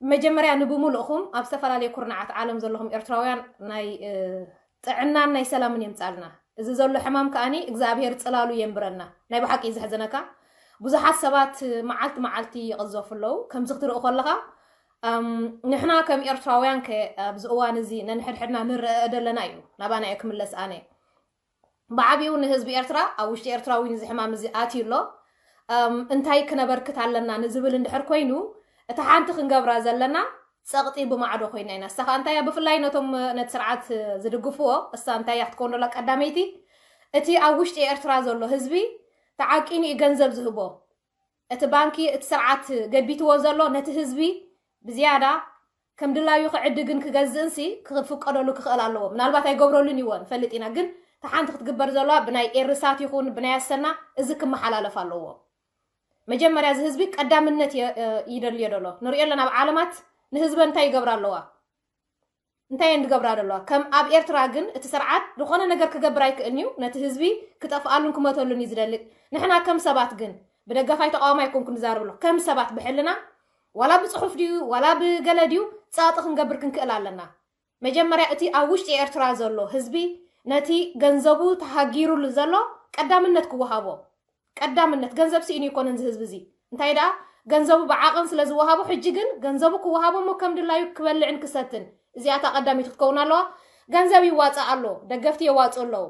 መጀመርያ ንብምሉእኹም ኣብ ዝተፈላለዩ ኩርናዓት ዓለም ዘለኹም ኤርትራውያን ናይ ጥዕናን ናይ ሰላምን የምጻልና። እዚ ዘሎ ሕማም ከኣኒ እግዚኣብሔር ጽላሉ የንብረና። ናይ ብሓቂ እዩ ዘሕዝነካ። ብዙሓት ሰባት መዓልቲ መዓልቲ ይቕዘፉ ኣለዉ። ከምዚ ክትርኢ ከለኻ ንሕና ከም ኤርትራውያን ከ ኣብዚ እዋን እዚ ነንሕድሕድና ንረአ ደለና እዩ። ናባና እየ ክምለስ ኣነ። ብዓቢኡ ንህዝቢ ኤርትራ ኣብ ውሽጢ ኤርትራ እውን እዚ ሕማም እዚ ኣትዩ ኣሎ። እንታይ ክነበርክት ኣለና ንዝብል እንድሕር ኮይኑ፣ እታ ሓንቲ ክንገብራ ዘለና ጸቕጢ ብማዕዶ ኮይና ኢና። እሳ ከኣ እንታይ እያ? ብፍላይ ነቶም ነቲ ስርዓት ዝድግፍዎ እሳ እንታይ እያ ክትከውን ዶላ? ቀዳመይቲ እቲ ኣብ ውሽጢ ኤርትራ ዘሎ ህዝቢ ተዓቂኑ እዩ ገንዘብ ዝህቦ። እቲ ባንኪ እቲ ስርዓት ገቢትዎ ዘሎ ነቲ ህዝቢ ብዝያዳ ከም ድላዩ ክዕድግን ክገዝእንሲ ክፍቀደሉ ክኽእል ኣለዎ። ምናልባት ኣይገብረሉን ይወን ፈልጥ ኢና፣ ግን ተሓንቲ ክትግበር ዘለዋ ብናይ ኤርሳት ይኹን ብናይ ኣሰና እዚ ክመሓላለፍ ኣለዎ። መጀመርያ እዚ ህዝቢ ቀዳምነት ይደልዮ ደሎ ንሪኦ ኣለና። ኣብ ዓለማት ንህዝበ እንታይ ይገብራ ኣለዋ? እንታይ እየን ዝገብራ ዘለዋ? ከም ኣብ ኤርትራ ግን እቲ ስርዓት ዝኾነ ነገር ክገብር ኣይክእልን እዩ። ነቲ ህዝቢ ክጠፍኣሉን ክመተሉን እዩ ዝደሊ። ንሕና ከም ሰባት ግን ብደጋፋይ ተቃዋማይ ኣይኮንኩን ዝዛረብ ኣለኹ። ከም ሰባት ብሕልና ዋላ ብጽሑፍ ድዩ ዋላ ብገለ ድዩ ጸቕጢ ክንገብር ክንክእል ኣለና። መጀመርያ እቲ ኣብ ውሽጢ ኤርትራ ዘሎ ህዝቢ ነቲ ገንዘቡ ተሃጊሩሉ ዘሎ ቀዳምነት ክወሃቦ ቀዳምነት ገንዘብ ስኢኑ ይኮነን እዚ ህዝቢ እዚ እንታይ ደኣ ገንዘቡ ብዓቕን ስለ ዝወሃቦ ሕጂ ግን ገንዘቡ ክወሃቦ እሞ ከም ድላዩ ክበልዕን ክሰትን እዚኣታ ቀዳሚት ክትከውን ኣለዋ። ገንዘብ ይዋፃእ ኣሎ፣ ደገፍቲ የዋፅኡ ኣለዉ።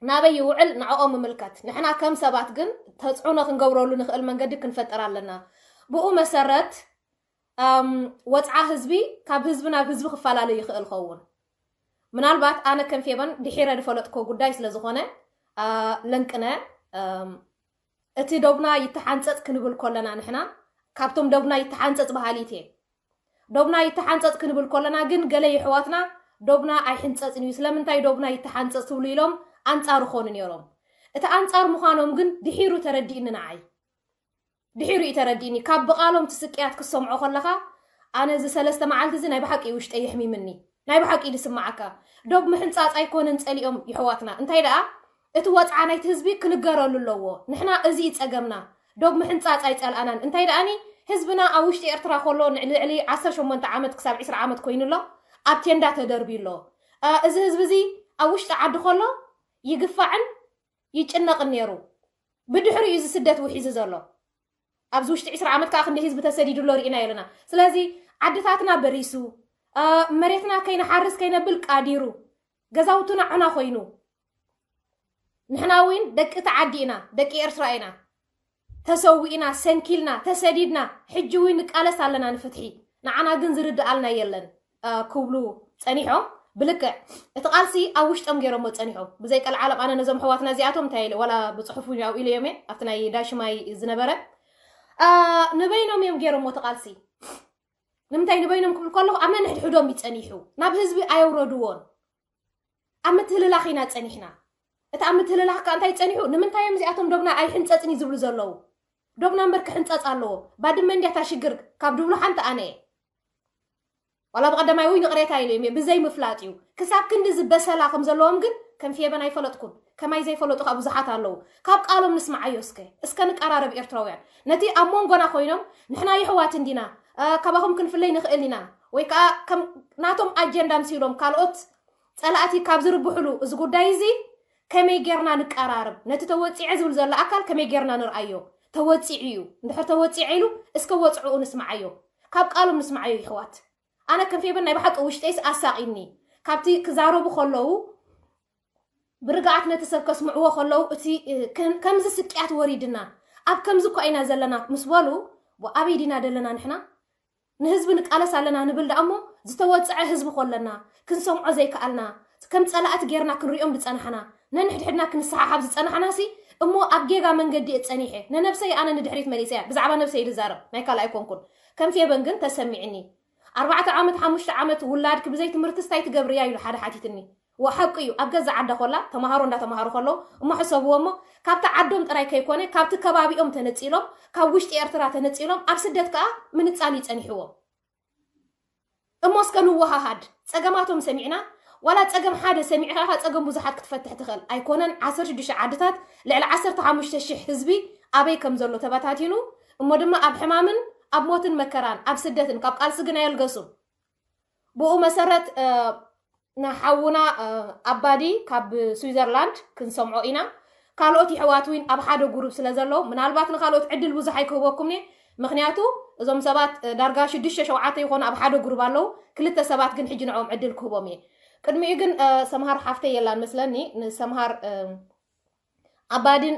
ናበይ ይውዕል ንዕኦም ምምልከት። ንሕና ከም ሰባት ግን ተፅዕኖ ክንገብረሉ ንኽእል መንገዲ ክንፈጥር ኣለና። ብኡ መሰረት ወፅዓ ህዝቢ ካብ ህዝቢ ናብ ህዝቢ ክፈላለ ይኽእል ኸውን። ምናልባት ኣነ ከም ፌበን ድሒረ ዝፈለጥኮ ጉዳይ ስለ ዝኾነ ለንቅነ እቲ ዶብና ይተሓንፀፅ ክንብል ኮለና ንሕና ካብቶም ዶብና ይተሓንፀፅ በሃሊት እየ። ዶብና ይተሓንፀፅ ክንብል ኮለና ግን ገለ ይሕዋትና ዶብና ኣይሕንፀፅን እዩ፣ ስለምንታይ ዶብና ይተሓንፀፅ ትብሉ ኢሎም ኣንፃር ይኾኑ ነይሮም። እቲ ኣንፃር ምዃኖም ግን ድሒሩ ተረዲእኒ ንዓይ። ድሒሩ እዩ ተረዲእኒ። ካብ ብቓሎም ትስቅያት ክሰምዖ ከለኻ ኣነ እዚ ሰለስተ መዓልቲ እዚ ናይ ብሓቂ ውሽጠ የሕሚምኒ። ናይ ብሓቂ እዩ ዝስማዓካ። ዶብ ምሕንጻጽ ኣይኮነን ጸሊኦም ይሕዋትና። እንታይ ደኣ እቲ ወጽዓ ናይቲ ህዝቢ ክንገረሉ ኣለዎ። ንሕና እዚ እዩ ጸገምና። ዶብ ምሕንጻጽ ኣይጸልኣናን። እንታይ ደኣኒ ህዝብና ኣብ ውሽጢ ኤርትራ ከሎ ንልዕሊ ዓሰርተ ሸሞንተ ዓመት ክሳብ ዕስራ ዓመት ኮይኑ ኣሎ ኣብ ቴንዳ ተደርብዩ ኣሎ። እዚ ህዝቢ እዚ ኣብ ውሽጢ ዓዲ ከሎ ይግፋዕን ይጭነቕን ነይሩ። ብድሕሪኡ እዚ ስደት ውሒዙ ዘሎ። ኣብዚ ውሽጢ ዕስራ ዓመት ከዓ ክንደይ ህዝቢ ተሰዲዱ ኣሎ ርኢና ኣለና። ስለዚ ዓድታትና በሪሱ፣ መሬትና ከይንሓርስ ከይነብል ቃዲሩ፣ ገዛውትና ዑና ኮይኑ፣ ንሕና እውን ደቂ እቲ ዓዲ ኢና፣ ደቂ ኤርትራ ኢና። ተሰዊእና፣ ሰንኪልና፣ ተሰዲድና፣ ሕጂ እውን ንቃለስ ኣለና ንፍትሒ። ንዓና ግን ዝርድኣልና የለን። ክብሉ ጸኒሖም። ብልክዕ እቲ ቃልሲ ኣብ ውሽጦም ገይሮሞ ጸኒሖም። ብዘይ ቀልዓለም ኣነ ነዞም ኣሕዋትና እዚኣቶም እንታይ ኢለ ዋላ ብጽሑፍ እውን ኣብኡ ኢለዮም እየ ኣብቲ ናይ ዳሽማይ ዝነበረ ንበይኖም እዮም ገይሮሞ እቲ ቃልሲ። ንምንታይ ንበይኖም ክብል ከለኹ ኣብ ነንሕድሕዶም እዩ ጸኒሑ። ናብ ህዝቢ ኣየውረድዎን። ኣብ ምትህልላኽ ኢና ጸኒሕና። እቲ ኣብ ምትህልላኽ ከ እንታይ ጸኒሑ? ንምንታይ እዮም እዚኣቶም ዶብና ኣይሕንጸጽን እዩ ዝብሉ ዘለዉ? ዶብና እምበር ክሕንጸጽ ኣለዎ። ባድመ እንድያ እታ ሽግር ካብ ድብሉ ሓንቲ ኣነ እየ። ዋላ ብቐዳማይ ወይ ንቕሬታ ኢለ እየ ብዘይ ምፍላጥ እዩ። ክሳብ ክንዲ ዝበሰላ ከም ዘለዎም ግን ከም ፌበን ኣይፈለጥኩን። ከማይ ዘይፈለጡ ከዓ ብዙሓት ኣለዉ። ካብ ቃሎም ንስምዓዮ እስከ። እስከ ንቀራረብ ኤርትራውያን። ነቲ ኣብ መንጎና ኮይኖም ንሕና የሕዋት እንዲና፣ ካባኹም ክንፍለይ ንኽእል ኢና ወይ ከዓ ከም ናቶም ኣጀንዳ ምሲሎም ካልኦት ጸላእቲ ካብ ዝርብሕሉ እዚ ጉዳይ እዚ ከመይ ጌርና ንቀራርብ፣ ነቲ ተወጺዐ ዝብል ዘሎ ኣካል ከመይ ጌርና ንርኣዮ፣ ተወጺዑ እዩ፣ እንድሕር ተወጺዐ ኢሉ እስከ ወጽዕኡ ንስምዓዮ፣ ካብ ቃሎም ንስምዓዮ ይሕዋት። ኣነ ከም ፌበን ናይ ብሓቂ ውሽጠይስ ኣሳቒኒ፣ ካብቲ ክዛረቡ ከለዉ ብርግኣት ነቲ ሰብ ከስምዕዎ ከለዉ እቲ ከምዚ ስቅያት ወሪድና ኣብ ከምዚ እኳ ኢና ዘለና ምስ በሉ ኣበይ ዲና ዘለና ንሕና ንህዝቢ ንቃለስ ኣለና ንብል ደኣ እሞ ዝተወፅዐ ህዝቢ ኮለና ክንሰምዖ ዘይከኣልና ከም ፀላእቲ ጌርና ክንሪኦም ዝፀናሕና ነንሕድሕድና ክንሰሓሓብ ዝፀናሕና ሲ እሞ ኣብ ጌጋ መንገዲ እየ ፀኒሐ ነነብሰይ ኣነ ንድሕሪት መሊሰያ ብዛዕባ ነብሰይ ዝዛረብ ናይ ካልእ ኣይኮንኩን ከም ፌበን ግን ተሰሚዕኒ ኣርባዕተ ዓመት ሓሙሽተ ዓመት ውላድኪ ብዘይ ትምህርትስ ታይ ትገብርያ ኢሉ ሓደ ሓቲትኒ ወሓቂ እዩ ኣብ ገዛ ዓዳ ኮላ ተማሃሮ እንዳተማሃሩ ከለዉ እሞ ሕሰብዎ እሞ ካብቲ ዓዶም ጥራይ ከይኮነ ካብቲ ከባቢኦም ተነፂሎም ካብ ውሽጢ ኤርትራ ተነፂሎም ኣብ ስደት ከዓ ምንፃል እዩ ፀኒሕዎም እሞ እስከ ንወሃሃድ ፀገማቶም ሰሚዕና ዋላ ፀገም ሓደ ሰሚዕካ ኢኻ ፀገም ብዙሓት ክትፈትሕ ትኽእል ኣይኮነን ዓሰርተ ሽዱሽተ ዓድታት ልዕሊ ዓሰርተ ሓሙሽተ ሽሕ ህዝቢ ኣበይ ከም ዘሎ ተበታቲኑ እሞ ድማ ኣብ ሕማምን ኣብ ሞትን መከራን ኣብ ስደትን ካብ ቃልሲ ግን ኣየልገሱን። ብኡ መሰረት ንሓውና ኣባዲ ካብ ስዊዘርላንድ ክንሰምዖ ኢና። ካልኦት ይሕዋት እውን ኣብ ሓደ ጉሩብ ስለ ዘለዉ ምናልባት ንካልኦት ዕድል ብዙሕ ኣይክህበኩም እየ። ምክንያቱ እዞም ሰባት ዳርጋ ሽዱሽተ ሸውዓተ ይኾኑ ኣብ ሓደ ጉሩብ ኣለዉ። ክልተ ሰባት ግን ሕጂ ንዕኦም ዕድል ክህቦም እየ። ቅድሚኡ ግን ሰምሃር ሓፍተይ የላን መስለኒ። ንሰምሃር ኣባዲን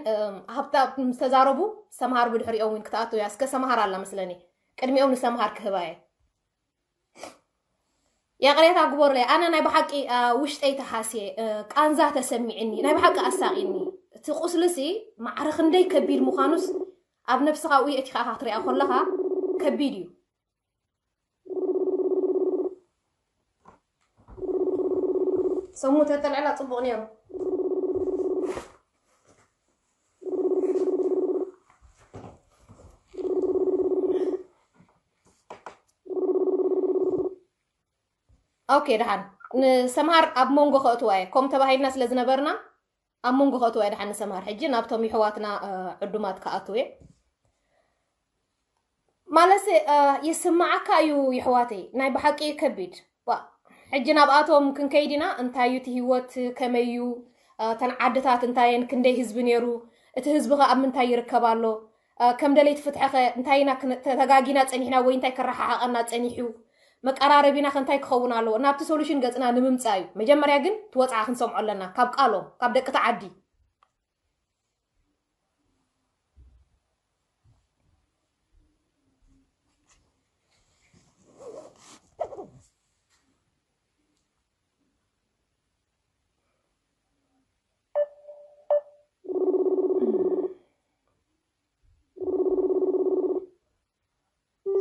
ሃብታ ምስ ተዛረቡ ሰምሃር ብድሕሪኦም እውን ክትኣቱ እያ። እስከ ሰምሃር ኣላ መስለኒ። ቅድሚኦም ንሰምሃር ክህባ እየ። የቕሬታ ግበሩለይ። ኣነ ናይ ብሓቂ ውሽጠይ ተሓስየ፣ ቃንዛ ተሰሚዕኒ፣ ናይ ብሓቂ ኣሳቒኒ። እቲ ቁስልሲ ማዕረ ክንደይ ከቢድ ምዃኑስ ኣብ ነብስኻ ውይ እቲ ኸዓ ክትሪኣ ከለኻ ከቢድ እዩ። ሰሙ ተጠልዕላ ጽቡቕ ነይሩ። ኦኬ፣ ደሓን ንሰምሃር ኣብ መንጎ ከእትዋ እየ። ከም ተባሂልና ስለ ዝነበርና ኣብ መንጎ ከእትዋ እየ። ደሓን ንሰምሃር ሕጂ ናብቶም ይሕዋትና ዕዱማት ክኣትው እየ። ማለትሲ ይስማዓካ እዩ ይሕዋተይ፣ ናይ ብሓቂ ከቢድ። ሕጂ ናብኣቶም ክንከይድ ኢና። እንታይ እዩ እቲ ህይወት፣ ከመይ እዩ፣ እተን ዓድታት እንታይ እየን፣ ክንደይ ህዝቢ ነይሩ፣ እቲ ህዝቢ ከ ኣብ ምንታይ ይርከብ ኣሎ፣ ከም ደለይቲ ፍትሒ ከ እንታይ ኢና፣ ተጋጊና ጸኒሕና ወይ እንታይ ክረሓሓቐና ጸኒሑ፣ መቀራረቢና ከ እንታይ ክኸውን ኣለዎ፣ ናብቲ ሶሉሽን ገጽና ንምምጻእ እዩ። መጀመርያ ግን ትወጽዓ ክንሰምዖ ኣለና ካብ ቃሎም፣ ካብ ደቂ ተዓዲ።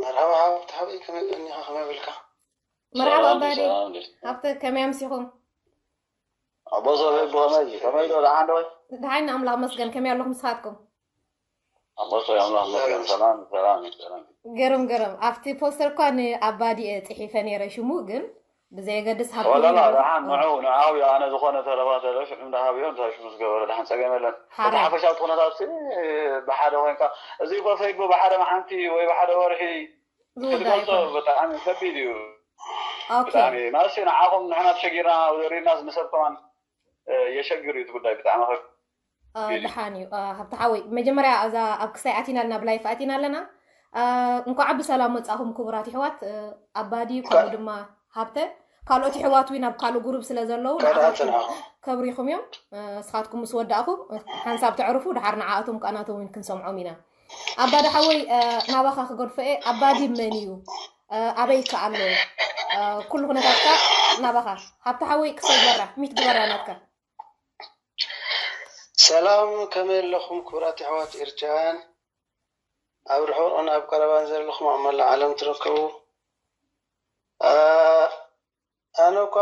መርሓባ ሓብቲ ሓበይ፣ ከመይ ቀኒኻ፣ ከመይ ብልካ? መርሓባ ኣባዲ። ሃብተ፣ ከመይ ኣምሲኹም? ኣቦ ሰበይ ብኸመይ ከመይ ዶ ደሓን ዶ? ደሓን ኣምላኽ መስገን፣ ከመይ ኣለኹም ንስኻትኩም? ኣቦ ሰበይ ኣምላኽ መስገን ሰላም ሰላም ሰላም። ገርም ገርም። ኣብቲ ፖስተር እኳ ንኣባዲ እየ ጽሒፈ ነይረ ሽሙ፣ ግን ብዘየገድስ ሃብቲ ወላላ ደሓን ንዑ ንዓው ኣነ ዝኾነ ተረፋ ተለ ሽዑ እንዳሃብዮ እንታይ ሽሙ ዝገበረ ደሓን ጸገም የለን። እቲ ሓፈሻዊ ኩነታት ብሓደ ኮይንካ እዚ ኮ ፌስቡክ ብሓደ መዓንቲ ወይ ብሓደ ወርሒ ክትገልጾ ብጣዕሚ ከቢድ እዩ። ብጣዕሚ ማለት ንዓኹም ንሕና ተሸጊርና ኣብ ዘሪእና ንሰብ ከማን የሸግር እዩ እቲ ጉዳይ ብጣዕሚ ከቢድ እዩ። ደሓን እዩ። ሃብቲ ሓወይ መጀመርያ እዛ ኣብ ክስታይ ኣቲና ኣለና ብላይፍ ኣቲና ኣለና። እንኳዕ ብሰላም መጻኹም ክቡራት ይሕዋት ኣባዲ ከምኡ ድማ ሃብተ ካልኦት ይሕዋት እውን ኣብ ካልእ ጉሩብ ስለ ዘለዉ ንዓኻትኩም ከብሪኹም እዮም። ንስኻትኩም ምስ ወዳእኹም ሓንሳብ ተዕርፉ ድሓር ንዓኣቶም ከኣ ናቶም እውን ክንሰምዖም ኢና። ኣባ ዳሓወይ ናባኻ ክገድፎ እየ። ኣባዲ መን እዩ? ኣበይ ከ ኣሎ? ኩሉ ኩነታትካ ናባኻ። ሃብቲ ሓወይ ክሰይ ግበራ፣ ሚት ግበራ ናትካ። ሰላም ከመይ ኣለኹም ክቡራት ኣሕዋት ኤርትራውያን ኣብ ርሑቕን ኣብ ቀረባን ዘለኹም ኣብ መላእ ዓለም ትርከቡ። ኣነ እኳ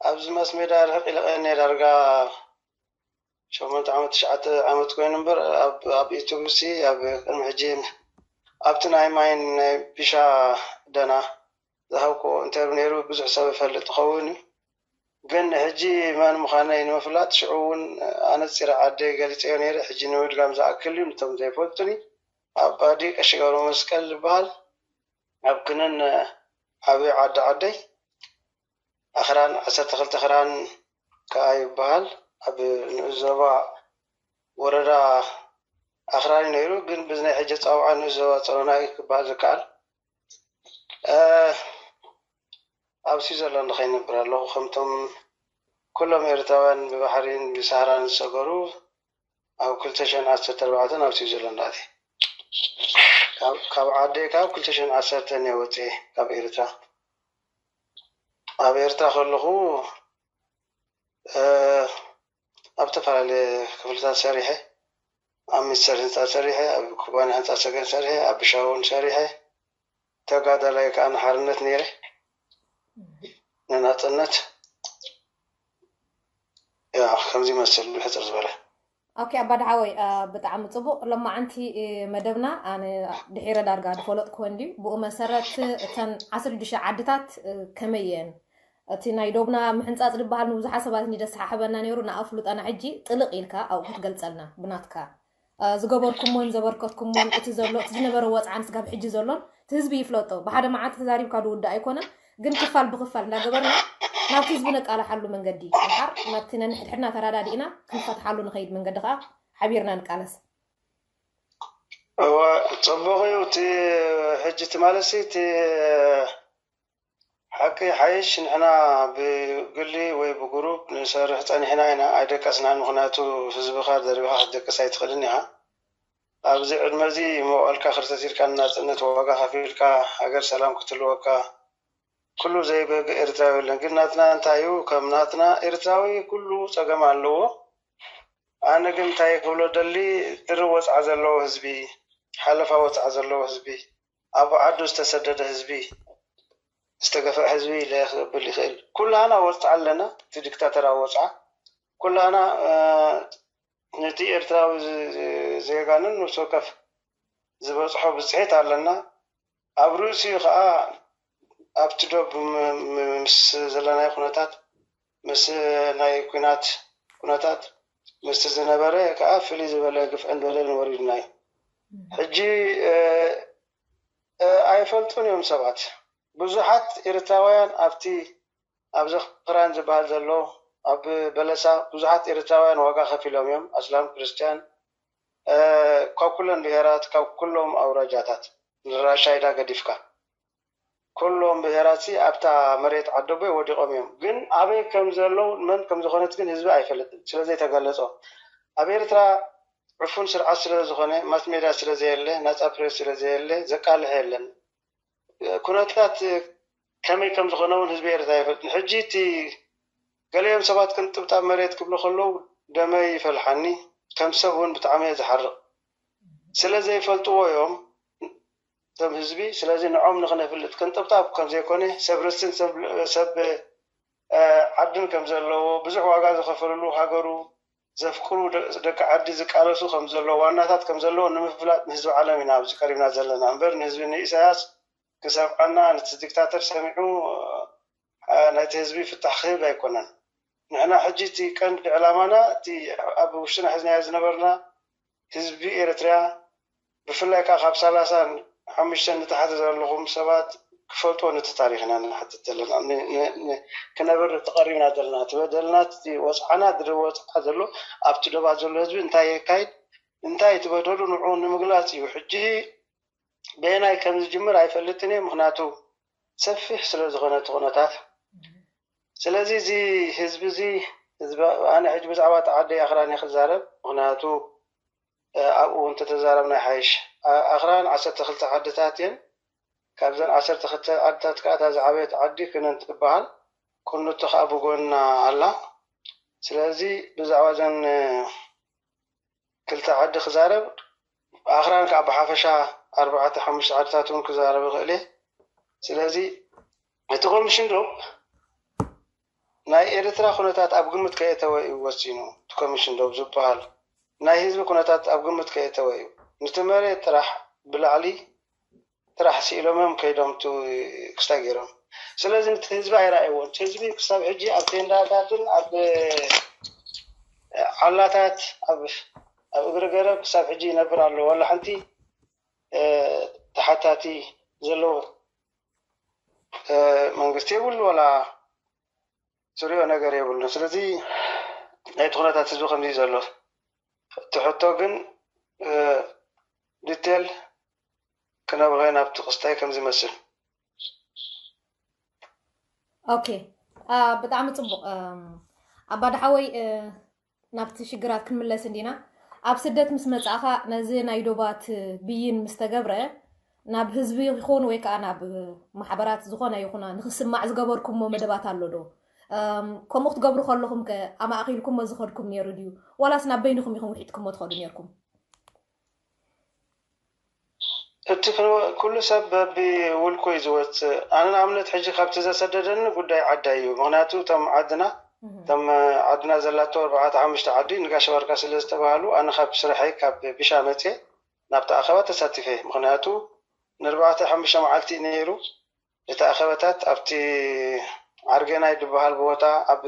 ኣብዚ ማስ ሜዳ ርሕቕ ኢለ ቀኒየ ዳርጋ ሸሞንተ ዓመት ትሽዓተ ዓመት ኮይኑ እምበር ኣብ ዩቱብ ሲ ኣብ ቅድሚ ሕጂ ኣብቲ ናይ ማይን ናይ ቢሻ ደና ዝሃብክዎ እንተሩ ነይሩ ብዙሕ ሰብ ይፈልጥ ይኸውን እዩ። ግን ሕጂ መን ምዃነይ ንምፍላጥ ሽዑ እውን ኣነጺረ ዓደይ ገሊጸዮ ነይረ። ሕጂ ንምድጋም ዝኣክል እዩ፣ ነቶም ዘይፈልጡኒ ኣባዲ ቀሺ ገብረ መስቀል ዝበሃል ኣብ ክነን ዓብዩ ዓዲ ዓደይ ኣኽራን ዓሰርተ ክልተ ክራን ከኣ ይበሃል። ኣብ ንኡስ ዞባ ወረዳ ኣኽራን እዩ ነይሩ፣ ግን ብዚ ናይ ሕጂ ኣጸዋውዓ ንኡስ ዞባ ጸሮናይ ክበሃል ዝከኣል። ኣብ ስዊዘርላንድ ከይነብር ኣለኹ። ከምቶም ኩሎም ኤርትራውያን ብባሕሪን ብሳህራን ዝሰገሩ ኣብ ክልተ ሽሕን ዓሰርተ ኣርባዕተን ኣብ ስዊዘርላንድ ኣትየ። ካብ ዓደይ ካብ ክልተ ሽሕን ዓሰርተን እየ ወፅየ ካብ ኤርትራ። ኣብ ኤርትራ ከለኹ ኣብ ዝተፈላለየ ክፍልታት ሰሪሐ፣ ኣብ ሚኒስተር ህንፃ ሰሪሐ፣ ኣብ ኩባንያ ህንፃ ሰገን ሰሪሐ፣ ኣብ ብሻውን ሰሪሐ፣ ተጋዳላይ ከዓ ንሓርነት ነይረ፣ ንናፅነት። ያ ከምዚ ይመስል ብሕፅር ዝበለ። ኦኬ ኣባ ደሓወይ ብጣዕሚ ፅቡቕ። ሎማዓንቲ መደብና ኣነ ድሒረ ዳርጋ ዝፈለጥኩወን ድዩ? ብኡ መሰረት እተን ዓሰርተ ሽዱሽተ ዓድታት ከመይ እየን? እቲ ናይ ዶብና ምሕንፃፅ ዝበሃል ንብዙሓት ሰባት እንዲ ደስሓሕበና ነይሩ ንኣፍሉጠና ሕጂ ጥልቕ ኢልካ ኣብኡ ክትገልፀልና ብናትካ ዝገበርኩሞን ዘበርከትኩሞን፣ እቲ ዘሎ፣ እቲ ዝነበረ ወፅዓን ስጋብ ሕጂ ዘሎን እቲ ህዝቢ ይፍለጦ። ብሓደ መዓልቲ ተዛሪብካ ዝውዳእ ኣይኮነን። ግን ክፋል ብክፋል እንዳገበርና ናብቲ ህዝቢ ነቃልሓሉ መንገዲ፣ ድሓር ናብቲ ነንሕድሕድና ተራዳዲእና ክንፈትሓሉ ንኸይድ መንገዲ ከዓ ሓቢርና ንቃለስ። እወ፣ ፅቡቕ እዩ። እቲ ሕጂ እቲ ማለት ሲ እቲ ሓቂ ሓይሽ፣ ንሕና ብግሊ ወይ ብጉሩብ ንሰርሕ ፀኒሕና ኢና፣ ኣይደቀስናን። ምኽንያቱ ህዝብኻ ደርቢኻ ክትደቅስ ኣይትኽእልን ኢኻ። ኣብዚ ዕድመ እዚ መዋእልካ ክርተት ኢልካ ንናፅነት ዋጋ ከፊልካ ሃገር ሰላም ክትህልወካ ኩሉ ዘይብህግ ኤርትራዊ የለን። ግን ናትና እንታይ እዩ? ከም ናትና ኤርትራዊ ኩሉ ፀገም ኣለዎ። ኣነ ግን እንታይ ክብሎ ደሊ፣ ድርብ ወፅዓ ዘለዎ ህዝቢ፣ ሓለፋ ወፅዓ ዘለዎ ህዝቢ፣ ኣብ ዓዱ ዝተሰደደ ህዝቢ፣ ዝተገፍዐ ህዝቢ ኢለ ክብል ይኽእል። ኩላና ወፅዓ ኣለና፣ እቲ ዲክታተራዊ ወፅዓ። ኩላና ነቲ ኤርትራዊ ዜጋንን ነፍሲ ወከፍ ዝበፅሖ ብፅሒት ኣለና። ኣብ ርእሲኡ ከዓ ኣብቲ ዶብ ምስ ዘለናዮ ኩነታት፣ ምስ ናይ ኲናት ኩነታት ምስቲ ዝነበረ ከዓ ፍልይ ዝበለ ግፍዕን በደልን ወሪድና እዩ። ሕጂ ኣይፈልጡን እዮም ሰባት። ብዙሓት ኤርትራውያን ኣብቲ ኣብ ዘኽራን ዝበሃል ዘሎ ኣብ በለሳ ብዙሓት ኤርትራውያን ዋጋ ከፊሎም እዮም። ኣስላም፣ ክርስትያን፣ ካብ ኩለን ብሄራት፣ ካብ ኩሎም ኣውራጃታት ንራሻይዳ ገዲፍካ ኩሎም ብሄራት ሲ ኣብታ መሬት ዓደቦይ ወዲቖም እዮም። ግን ኣበይ ከም ዘለዉ መን ከም ዝኾነት ግን ህዝቢ ኣይፈልጥን ስለ ዘይተገለጾ። ኣብ ኤርትራ ዕፉን ስርዓት ስለ ዝኾነ፣ ማስ ሜድያ ስለ ዘየለ፣ ናጻ ፕሬስ ስለ ዘየለ ዘቃልሕ የለን። ኩነታት ከመይ ከም ዝኾነ እውን ህዝቢ ኤርትራ ኣይፈልጥን። ሕጂ እቲ ገሊኦም ሰባት ቅንጥብጣብ መሬት ክብሉ ከለዉ ደመይ ይፈልሓኒ፣ ከም ሰብ እውን ብጣዕሚ እየ ዝሓርቕ። ስለ ዘይፈልጥዎ እዮም እቶም ህዝቢ። ስለዚ ንዖም ንኽነፍልጥ ቅንጥብጣብ ከም ዘይኮነ፣ ሰብ ርስትን ሰብ ዓድን ከም ዘለዎ፣ ብዙሕ ዋጋ ዝኸፈለሉ ሃገሩ ዘፍቅሩ ደቂ ዓዲ ዝቃለሱ ከም ዘለዎ ዋናታት ከም ዘለዎ ንምፍላጥ ንህዝቢ ዓለም ኢና ኣብዚ ቀሪብና ዘለና እምበር ንህዝቢ ንኢሳያስ ክሰምዓና ነቲ ዲክታተር ሰሚዑ ናይቲ ህዝቢ ፍታሕ ክህብ ኣይኮነን። ንሕና ሕጂ እቲ ቀንዲ ዕላማና እቲ ኣብ ውሽጥና ሒዝናዮ ዝነበርና ህዝቢ ኤርትርያ ብፍላይ ከዓ ካብ ሰላሳ ሓሙሽተ ንታሕቲ ዘለኹም ሰባት ክፈልጥዎ ነቲ ታሪኽና ንሓትት ዘለና ክነብር ተቐሪብና ዘለና እቲ በደልና እቲ ወፅዓና ድሪ ወፅዓ ዘሎ ኣብቲ ዶባት ዘሎ ህዝቢ እንታይ የካይድ እንታይ እቲ በደሉ ንዑ ንምግላፅ እዩ። ሕጂ በየናይ ከም ዝጅምር ኣይፈልጥን እየ ምክንያቱ ሰፊሕ ስለ ዝኾነ እቲ ኩነታት። ስለዚ እዚ ህዝቢ እዚ ኣነ ሕጂ ብዛዕባ እቲ ዓዲ ኣኽራን እየ ክዛረብ ምክንያቱ ኣብኡ እውን ተተዛረብና ይሓይሽ። ኣኽራን ዓሰርተ ክልተ ዓድታት እየን። ካብዘን ዓሰርተ ክልተ ዓድታት ከዓ እታ ዝዓበየት ዓዲ ክነን ትበሃል። ኩንቶ ከዓ ብጎንና ኣላ። ስለዚ ብዛዕባ እዘን ክልተ ዓዲ ክዛረብ ኣኽራን ከዓ ብሓፈሻ ኣርባዕተ ሓሙሽተ ዓድታት እውን ክዛረብ ይኽእል እየ። ስለዚ እቲ ኮሚሽን ዶብ ናይ ኤርትራ ኩነታት ኣብ ግምት ከየእተወ እዩ ወሲኑ። እቲ ኮሚሽን ዶብ ዝበሃል ናይ ህዝቢ ኩነታት ኣብ ግምት ከየእተወ እዩ። ነቲ መሬት ጥራሕ ብላዕሊ ጥራሕ ስኢሎም እዮም ከይዶም ክስታይ ገይሮም። ስለዚ ነቲ ህዝቢ ኣይረኣይዎን። እቲ ህዝቢ ክሳብ ሕጂ ኣብ ቴንዳታትን ኣብ ዓላታት ኣብ እግሪ ገረብ ክሳብ ሕጂ ይነብር ኣሎ። ዋላ ሓንቲ ተሓታቲ ዘለዎ መንግስቲ የብሉ ዋላ ዝሪኦ ነገር የብሉን። ስለዚ ናይቲ ኩነታት ህዝቢ ከምዚ ዘሎ እቲ ሕቶ ግን ዲቴል ክነብርሆ ናብቲ ክስታይ ከም ዝመስል። ኦኬ፣ ብጣዕሚ ፅቡቕ ኣባ ዳሓወይ። ናብቲ ሽግራት ክንምለስ እንዲና። ኣብ ስደት ምስ መጻእኻ ነዚ ናይ ዶባት ብይን ምስ ተገብረ ናብ ህዝቢ ይኹን ወይ ከዓ ናብ ማሕበራት ዝኾነ ይኹና ንክስማዕ ዝገበርኩሞ መደባት ኣሎ ዶ? ከምኡ ክትገብሩ ከለኹም ከ ኣማእኺልኩሞ ዝኸድኩም ነይሩ ድዩ? ዋላስ ናብ በይንኹም ኢኹም ውሒጥኩሞ ትኸዱ ነይርኩም? እቲ ኩሉ ሰብ በቢ ውልቁ እዩ ዝወፅእ። ኣነ ንኣብነት ሕጂ ካብቲ ዘሰደደኒ ጉዳይ ዓዳይ እዩ። ምክንያቱ እቶም ዓድና እቶም ዓድና ዘላቶ ኣርባዕተ ሓሙሽተ ዓዲ ንጋሽ ባርካ ስለ ዝተባሃሉ ኣነ ካብ ስርሐይ ካብ ቢሻ መፅየ ናብቲ ኣኸባ ተሳቲፈ። ምክንያቱ ንኣርባዕተ ሓሙሽተ መዓልቲ ነይሩ እቲ ኣኸበታት ኣብቲ ዓርገናይ ዝበሃል ቦታ ኣብ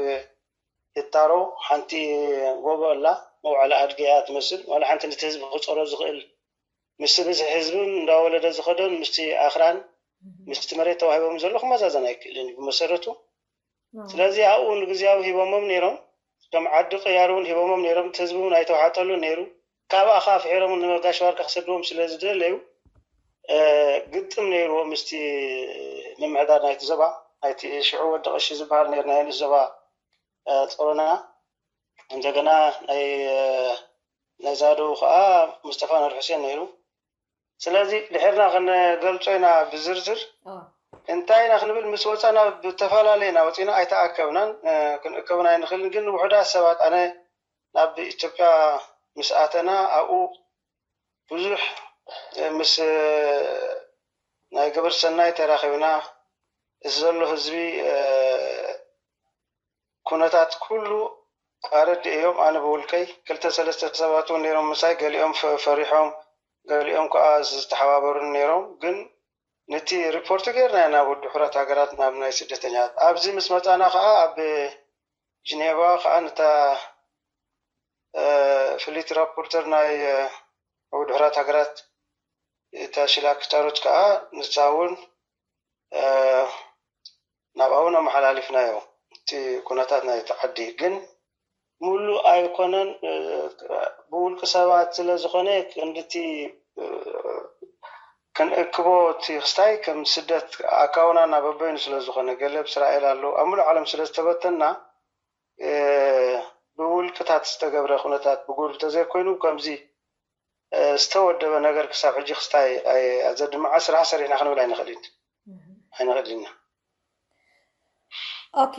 ህታሮ ሓንቲ ጎቦ ኣላ። መውዓሊ ኣድጊ እያ ትመስል። ዋላ ሓንቲ ነቲ ህዝቢ ክፀሮ ዝኽእል ምስቲ ብዝሒ ህዝብን እንዳወለደ ዝኸደን ምስቲ ኣኽራን ምስቲ መሬት ተዋሂቦም ዘሎ ክመዛዘን ኣይክእልን እዩ ብመሰረቱ። ስለዚ ኣብኡ ንግዝያዊ ሂቦሞም ነይሮም፣ ከም ዓዲ ቅያር እውን ሂቦሞም ነይሮም። እቲ ህዝቢ እውን ኣይተዋሓጠሉን ነይሩ። ካብኣ ከዓ ፍሒሮም ንጋሽ ባርካ ክሰድዎም ስለ ዝደለዩ ግጥም ነይርዎ ምስቲ ምምሕዳር ናይቲ ዞባ፣ ናይቲ ሽዑ ወዲ ቀሺ ዝበሃል ነይሩ ናይ ንስ ዞባ ጾሮና። እንደገና ናይ ነዛ ደው ከዓ ሙስጠፋ ኑር ሑሴን ነይሩ። ስለዚ ድሕርና ክንገልጾ ኢና ብዝርዝር። እንታይ ኢና ክንብል ምስ ወፃና ብተፈላለየ ኢና ወፂና ኣይተኣከብናን። ክንእከብን ኣይንኽእልን። ግን ውሑዳት ሰባት ኣነ ናብ ኢትዮጵያ ምስ ኣተና ኣብኡ ብዙሕ ምስ ናይ ግብር ሰናይ ተራኺብና። እዚ ዘሎ ህዝቢ ኩነታት ኩሉ ኣረድእዮም። ኣነ ብውልቀይ ክልተ ሰለስተ ሰባት እውን ነይሮም ምሳይ፣ ገሊኦም ፈሪሖም፣ ገሊኦም ከዓ ዝተሓባበሩን ነይሮም። ግን ነቲ ሪፖርት ገይርና ናብ ውድብ ሕቡራት ሃገራት ናብ ናይ ስደተኛታት ኣብዚ ምስ መፃና ከዓ ኣብ ጅኔቫ ከዓ ነታ ፍሊት ራፖርተር ናይ ውድብ ሕቡራት ሃገራት እታ ሽላክ ጫሮች ከዓ ንሳ እውን ናብኣ እውን ኣመሓላሊፍናዮ። እቲ ኩነታት ናይ ተዓዲ ግን ሙሉእ ኣይኮነን። ብውልቂ ሰባት ስለ ዝኾነ ክንድቲ ክንእክቦ እቲ ክስታይ ከም ስደት ኣካውና ናብ በበይኑ ስለ ዝኾነ ገለ ብስራኤል ኣሎ ኣብ ሙሉእ ዓለም ስለ ዝተበተና ብውልቅታት ዝተገብረ ኩነታት ብጉር ተዘይኮይኑ ከምዚ ዝተወደበ ነገር ክሳብ ሕጂ ክስታይ ዘድምዓ ስራሕ ሰሪሕና ክንብል ኣይንኽእል ኣይንኽእል ኢና። ኦኬ፣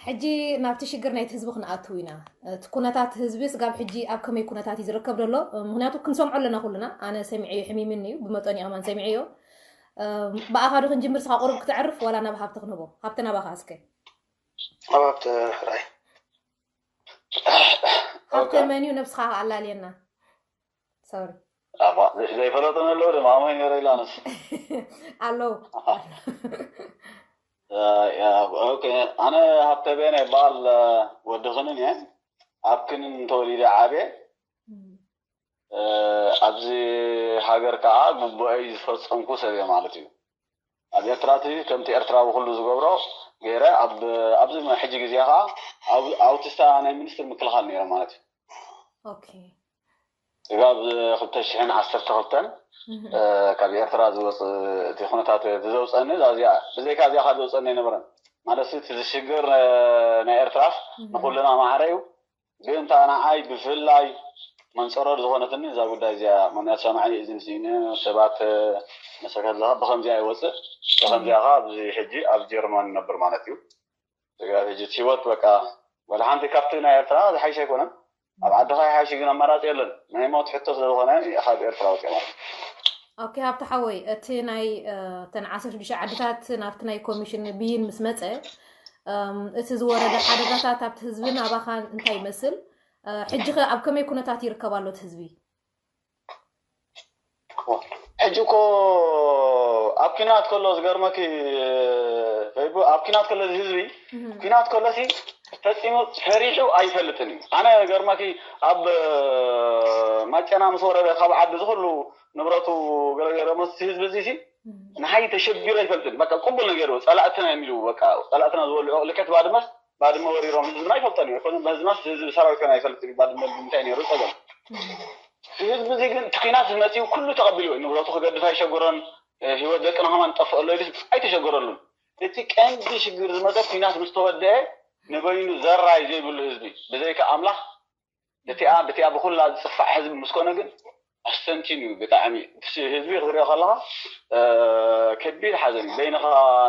ሕጂ ናብቲ ሽግር ናይቲ ህዝቢ ክንኣትው ኢና። እቲ ኩነታት ህዝቢ ስጋብ ሕጂ ኣብ ከመይ ኩነታት እዩ ዝርከብ ዘሎ? ምክንያቱ ክንሰምዖ ኣለና ኩልና። ኣነ ሰሚዐዮ፣ ሕሚምኒ እዩ፣ ብመጠኑ ከማን ሰሚዐዮ። ብኣኻ ዶ ክንጅምር? ስኻ ቁሩብ ክተዕርፍ ዋላ ናብ ሃብተ ክንህቦ? ሃብተ ናባኻ እስከ። ኣብ ሃብተ ሕራይ ሃብተ መን እዩ? ነብስኻ ኣላልየና። ሶሪ ዘይፈለጡን ኣለዉ ድማ ኣመይ ነረ ኢላነስ ኣለዉ። ኣነ ሃብተ ቤነ ይበሃል። ወዲ ክንን እየ። ኣብ ክንን ተወሊደ ዓብየ። ኣብዚ ሃገር ከዓ ግቡአይ ዝፈፀምኩ ሰብ እየ ማለት እዩ። ኣብ ኤርትራ እቲ ከምቲ ኤርትራዊ ኩሉ ዝገብሮ ገይረ ኣብዚ ሕጂ ግዜ ከዓ ኣውቲስታ ናይ ሚኒስትር ምክልኻል ነይረ ማለት እዩ። ስጋብ ክልተ ሽሕን ዓሰርተ ክልተን ካብ ኤርትራ ዝወፅ እቲ ኩነታት ዝዘውፀኒ ብዘይካ እዚኣ ካብ ዘውፀኒ ኣይነበረን ማለት እቲ ዝሽግር ናይ ኤርትራስ ንኩልና ማዕረ እዩ። ግን እታ ንዓይ ብፍላይ መንፀሮር ዝኾነትኒ እዛ ጉዳይ እዚኣ ምክንያቱ ሰማዒ እዝኒ ስኢነ ሰባት መሰከት ብከምዚኣ ይወፅእ ብከምዚኣ ከዓ ኣብዚ ሕጂ ኣብ ጀርመን ነብር ማለት እዩ። ስጋብ ሕጂ እቲ ህይወት በቃ ወላ ሓንቲ ካብቲ ናይ ኤርትራ ዝሓይሽ ኣይኮነን። ኣብ ዓድኻ ይሓይሽ ግን ኣማራፂ የለን ናይ ሞት ሕቶ ስለዝኾነ ካብ ኤርትራ ወፅየ ማለት ኦኬ ሃብተ ሓወይ እቲ ናይ እተን ዓሰርተ ሽዱሽተ ዓድታት ናብቲ ናይ ኮሚሽን ብይን ምስ መፀ እቲ ዝወረደ ሓደጋታት ኣብቲ ህዝብን ኣባኻን እንታይ ይመስል? ሕጂ ኸ ኣብ ከመይ ኩነታት ይርከብ ኣሎ እቲ ህዝቢ? ሕጂ እኮ ኣብ ኪናት ከሎ ዝገርመኪ ኣብ ኪናት ከሎ ህዝቢ ኪናት ከሎሲ ፈፂሙ ፈሪሑ ኣይፈልጥን እዩ። ኣነ ገርመኪ ኣብ ማጨና ምስ ወረደ ካብ ዓዲ ዝኩሉ ንብረቱ ገለገረ መስቲ ህዝቢ እዚ ንሓይ ተሸቢሩ ኣይፈልጥን። በቃ ቅቡል ነገር ፀላእትና እዮም ኢሉ በቃ ፀላእትና ዝበልዑ ልክዕቲ ባድመስ ባድመ ወሪሮም ህዝብና ኣይፈልጠን እዩ። ኣይኮነ ህዝብናስ ህዝቢ ሰራዊት ኮነ ኣይፈልጥ እዩ። ባድመ እንታይ ነይሩ ፀገም ህዝቢ እዚ ግን እቲ ኪናት ዝመፅኡ ኩሉ ተቐቢልዎ እዩ። ንብረቱ ክገድፍ ኣይሸገሮን። ህይወት ደቅና ከማን ጠፍኦ ኣሎ ኢሉስ ኣይተሸገረሉን። እቲ ቀንዲ ሽግር ዝመፀ ኪናት ምስ ተወደአ ንበይኑ ዘራይ ዘይብሉ ህዝቢ ብዘይካ ኣምላኽ እቲኣ ብቲኣ ብኩላ ዝፅፋዕ ህዝቢ ምስ ኮነ ግን ኣስተንቲን እዩ ብጣዕሚ። ህዝቢ ክትሪኦ ከለካ ከቢድ ሓዘን እዩ። በይንኻ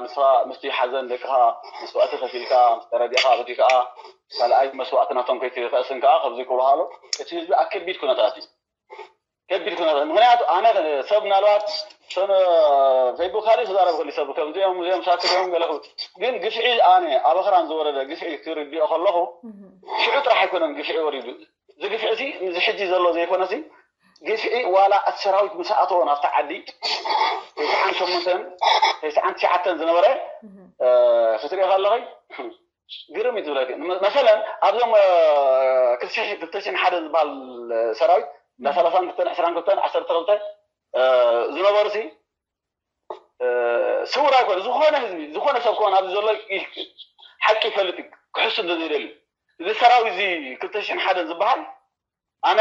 ንስኻ ምስቲ ሓዘን ደቅኻ መስዋእቲ ከፊልካ ምስ ተረዲእካ በቲ ከዓ ካልኣይ መስዋእቲ ናቶም ከይትኸእስን ከዓ ከምዚ ክበሃሎ እቲ ህዝቢ ኣብ ከቢድ ኩነታት እዩ። ከቢድ ኩነታት ምክንያቱ ኣነ ሰብ ምናልባት ቶም ፌስቡክ ካልእ ክዛረብ ክእል ሰብ ከምዚኦም እዚኦም ሳክት እዮም ገለ ክብል ግን ግፍዒ ኣነ ኣብ ኣኽራን ዝወረደ ግፍዒ ክርድኦ ከለኹ ሽዑ ጥራሕ ኣይኮነን ግፍዒ ወሪዱ እዚ ግፍዒ እዚ ሕጂ ዘሎ ዘይኮነሲ ግፍዒ ዋላ እቲ ሰራዊት ምስ ኣተወ ናብቲ ዓዲ ተስዓን ሸሞንተን ተስዓን ትሽዓተን ዝነበረ ክትሪኦ ከለኺ ግርም እዩ ዝብለኪ። መሰለን ኣብዞም ክልተ ሽሕን ሓደን ዝበሃል ሰራዊት እንዳ ሰላሳን ክልተን ዕስራን ክልተን ዓሰርተ ክልተ ዝነበሩ ሲ ስውር ኣይኮነ። ዝኾነ ህዝቢ ዝኾነ ሰብ ከሆን ኣብዚ ዘሎ ሓቂ ይፈልጥ ክሕሱ እንተዘይደሊ እዚ ሰራዊት እዚ ክልተ ሽሕን ሓደን ዝበሃል ኣነ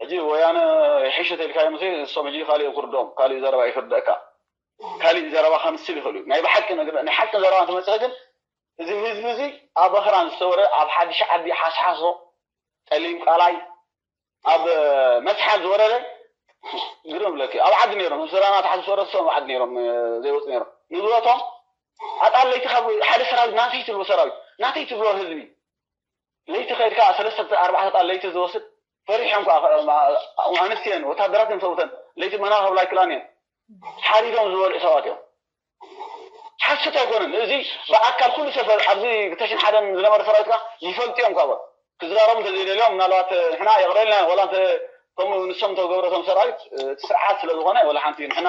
ሕጂ ወያነ ይሕሸ ተልካዮ ምስ እሶም ሕጂ ካሊእ ክርድኦም ካሊእ ዘረባ ይክርደእካ ካሊእ ዘረባ ከምስል ይኽእሉ ናይ ብሓቂ ነገር ናይ ሓቂ ዘረባ እንትመፅእ ግን እዚ ህዝቢ እዚ ኣብ ኣኽራን ዝተወረ ኣብ ሓድሽ ዓዲ ሓስሓሶ ጠሊም ቃላይ ኣብ መስሓል ዝወረደ ግርም ብለኪ ኣብ ዓዲ ነይሮም ስራና ተሓዚ ዝወረሶም ኣብ ዓዲ ነይሮም ዘይወፁ ነይሮም ንብረቶም ኣጣል ለይቲ ካብ ሓደ ሰራዊት ናተይ ትብሎ ሰራዊት ናተይ ትብሎ ህዝቢ ለይቲ ከይድካ ሰለስተ ኣርባዕተ ጣል ለይቲ ዝወስድ ፈሪሖም ኣንስት እየን ወታደራት እዮም ሰውተን ለይቲ መናኸብ ኣይክላን እየን ሓሪዶም ዝበልዑ ሰባት እዮም ሓሰት ኣይኮነን እዚ ብኣካል ኩሉ ሰብ ኣብዚ ክተሽን ሓደን ዝነበረ ሰራዊት ከዓ ይፈልጡ እዮም ካብ ክዛረቡ እንተዘይደልዮም ምናልባት ንሕና የቕረልና ወላ ከምኡ ንሶም ተገብረቶም ሰራዊት እቲ ስርዓት ስለ ዝኾነ ወላ ሓንቲ ንሕና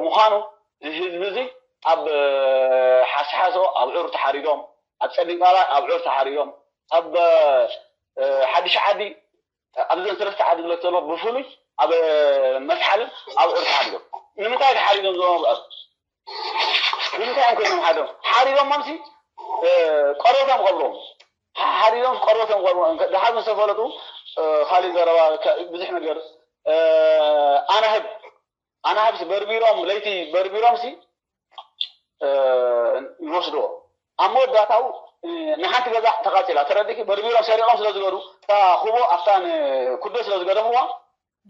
ምዃኑ እዚ ህዝቢ እዚ ኣብ ሓስሓሶ ኣብ ዑር ተሓሪዶም ኣብ ፀሊም ቃላ ኣብ ዑር ተሓሪዶም ኣብ ሓድሽ ዓዲ ኣብዘን ሰለስተ ዓዲ ዝብለት ዘሎ ብፍሉይ ኣብ መስሓልን ኣብ ዑር ተሓሪዶም ንምንታይ ተሓሪዶም ዞም ኣብ ንምንታይ እዮም ኮይኖም ሓዶም ሓሪዶም ማምሲ ቆርበቶም ቀብሮም ሓሪዶም ቆርበቶም ቀብሮም ድሓር ምስ ተፈለጡ ካሊእ ዘረባ ብዙሕ ነገር ኣናህብ ኣናህብሲ በርቢሮም ለይቲ በርቢሮምሲ ይወስድዎ ኣብ መወዳእታው ንሓንቲ ገዛ ተቃፂላ ተረዲኪ በርቢሮም ሰሪቆም ስለ ዝገዱ እታ ክቦ ኣብታ ንኩዶ ስለ ዝገደፍዋ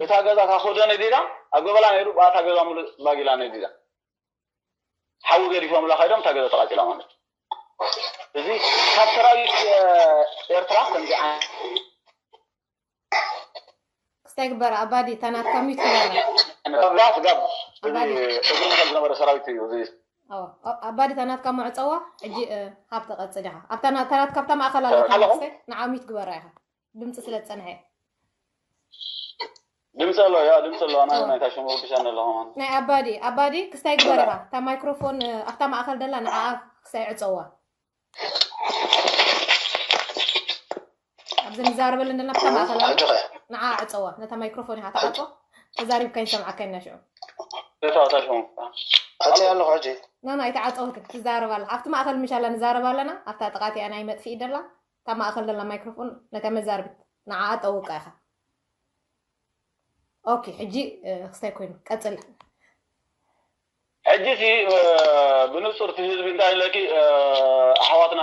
እታ ገዛ እታ ኮዶ ነዲዳ ኣብ ገበላ ነይሩ ብኣታ ገዛ ሙሉእ ባጊላ ነዲዳ ሓዊ ገዲፎምላ ከይዶም እታ ገዛ ተቃፂላ ማለት እዚ ካብ ሰራዊት ኤርትራ ከምዚ ክስታይ ግበር ኣባዲ እታ ናትካ ሚት ግበራ ስጋብ እዚ ዝነበረ ሰራዊት እዩ ኣባዲ እታ ናትካ መዕፀዋ ሕጂ ሃብ ተቐፅል ኢኻ ኣብታ ናትካ ኣብታ ማእኸል ኣለካ ንዓ ሚት ግበራ ኢኻ ድምፂ ስለ ዝፀንሐ ድምፂ ኣሎ ያ ድምፂ ኣሎ ኣና ናይታ ሽሙ ብሻን ኣለኹ ናይ ኣባዲ ኣባዲ ክስታይ ግበር ኢኻ እታ ማይክሮፎን ኣብታ ማእኸል ደላ ንዓ ክስታይ ዕፀዋ ኣብዚ ንዛረበሉ እንደና ኣብታ ማእኸል ንዓ ዕፀዋ ነታ ማይክሮፎን ኢኻ ተዓፆ ተዛሪብካ ይሰምዓካ ኢና ሽዑ እታ ሽሙ ኣፀይ ኣለኹ ሕጂ ኖ ኖ ኣይተዓፀወትን ትዛረብ ኣላ ኣብቲ ማእኸል ምሻላ ንዛረብ ኣለና ኣብታ ጥቓት እያ ናይ መጥፍኢ ደላ እታ ማእኸል ደላ ማይክሮፎን ነታ መዛርቢት ንዓኣ ጠውቃ ኢኻ ኦኬ ሕጂ ክስታይ ኮይኑ ቀፅል ሕጂ ሲ ብንፁር እቲ ህዝቢ እንታይ ኢለኪ ኣሕዋትና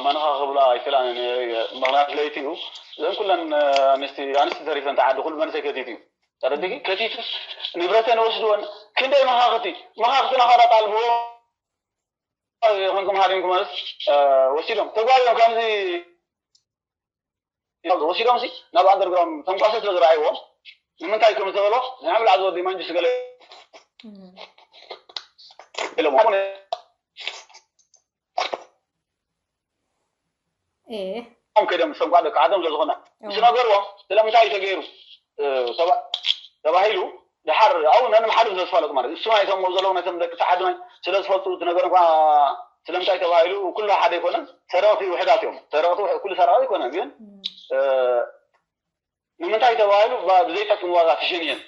መንኻ ክብላ ኣይክእላን ምክንያት ለይቲ እዩ እዘን ኩለን ኣንስቲ ኣንስቲ ተሪፈን ተዓዲ ኩሉ መንሰይ ከቲት እዩ ተረዲኪ ከቲቱስ ንብረተን ወስድወን ክንደይ መኻኽቲ መኻኽትና ኸዳ ጣልብዎ ይኹንኩም ሃሪምኩም ማለት ወሲዶም ተጓዮም ከምዚ ወሲዶም ናብ ኣንደርግራውንድ ተንኳሰ ስለ ዝረኣይዎም ንምንታይ ከም ዝተበሎ ናይ ብላዕ ዝወዲ መንጅስ ገለ ኢሎም እ ም ከይዶም ሰንቋ ደቂ ዓዶም ስለዝኾነ ምስ ነገርዎም ስለምንታይ እዩ ተገይሩ ተባሂሉ ድሓር ኣብኡ ነንባዕሎም ስለ ዝፋለጡ ማለት እሱ ናይቶም ዘለዉ ነቶም ደቂ ተዓድናይ ስለ ዝፈልጡ እቲ ነገር እኳ ስለምንታይ ተባሂሉ ኩሉ ሓደ ኣይኮነን ሰረቕቲ ውሕዳት እዮም ሰረቕቲ ኩሉ ሰረቕ ኣይኮነን ግን ንምንታይ ተባሂሉ ብዘይጠቅም ዋጋ ትሸንየን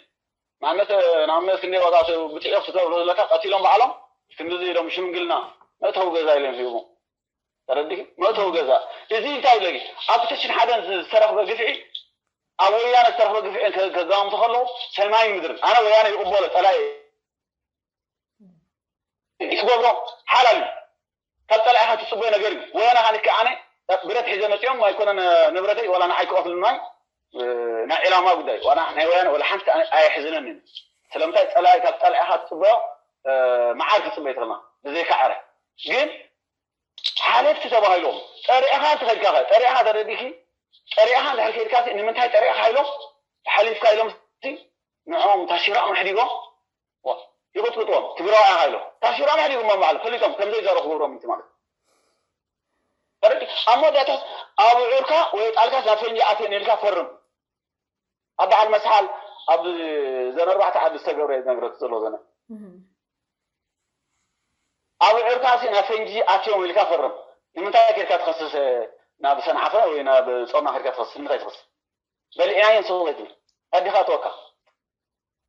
ንኣብነት ንኣብነት ክንደይ ዋጋ ብፅሒፍ ትገብሮ ዘለካ ቀቲሎም ባዕሎም ክንድዚ ኢሎም ሽምግልና መእተዊ ገዛ ኢሎም ሂቦም ተረዲኺ መእተዊ ገዛ እዚ እንታይ ኢለ ኣብ ክልተ ሽሕን ሓደን ዝተረኽበ ግፍዒ ኣብ ወያነ ዝተረኽበ ግፍዒ ከጋምቱ ከለዉ ሰማይን ምድርን ኣነ ወያነ ይቕበሎ ፀላኢ ይትገብሮ ሓላል እዩ ካብ ፀላኢኻ ትፅበዮ ነገር እዩ ወያነ ካኒካ ኣነ ብረት ሒዘ መፅኦም ኣይኮነን ንብረተይ ዋላ ንዓይ ክቐትሉናይ ናይ ዕላማ ጉዳይ ዋላ ናይ ወያነ ዋላ ሓንቲ ኣየሕዝነን እዩ ስለምንታይ ፀላኢ ካብ ፀላኢኻ ትፅበዮ መዓር ክፅበይ ትኽልና ብዘይካ ዕረ ግን ሓለፍቲ ተባሂሎም ጠሪዕኻ እንተኸድካ ጠሪዕኻ ተረዲኪ ጠሪዕኻ እንድሕር ከድካ ንምንታይ ጠሪዕኻ ኢሎም ሓሊፍካ ኢሎም ንዕኦም ታሲሮም ኣሕዲጎም ይቕጥቅጥዎም ትግራዋይ ኢኻ ኢሎም ታሲሮም ኣሕዲጎም ባዕሉ ፈሊጦም ከምዘይዛረቡ ክገብሮም ማለት ኣብ መወዳእታ ኣብ ዑርካ ወይ ጣልካ ናብ ፈንጂ ኣትየን ኢልካ ፈርም ኣብ በዓል መስሓል ኣብ ዘን ኣርባዕተ ዓዲ ዝተገብረ ዝነግረክ ዘሎ ዘነ ኣብ ኤርትራ ሲ ናብ ፈንጂ ኣትዮም ኢልካ ፈርም። ንምንታይ ከድካ ትኸስስ ናብ ሰንዓፈ ወይ ናብ ጾርና ከድካ ትኸስስ ንምንታይ ትኸስስ? በሊዕናዮ ንስኹም ኣይትብል ኣዲኻ ተወካ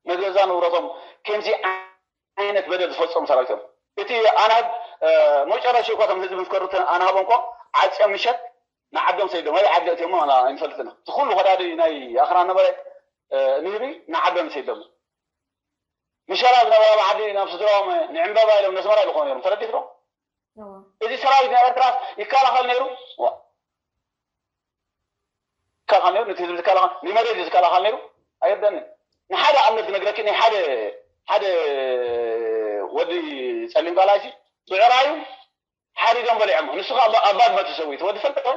ንገዛ ንብረቶም ከምዚ ዓይነት በደል ዝፈጸሙ ሰራዊት እዮም። እቲ ኣናህብ መጨረሻ እኳ እቶም ህዝቢ ምስ ከርቱ ኣናህቦም እኮ ዓጽዮም ምሸት ንዓዶም ሰይዶም ወይ ዓዲ እትዮም ኣይንፈልጥና እቲ ኩሉ ከዳዲ ናይ ኣኽራን ነበረ ንህቢ ንዓዶም ሰይዶም ምሸላ ዝነበራ ብዓዲ ናብ ስድራኦም ንዕምበባ ኢሎም ነስመራ ይልኮ ነይሮም ተረዲፍኩም እዚ ሰራዊት ናይ ኤርትራ ይከላኸል ነይሩ ይከላኸል ነይሩ ነቲ ህዝቢ ዝከላኸል ንመሬት እዩ ዝከላኸል ነይሩ ኣይርደንን ንሓደ ኣብነት ዝነግረኪ ናይ ሓደ ሓደ ወዲ ፀሊም ቃላሲ ብዕራዩ ሓሪዶም በሊዖሞ ንሱ ከዓ ኣብ ባድመ ተሰዊኡ ወዲ ፈልጠ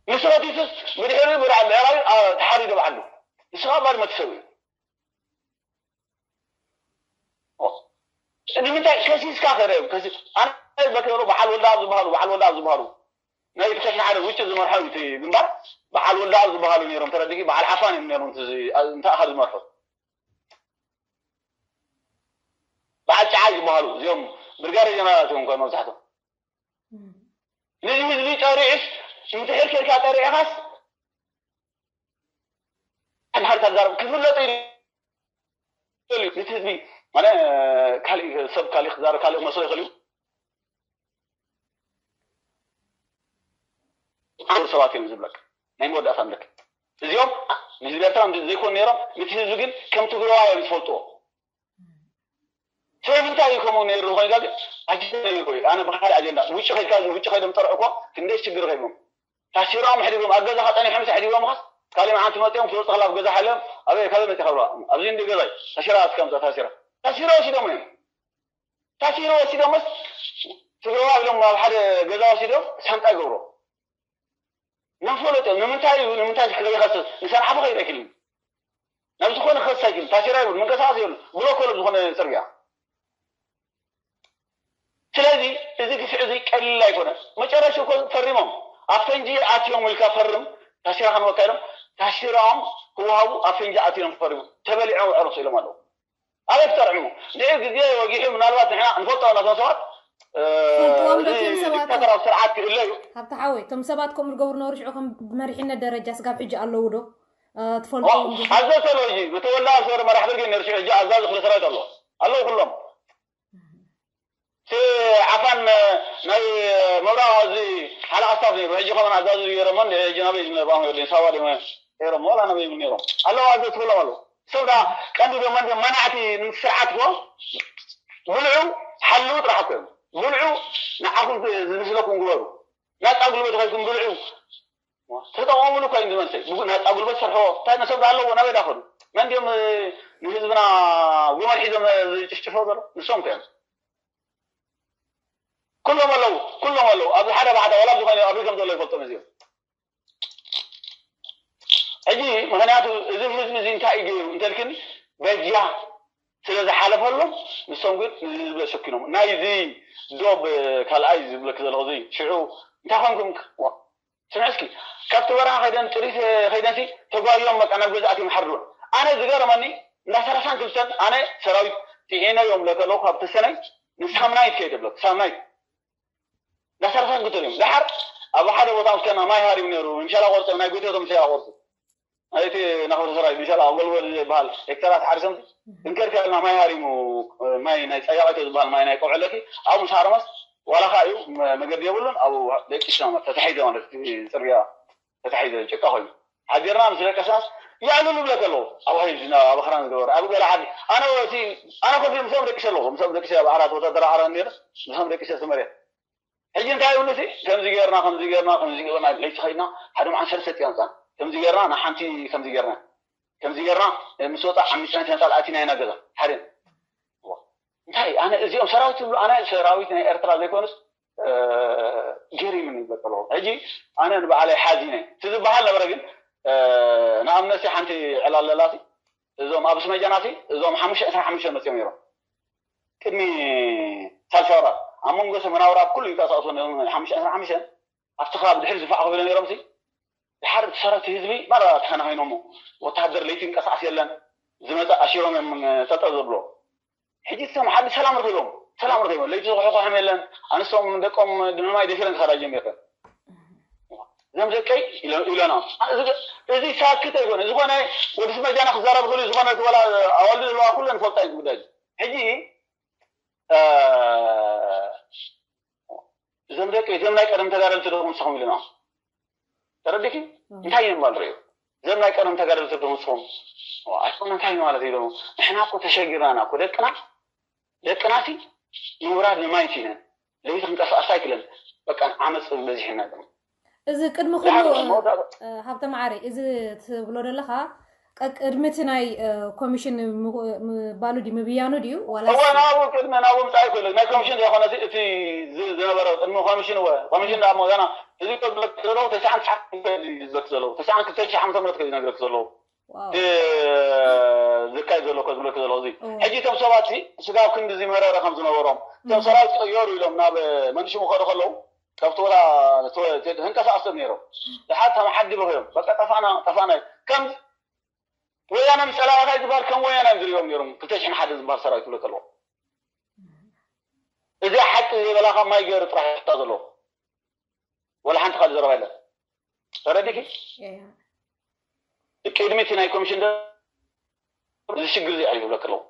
ንሱ ከቲቱስ ብድሕሪኡ ብዕራዩ ተሓሪዶ በዓሉ ንሱ ከዓ ኣብ ባድመ ተሰዊኡ ንምንታይ ከሲስካ ከደ ኣነ በክሮ በዓል ወልዳ ዝበሃሉ በዓል ወልዳ ዝበሃሉ ናይ ብተሽናሓደ ውጭ ዝመርሖ እቲ ግንባር በዓል ወልዳ ዝበሃሉ ነይሮም ተረዲኪ በዓል ዓፋን እዮም ነይሮም እንታይ ኣኻል ዝመርሑ በዓል ጨዓይ ዝበሃሉ እዚኦም ብርጋዴ ጀነራላት እዮም ኮ መብዛሕቶም ነዚ ህዝቢ ጠሪዕስ እንድሕር ኬድካ ጠሪዕኻስ ኣድሓርካ ዛረብ ክፍለጥ እዩ ነቲ ህዝቢ ማለ ካሊእ ሰብ ካሊእ ክዛረብ ካሊእ ክመስሎ ይኽእል እዩ ዓውር ሰባት እዮም ዝብለካ ናይ መወዳእታ ምልክት እዚኦም ንህዝቢ ኤርትራ ዘይኮኑ ነይሮም ነቲ ህዝቢ ግን ከም ትግረዋይ እዮም ዝፈልጥዎ ስለምንታይ እዩ ከምኡ ነይሩ ኮይንካ ግን ኣጀንዳ ነይሩ እዩ ኣነ ብሓደ ኣጀንዳ ውጭ ከይድካ ውጭ ከይዶም ጠርዑ እኮ ክንደይ ሽግር ከይቦም ታሲሮም ሕዲጎም ኣብ ገዛኻ ጸኒሖም ሲ ሕዲጎምኻስ ካልእ መዓልቲ መጺኦም ክወጽእ ከላ ኣብ ገዛ ሓልዮም ኣበይ ካበይ መጺኻ ብለዋ ኣብዚ እንዲ ገዛይ ታሲራ እስከምጻ ታሲራ ታሲራ ወሲዶም እዮም ታሲራ ወሲዶምስ ትግረዋ ኢሎም ኣብ ሓደ ገዛ ወሲዶም ሳንጣ ይገብሮ ናፈለጦም ንምንታይ እዩ ንምንታይ ክኸስስ ንሰንዓፈ ከይረክል ናብ ዝኾነ ክኸስስ ኣይክል ታሲራ ይብል ምንቀሳቀስ ይብል ብሎኮ ዝኾነ ጽርግያ ስለዚ እዚ ግፍዒ እዚ ቀሊል ኣይኮነ መጨረሽ እኮ ፈሪሞም ኣብ ፈንጂ ኣትዮም ኢልካ ፈርም ታሲራ ክንወካ ኢሎም ታሲራኦም ክወሃቡ ኣብ ፈንጂ ኣትዮም ፈሪሞም ተበሊዖም ዕረሱ ኢሎም ኣለዉ ኣበይ ክጠርዕሙ ንዕ ግዜ ወጊሑ ምናልባት ንሕና ንፈልጦ ናቶም ሰባት ዲክታተራዊ ስርዓት ክእለ እዩ ሃብቲ ሓወይ እቶም ሰባት ከምኡ ዝገብሩ ነበሩ ሽዑ ከም ብመሪሕነት ደረጃ ስጋብ ሕጂ ኣለዉ ዶ ትፈልጦ ኣብዚ ዘሎ ሕጂ ብተወላ ሰር መራሕ ብርጌድ ነርሲ ሕጂ ኣዛዚ ክፍለ ሰራዊት ኣሎ ኣለዉ ኩሎም እቲ ዓፋን ናይ ምብራቕ እዚ ሓለቓ ስታፍ ነይሩ ሕጂ ከመን ኣዛዚ ገይሮሞ እንዲ ሕጂ ናበይ ዝነብኣም ወዲ ሳዋ ዲ ገይሮሞ ዋላ ናበይ ይብሉ ነይሮም ኣለዉ ኣዘዝቲ ኩሎም ኣለዉ ሰብ ዳ ቀንዲ ዶ መን መናዕቲ ንምስርዓት ኮ ብልዑ ሓልዉ ጥራሕ እኮ እዮም ብልዑ ንዓኹም ዝመስለኩም ግበሩ ናፃ ጉልበት ኸይድኩም ብልዑ ተጠቐሙሉ እኮ እዮም ዝመንሰይ ናፃ ጉልበት ሰርሕዎ እንታይ ነሰብ ኣለዎ ናበይ ዳኸዱ መን ድዮም ንህዝብና ጉመል ሒዞም ዝጭፍጭፈው ዘሎ ንሶም እኮ እዮም ኩሎም ኣለዉ ኩሎም ኣለዉ ኣብዚ ሓደ ባሕዳ ዋላ ዝኾነ ኣበይ ከም ዘሎ ይፈልጦም እዚኦም ሕጂ ምክንያቱ እዚ ህዝቢ እዚ እንታይ እዩ ገይሩ እንተልክኒ በጃ ስለ ዝሓለፈሎም ንሶም ግን ንህዝቢ ኣሸኪኖም ናይዚ ዶብ ካልኣይ ዝብለክ ዘለኹ እዚ ሽዑ እንታይ ኮንኩም ስምዕ እስኪ ካብቲ በረኻ ከይደን ጥሪት ከይደንሲ ተጓዮም በቃ ናብ ገዛእት እዮም ሓርድወን ኣነ ዝገረመኒ እንዳ ሰላሳን ክልተን ኣነ ሰራዊት ጥዒነዮም ለከለኩ ካብ ተሰነይ ንሳምናይት ከይደ ብለኩ ሳምናይት እንዳ ሰላሳን ክልተን እዮም ድሓር ኣብ ሓደ ቦታ ምስ ከና ማይ ሃሪም ነይሩ ምሻላ ቆርጦ ናይ ጎይቶቶም ምሻላ ቆርጡ እቲ ናኸተ ሰራዊት ምሻላ ጎልጎል ዝበሃል ሄክተራት ሓሪሶም እንከድካ ኢልና ማይ ሃሪሙ ማይ ናይ ፀያቂቶ ዝበሃል ማይ ናይ ቀውዐለኪ ኣብኡ ምስ ሃረመስ ዋላ ከዓ እዩ መገዲ የብሉን ኣብኡ ደቂስና ተታሒዘ ማለት ጽርግያ ተታሒዘ ጭቃ ኮይኑ ሓዲርና ምስ ደቀስናስ የዕልሉ ይብለክ ኣለዎ ኣብ ሃይዝና ኣብ ኣኽራን ዝገበረ ኣብ ገለ ዓዲ ኣነ እቲ ኣነ ኮፊ ምስኦም ደቂሰ ኣለኹ ምስኦም ደቂሰ ኣብ ዓራት ወታደር ዓራት ነይረ ምስኦም ደቂሰ እቲ መሬት ሕጂ እንታይ ይብሉ እቲ ከምዚ ገርና ከምዚ ገርና ከምዚ ገርና ለይቲ ኸይድና ሓደ መዓን ሰለስተ ፂዮን ፃን ከምዚ ገርና ንሓንቲ ከምዚ ገርና ከምዚ ገርና ምስ ወፃ ዓሚፅና ተንፃል ኣቲና ኢና ገዛ ሓደ እንታይ ኣነ እዚኦም ሰራዊት ትብሉ ኣነ ሰራዊት ናይ ኤርትራ ዘይኮኑስ ገሪምኒ በቀሎ ሕጂ ኣነ ንባዕለይ ሓዚነ እቲ ዝበሃል ነበረ ግን ንኣብነት ሓንቲ ዕላል ለላሲ እዞም ኣብ ስመጃናሲ እዞም ሓሙሽተ ዕስራ ሓሙሽተ መፅኦም ነይሮም ቅድሚ ሳልሳይ ወራር ኣብ መንጎ ሰሜናዊ ወራር ኩሉ ይንቀሳቀሱ ሓሙሽተ ዕስራ ሓሙሽተ ኣብቲ ከባቢ ድሕሪ ዝፋዕ ክብለ ነይሮም ድሓር እቲ ሰራዊት ህዝቢ ማራ ተኸናኺኖሞ ወታሃደር ለይቲ ይንቀሳቀስ የለን ዝመፀ ኣሲሮም እዮም ጠጠው ዘብሎ ሕጂ እቶም ዓዲ ሰላም ረኺቦም፣ ሰላም ረኺቦም። ለይቲ ዝኹሕኹሖም የለን። ኣንስቶም ደቆም ንማይ ደፊረን ክኸዳ ጀሚረን። እዞም ደቀይ ኢለ- ኢለና። እዚ ሳክት ኣይኮነ። ዝኾነ ወዲ ስመጃና ክዛረብ ክሉ ዝኾነ ወላ ኣዋልዱ ዘለዋ ኩለን ፈልጣ እዩ ጉዳይ። ሕጂ እ፣ እዞም ደቂ እዞም ናይ ቀደም ተጋደልቲ ዶ ንስኹም ኢሉና። ተረዲኪ? እንታይ እዮም ባል ርእዩ? እዞም ናይ ቀደም ተጋደልቲ ዶ ንስኹም? ኣይኮነ እንታይ ማለት እዩ? ንሕና እኮ ተሸጊርና ኢና እኮ ደቅና ደቅና ሲ ምውራድ ንማይ ሲ ነን ለይቲ ክንቀሳቀስ ኣይክለን። በቃ ዓመፅ በዚሕና። እዚ ቅድሚ ኩሉ ሃብተ ማዓሪ እዚ ትብሎ ዘለኻ ቅድሚ እቲ ናይ ኮሚሽን ምባሉ ድዩ ምብያኑ ድዩ ዋላ እወ ናብኡ ቅድሚ ናብኡ ምፃእ ይክእል ናይ ኮሚሽን ዘይኮነ እቲ ዝነበረ ቅድሚ ኮሚሽን እወ ኮሚሽን ዳ ገና እዚ ዝብለክ ዘለዉ ተስዓን ትሽዓን ዝብለክ ዘለዉ ተስዓን ክልተ ሺሕ ዓመተ ምህረት ከ ዝነግረክ ዘለዉ ዝካየድ ዘሎ ከ ዝብለክ ዘለዉ እዚ ሕጂ እቶም ሰባት ስጋብ ክንዲ ዝመረረ ከም ዝነበሮም እቶም ሰራዊት ቀየሩ ኢሎም ናብ መንሽሙ ከዱ ከለዉ ካብቲ ወላ ህንቀሳቀስቶም ነይሮም ድሓር ከም ዓዲ በኺዮም በቃ ጠፋና ጠፋና ከም ወያነ ምስ ፀላእኻ ዝበሃል ከም ወያነ እዮም ዝሪኦም ነይሮም ክልተ ሽሕን ሓደ ዝበሃል ሰራዊት ዝብሎ ከለዎ እዚ ሓቂ ዘይበላኻ ማይ ገይሩ ጥራሕ ሕታ ዘለዎ ወላ ሓንቲ ካልእ ዘረባ የለን ተረዲኪ ቅድሚ እቲ ናይ ኮሚሽን እዚ ሽግር እዚ እዩ ዝብለክ ኣለዎ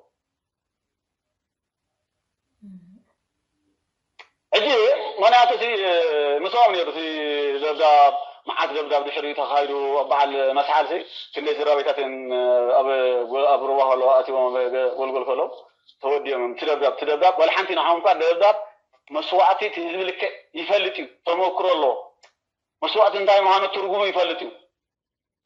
ሕጂ ምክንያቱ እቲ ምስኦም ነይሩ እቲ ደብዳብ መዓት ደብዳብ ድሕሪ ተኻይዱ በዓል መስሓል ክንደይ ስድራ ቤታት ኣብ ሩባ ከለዉ ኣትዎም ጎልጎል ከለዉ ተወዲኦም እዮም እቲ ደብዳብ እቲ ደብዳብ ወላ ሓንቲ ንዓኹም እኳ ደብዳብ መስዋዕቲ እቲ ህዝቢ ልክዕ ይፈልጥ እዩ ተመክሮ ኣለዎ መስዋዕቲ እንታይ ምዃኑ ትርጉሙ ይፈልጥ እዩ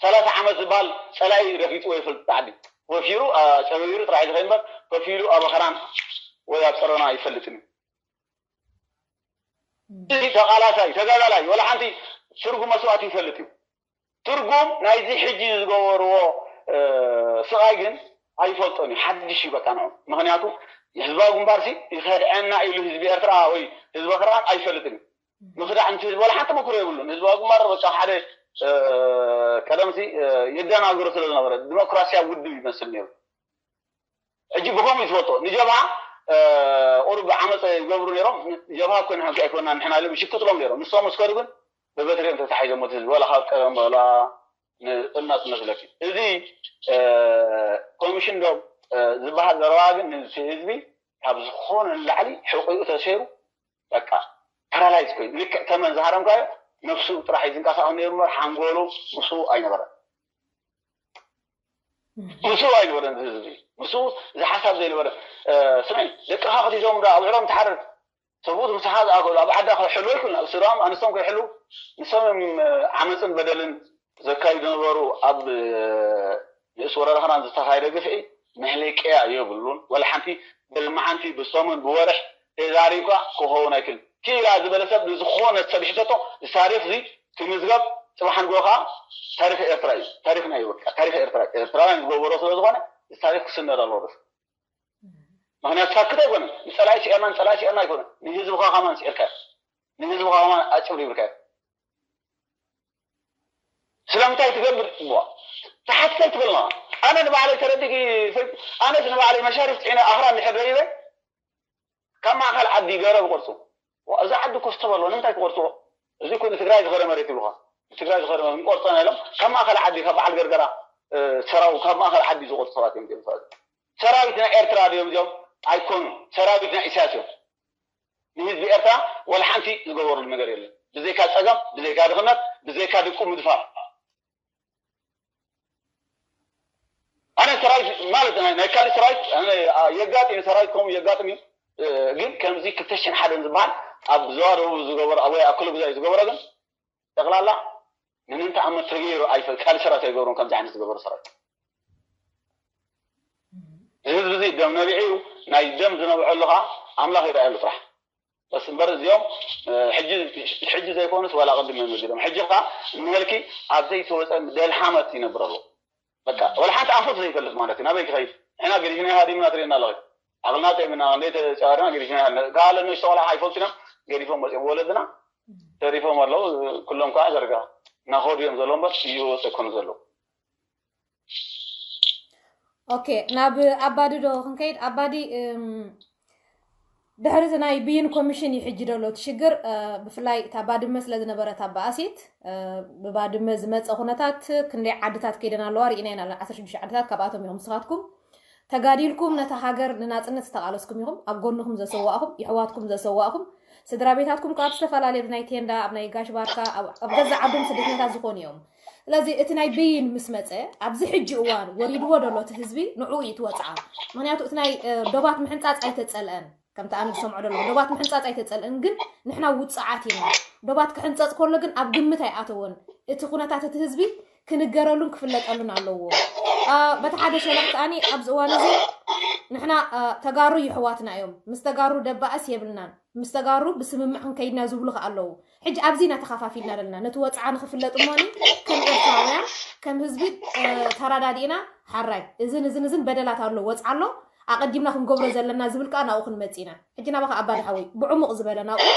ሰላሳ ዓመት ዝበሃል ፀላኢ ረጊፅዎ ይፈልጥ ዓዲ ወፊሩ ጨበቢሩ ጥራሕ ዝኸይድ እምበር ከፊሉ ኣብ ኸራን ወይ ኣብ ፀረና ይፈልጥን እዩ እዚ ተቓላሳይ ተጋዳላይ ወላ ሓንቲ ትርጉም መስዋዕቲ ይፈልጥ እዩ ትርጉም ናይዚ ሕጂ ዝገበርዎ ስቓይ ግን ኣይፈልጦን እዩ ሓድሽ እዩ በቃ ንዑ ምክንያቱ ህዝባዊ ግንባርሲ ይኸድዐና ኢሉ ህዝቢ ኤርትራ ወይ ህዝቢ ኸራን ኣይፈልጥን እዩ ምኽዳዕ ነቲ ህዝቢ ዋላ ሓንቲ መክሮ የብሉን ህዝባዊ ግንባር በቃ ሓደ ቀደምሲ የደናግሮ ስለ ዝነበረ ዲሞክራሲያዊ ውድብ ይመስል ነይሩ ሕጂ ብኸምኡ ትፈልጦ ንጀብሃ ቁሩብ ዓመፀ ይገብሩ ነይሮም ጀብሃ እኮ ንሕና ኣይኮና ንሕና ኢሎም ይሽቅጥሎም ነይሮም ንሶም እስከዱ ግን ብበትሪ እዮም ተታሒዞም እቲ ህዝቢ ዋላ ካብ ቀደም ዋላ ንእና ትመስለኪ እዚ ኮሚሽን ዶ ዝበሃል ዘረባ ግን ነዚ ህዝቢ ካብ ዝኾነ ንላዕሊ ሕቑኡ ተሰይሩ በቃ ፓራላይዝ ኮይኑ ልክዕ ተመን ዝሃረምካዮ ነፍሱ ጥራሕ እዩ ዝንቀሳቐስ ነይሩ እምበር ሓንጎሉ ምስኡ ኣይነበረን ምስኡ ኣይነበረን እዚ ህዝቢ ምስኡ እዚ ሓሳብ ዘይነበረ ስምዒ ደቅኻ ክትይዞም ዶ ኣውዕሎም ትሓርድ ሰብኡት ምሳኻ ዝኣከሉ ኣብ ዓዳ ክሕሉ ኣይክእሉን ኣብ ስድራኦም ኣንስቶም ከይሕሉ ንሶም ዓመፅን በደልን ዘካይዱ ነበሩ ኣብ ንእስ ወረዳ ኸናን ዝተኻየደ ግፍዒ መሕለቅያ የብሉን ወላ ሓንቲ ብልመዓንቲ ብሰሙን ብወርሕ ተዛሪብካ ክኸውን ኣይክእል ኪላ ዝበለ ሰብ ንዝኾነ ሰብ ይሕተቶ እዚ ታሪክ እዚ ክምዝገብ ፅባሕ ንግሆ ከዓ ታሪክ ኤርትራ እዩ ታሪክና እዩ በቃ ታሪክ ኤርትራ ኤርትራውያን ዝገበሮ ስለ ዝኾነ እዚ ታሪክ ክስነድ ኣለዎ በስ ምክንያቱ ሳክት ኣይኮነን ንፀላኢ ስዒርና ንፀላኢ ስዒርና ኣይኮነን ንህዝብኻ ከማን ስዒርካ ንህዝብኻ ከማን ኣጭብሪብርካ ስለምንታይ ትገብር ዋ ተሓትተ ኣይትበልና ኣነ ንባዕለይ ተረዲእ ኣነስ ንባዕለይ መሻሪፍ ፅዒነ ኣኽራ እንድሕር ረይበ ካብ ማእኸል ዓዲ ገረብ ይቆርፁ እዛ ዓዲ ኮስቶ በሎ ንምንታይ ትቆርፅዎ እዚ ኩሉ ትግራይ ዝኸረ መሬት ይብሉኻ ትግራይ ዝኸረ መሬት ንቆርፀና ኢሎም ካብ ማእኸል ዓዲ ካብ በዓል ገርገራ ሰራው ካብ ማእኸል ዓዲ ዝቆርፁ ሰባት እዮም ዚኦም ሰባት ሰራዊት ናይ ኤርትራ ድዮም እዚኦም ኣይኮኑን ሰራዊት ናይ ኢሳያስ እዮም ንህዝቢ ኤርትራ ወላ ሓንቲ ዝገበሩሉ ነገር የለን ብዘይካ ፀገም ብዘይካ ድኽነት ብዘይካ ድቁ ምድፋር ኣነ ሰራዊት ማለት ናይ ካልእ ሰራዊት የጋጥም ሰራዊት ከምኡ የጋጥም እዩ ግን ከምዚ ክልተ ሽሕን ሓደን ዝበሃል ኣብ ዞባ ደቡብ ዝገበረ ወይ ኣብ ክልጉዛይ ዝገበረ ግን ጠቕላላ ንምንታይ ዓመት ተገይሩ ኣይፈ ካልእ ሰራዊት ኣይገብሮም ከምዚ ዓይነት ዝገበሩ ሰራዊት እዚ ህዝቢ እዚ ደም ነቢዑ እዩ ናይ ደም ዝነብዐሉ ከዓ ኣምላኽ ይረኣየሉ ጥራሕ በስ እምበር እዚኦም ሕጂ ዘይኮኑስ ዋላ ቅድም እዮም ወዲዶም ሕጂ ከዓ እነሀልኪ ኣብ ዘይተወፀ ደልሃመት ይነብር ኣሎ በቃ ወላ ሓንቲ ኣንፈት ዘይፈልጥ ማለት እዩ ናበይ ክኸይድ ንሕና ገዲፍና ኢኻ ዲምና ትርእየና ኣለኺ ዓቕልና ጠይምና እንደ ተጫዋርና ገዲፍና ኢኻ ካለ ንእሽቶ ቆልዓ ኣይፈልጡን እዮም ገዲፎም መፅኦም ወለድና ተሪፎም ኣለዉ ኩሎም ከዓ ዘርጋ እናኸዱ እዮም ዘለዉ እምበር ይወፀ ኣይኮኑ ዘለዉ ኦኬ፣ ናብ ኣባዲ ዶ ክንከይድ? ኣባዲ፣ እም፣ ድሕሪ እቲ ናይ ብይን ኮሚሽን እዩ ሕጂ ደሎ እቲ ሽግር። እ፣ ብፍላይ እታ ባድመ ስለ ዝነበረት ኣባኣሲት፣ እ፣ ብባድመ ዝመፀ ኩነታት ክንደይ ዓድታት ከይደን ኣለዋ ርኢና ኢና። ዓሰርተ ሽዱሽተ ዓድታት ካብኣቶም ኢኹም ንስኻትኩም ተጋዲልኩም ነታ ሃገር ንናፅነት ዝተቓለስኩም ኢኹም። ኣብ ጎንኹም ዘሰዋእኹም፣ የሕዋትኩም ዘሰዋእኹም፣ ስድራ ቤታትኩም ካብ ዝተፈላለየ ናይ ቴንዳ፣ ኣብ ናይ ጋሽ ባርካ፣ ኣብ፣ ኣብ ገዛ ዓዶም ስደተኛታት ዝኾኑ እዮም። ስለዚ እቲ ናይ ብይን ምስ መፀ፣ ኣብዚ ሕጂ እዋን ወሪድዎ ደሎ እቲ ህዝቢ ንዕኡ እዩ እቲ ወፅዓ። ምኽንያቱ እቲ ናይ፣ እ፣ ዶባት ምሕንፃፅ ኣይተፀልአን። ከምቲ ኣነ ዝሰምዖ ደለኹ፣ ዶባት ምሕንፃፅ ኣይተፀልአን፣ ግን ንሕና ውፅዓት ኢና። ዶባት ክሕንፀፅ ከሎ ግን ኣብ ግምት ኣይኣተወን። እቲ ኩነታት እቲ ህዝቢ ክንገረሉን ክፍለጠሉን ኣለዎ። አ፣ በቲ ሓደ ሸነኽ ከኣኒ ኣብዚ እዋን እዚ ንሕና፣ አ፣ ተጋሩ ይሕዋትና እዮም። ምስ ተጋሩ ደባእስ የብልናን። ምስ ተጋሩ ብስምምዕ ክንከይድና ዝብሉ ከኣ ኣለዉ። ሕጂ ኣብዚ ኢና ተኸፋፊልና ዘለና። ነቲ ወፅዓ ንኽፍለጥ እሞኒ ከም ኤርትራውያን፣ ከም ህዝቢ፣ እ፣ ተረዳዲእና ሓራይ እዝን እዝን እዝን በደላት ኣሎ፣ ወፅዓ ኣሎ፣ ኣቐዲምና ክንገብሮ ዘለና ዝብል ከኣ ናብኡ ክንመጽእ ኢና። ሕጂ ናባኻ ኣባ ድሓወይ ብዕሙቕ ዝበለ ናብኡ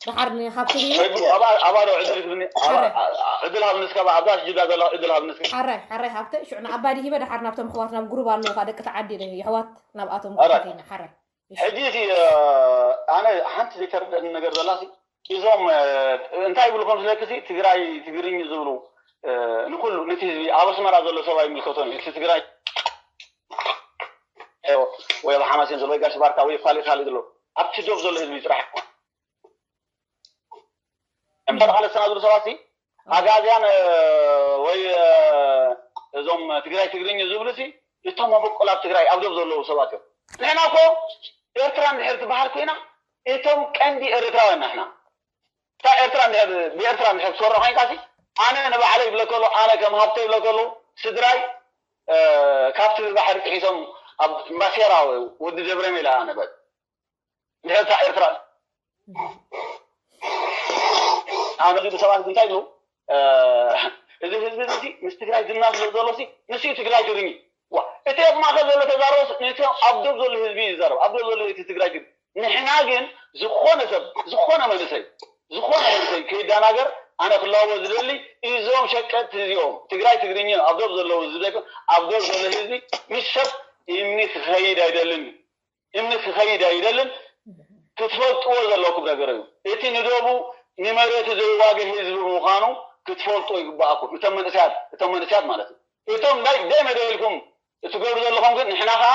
ደሓር ንሃብቲ ህይወት። ኣባ፣ ኣባ ዶ ዕድል ህብኒ፣ ኣባ፣ ሓረ። ዓ-፣ ዓ-፣ ዕድል ሃብ ንስካ፣ ኣብዛ ሽጅጋ ዘለኻ ዕድል ሃብ ንስካ። ሓራይ፣ ሓራይ ሃብተ፣ ሽዑ ንኣባዲ ሂበ ደሓር ናብቶም ኣሕዋት ናብ ግሩብ ኣለዉ፣ ደቂ ተዓዲ የሕዋት ናብኣቶም ኣረ። ክኸተይና፣ ሓራይ። እሺ። ሕጂ እቲ፣ እ፣ ኣነ ሓንቲ ዘይተረደአኒ ነገር ዘላሲ፣ እዞም፣ እ፣ እንታይ ይብሉ ከም ዝለክሲ ትግራይ ትግርኝ ዝብሉ፣ እ፣ ንኩሉ ነቲ ህዝቢ ኣብ ኣስመራ ዘሎ ሰብ ኣይምልከቶን እዩ። እቲ ትግራይ ወይ ኣብ ሓማሴን ዘሎ ወይ ጋሽ ባርካ ወይ ካሊ ካሊ ዘሎ ኣብቲ ዶብ ዘሎ ህዝቢ ጥራሕ እኮ። እምበር ቃለስና ዝብሉ ሰባት ሲ ኣጋዝያን፣ እ፣ ወይ፣ እ፣ እዞም ትግራይ ትግርኝ ዝብሉ ሲ እቶም መበቆል ኣብ ትግራይ ኣብ ዶብ ዘለዉ ሰባት እዮም። ንሕና እኮ ኤርትራ እንድሕር ትበሃል ኮይና እቶም ቀንዲ ኤርትራውያን ንሕና። እታ ኤርትራ እንድሕር ብኤርትራ እንድሕር ትኮርዕ ኮይንካ ሲ ኣነ ንባዕለይ ይብለከሉ፣ ኣነ ከም ሃብተ ይብለከሉ፣ ስድራይ፣ እ፣ ካብቲ ባሕሪ ጥሒሶም ኣብ ማሴራ ወዲ ደብረ ሜላ ኣነ በል። ድሕሪ እታ ኤርትራ ኣነ ዝብሉ ሰባት እንታይ ይብሉ? እ፣ እዚ ህዝቢ እዚ ምስ ትግራይ ዝናስ ዘሎ ሲ ንሱ እዩ ትግራይ ትግርኝ። ዋ፣ እቲ ኣብ ማእከል ዘሎ ተዛረቦስ ነቲ ኣብ ዶብ ዘሎ ህዝቢ እዩ ዝዛረብ። ኣብ ዶብ ዘሎ እቲ ትግራይ ትግርኝ። ንሕና ግን ዝኾነ ሰብ፣ ዝኾነ መንእሰይ፣ ዝኾነ መንእሰይ ከይዳናገር ኣነ ክላቦ ዝደሊ እዞም ሸቀጥቲ እዚኦም ትግራይ ትግርኛ ኣብ ዶብ ዘለዉ ህዝቢ ዘይኮን ኣብ ዶብ ዘሎ ህዝቢ ምስ ሰብ እምኒ ክኸይድ ኣይደልን። እምኒ ክኸይድ ኣይደልን። ክትፈልጥዎ ዘለኩም ነገር እዩ። እቲ ንደቡ ንመሬቱ ዘይዋገ ህዝቢ ምዃኑ ክትፈልጡ ይግባኣኩም። እቶም መንእሰያት፣ እቶም መንእሰያት ማለት እዩ። እቶም ናይ ደይ መደ ኢልኩም እትገብሩ ዘለኹም ግን ንሕና ኸዓ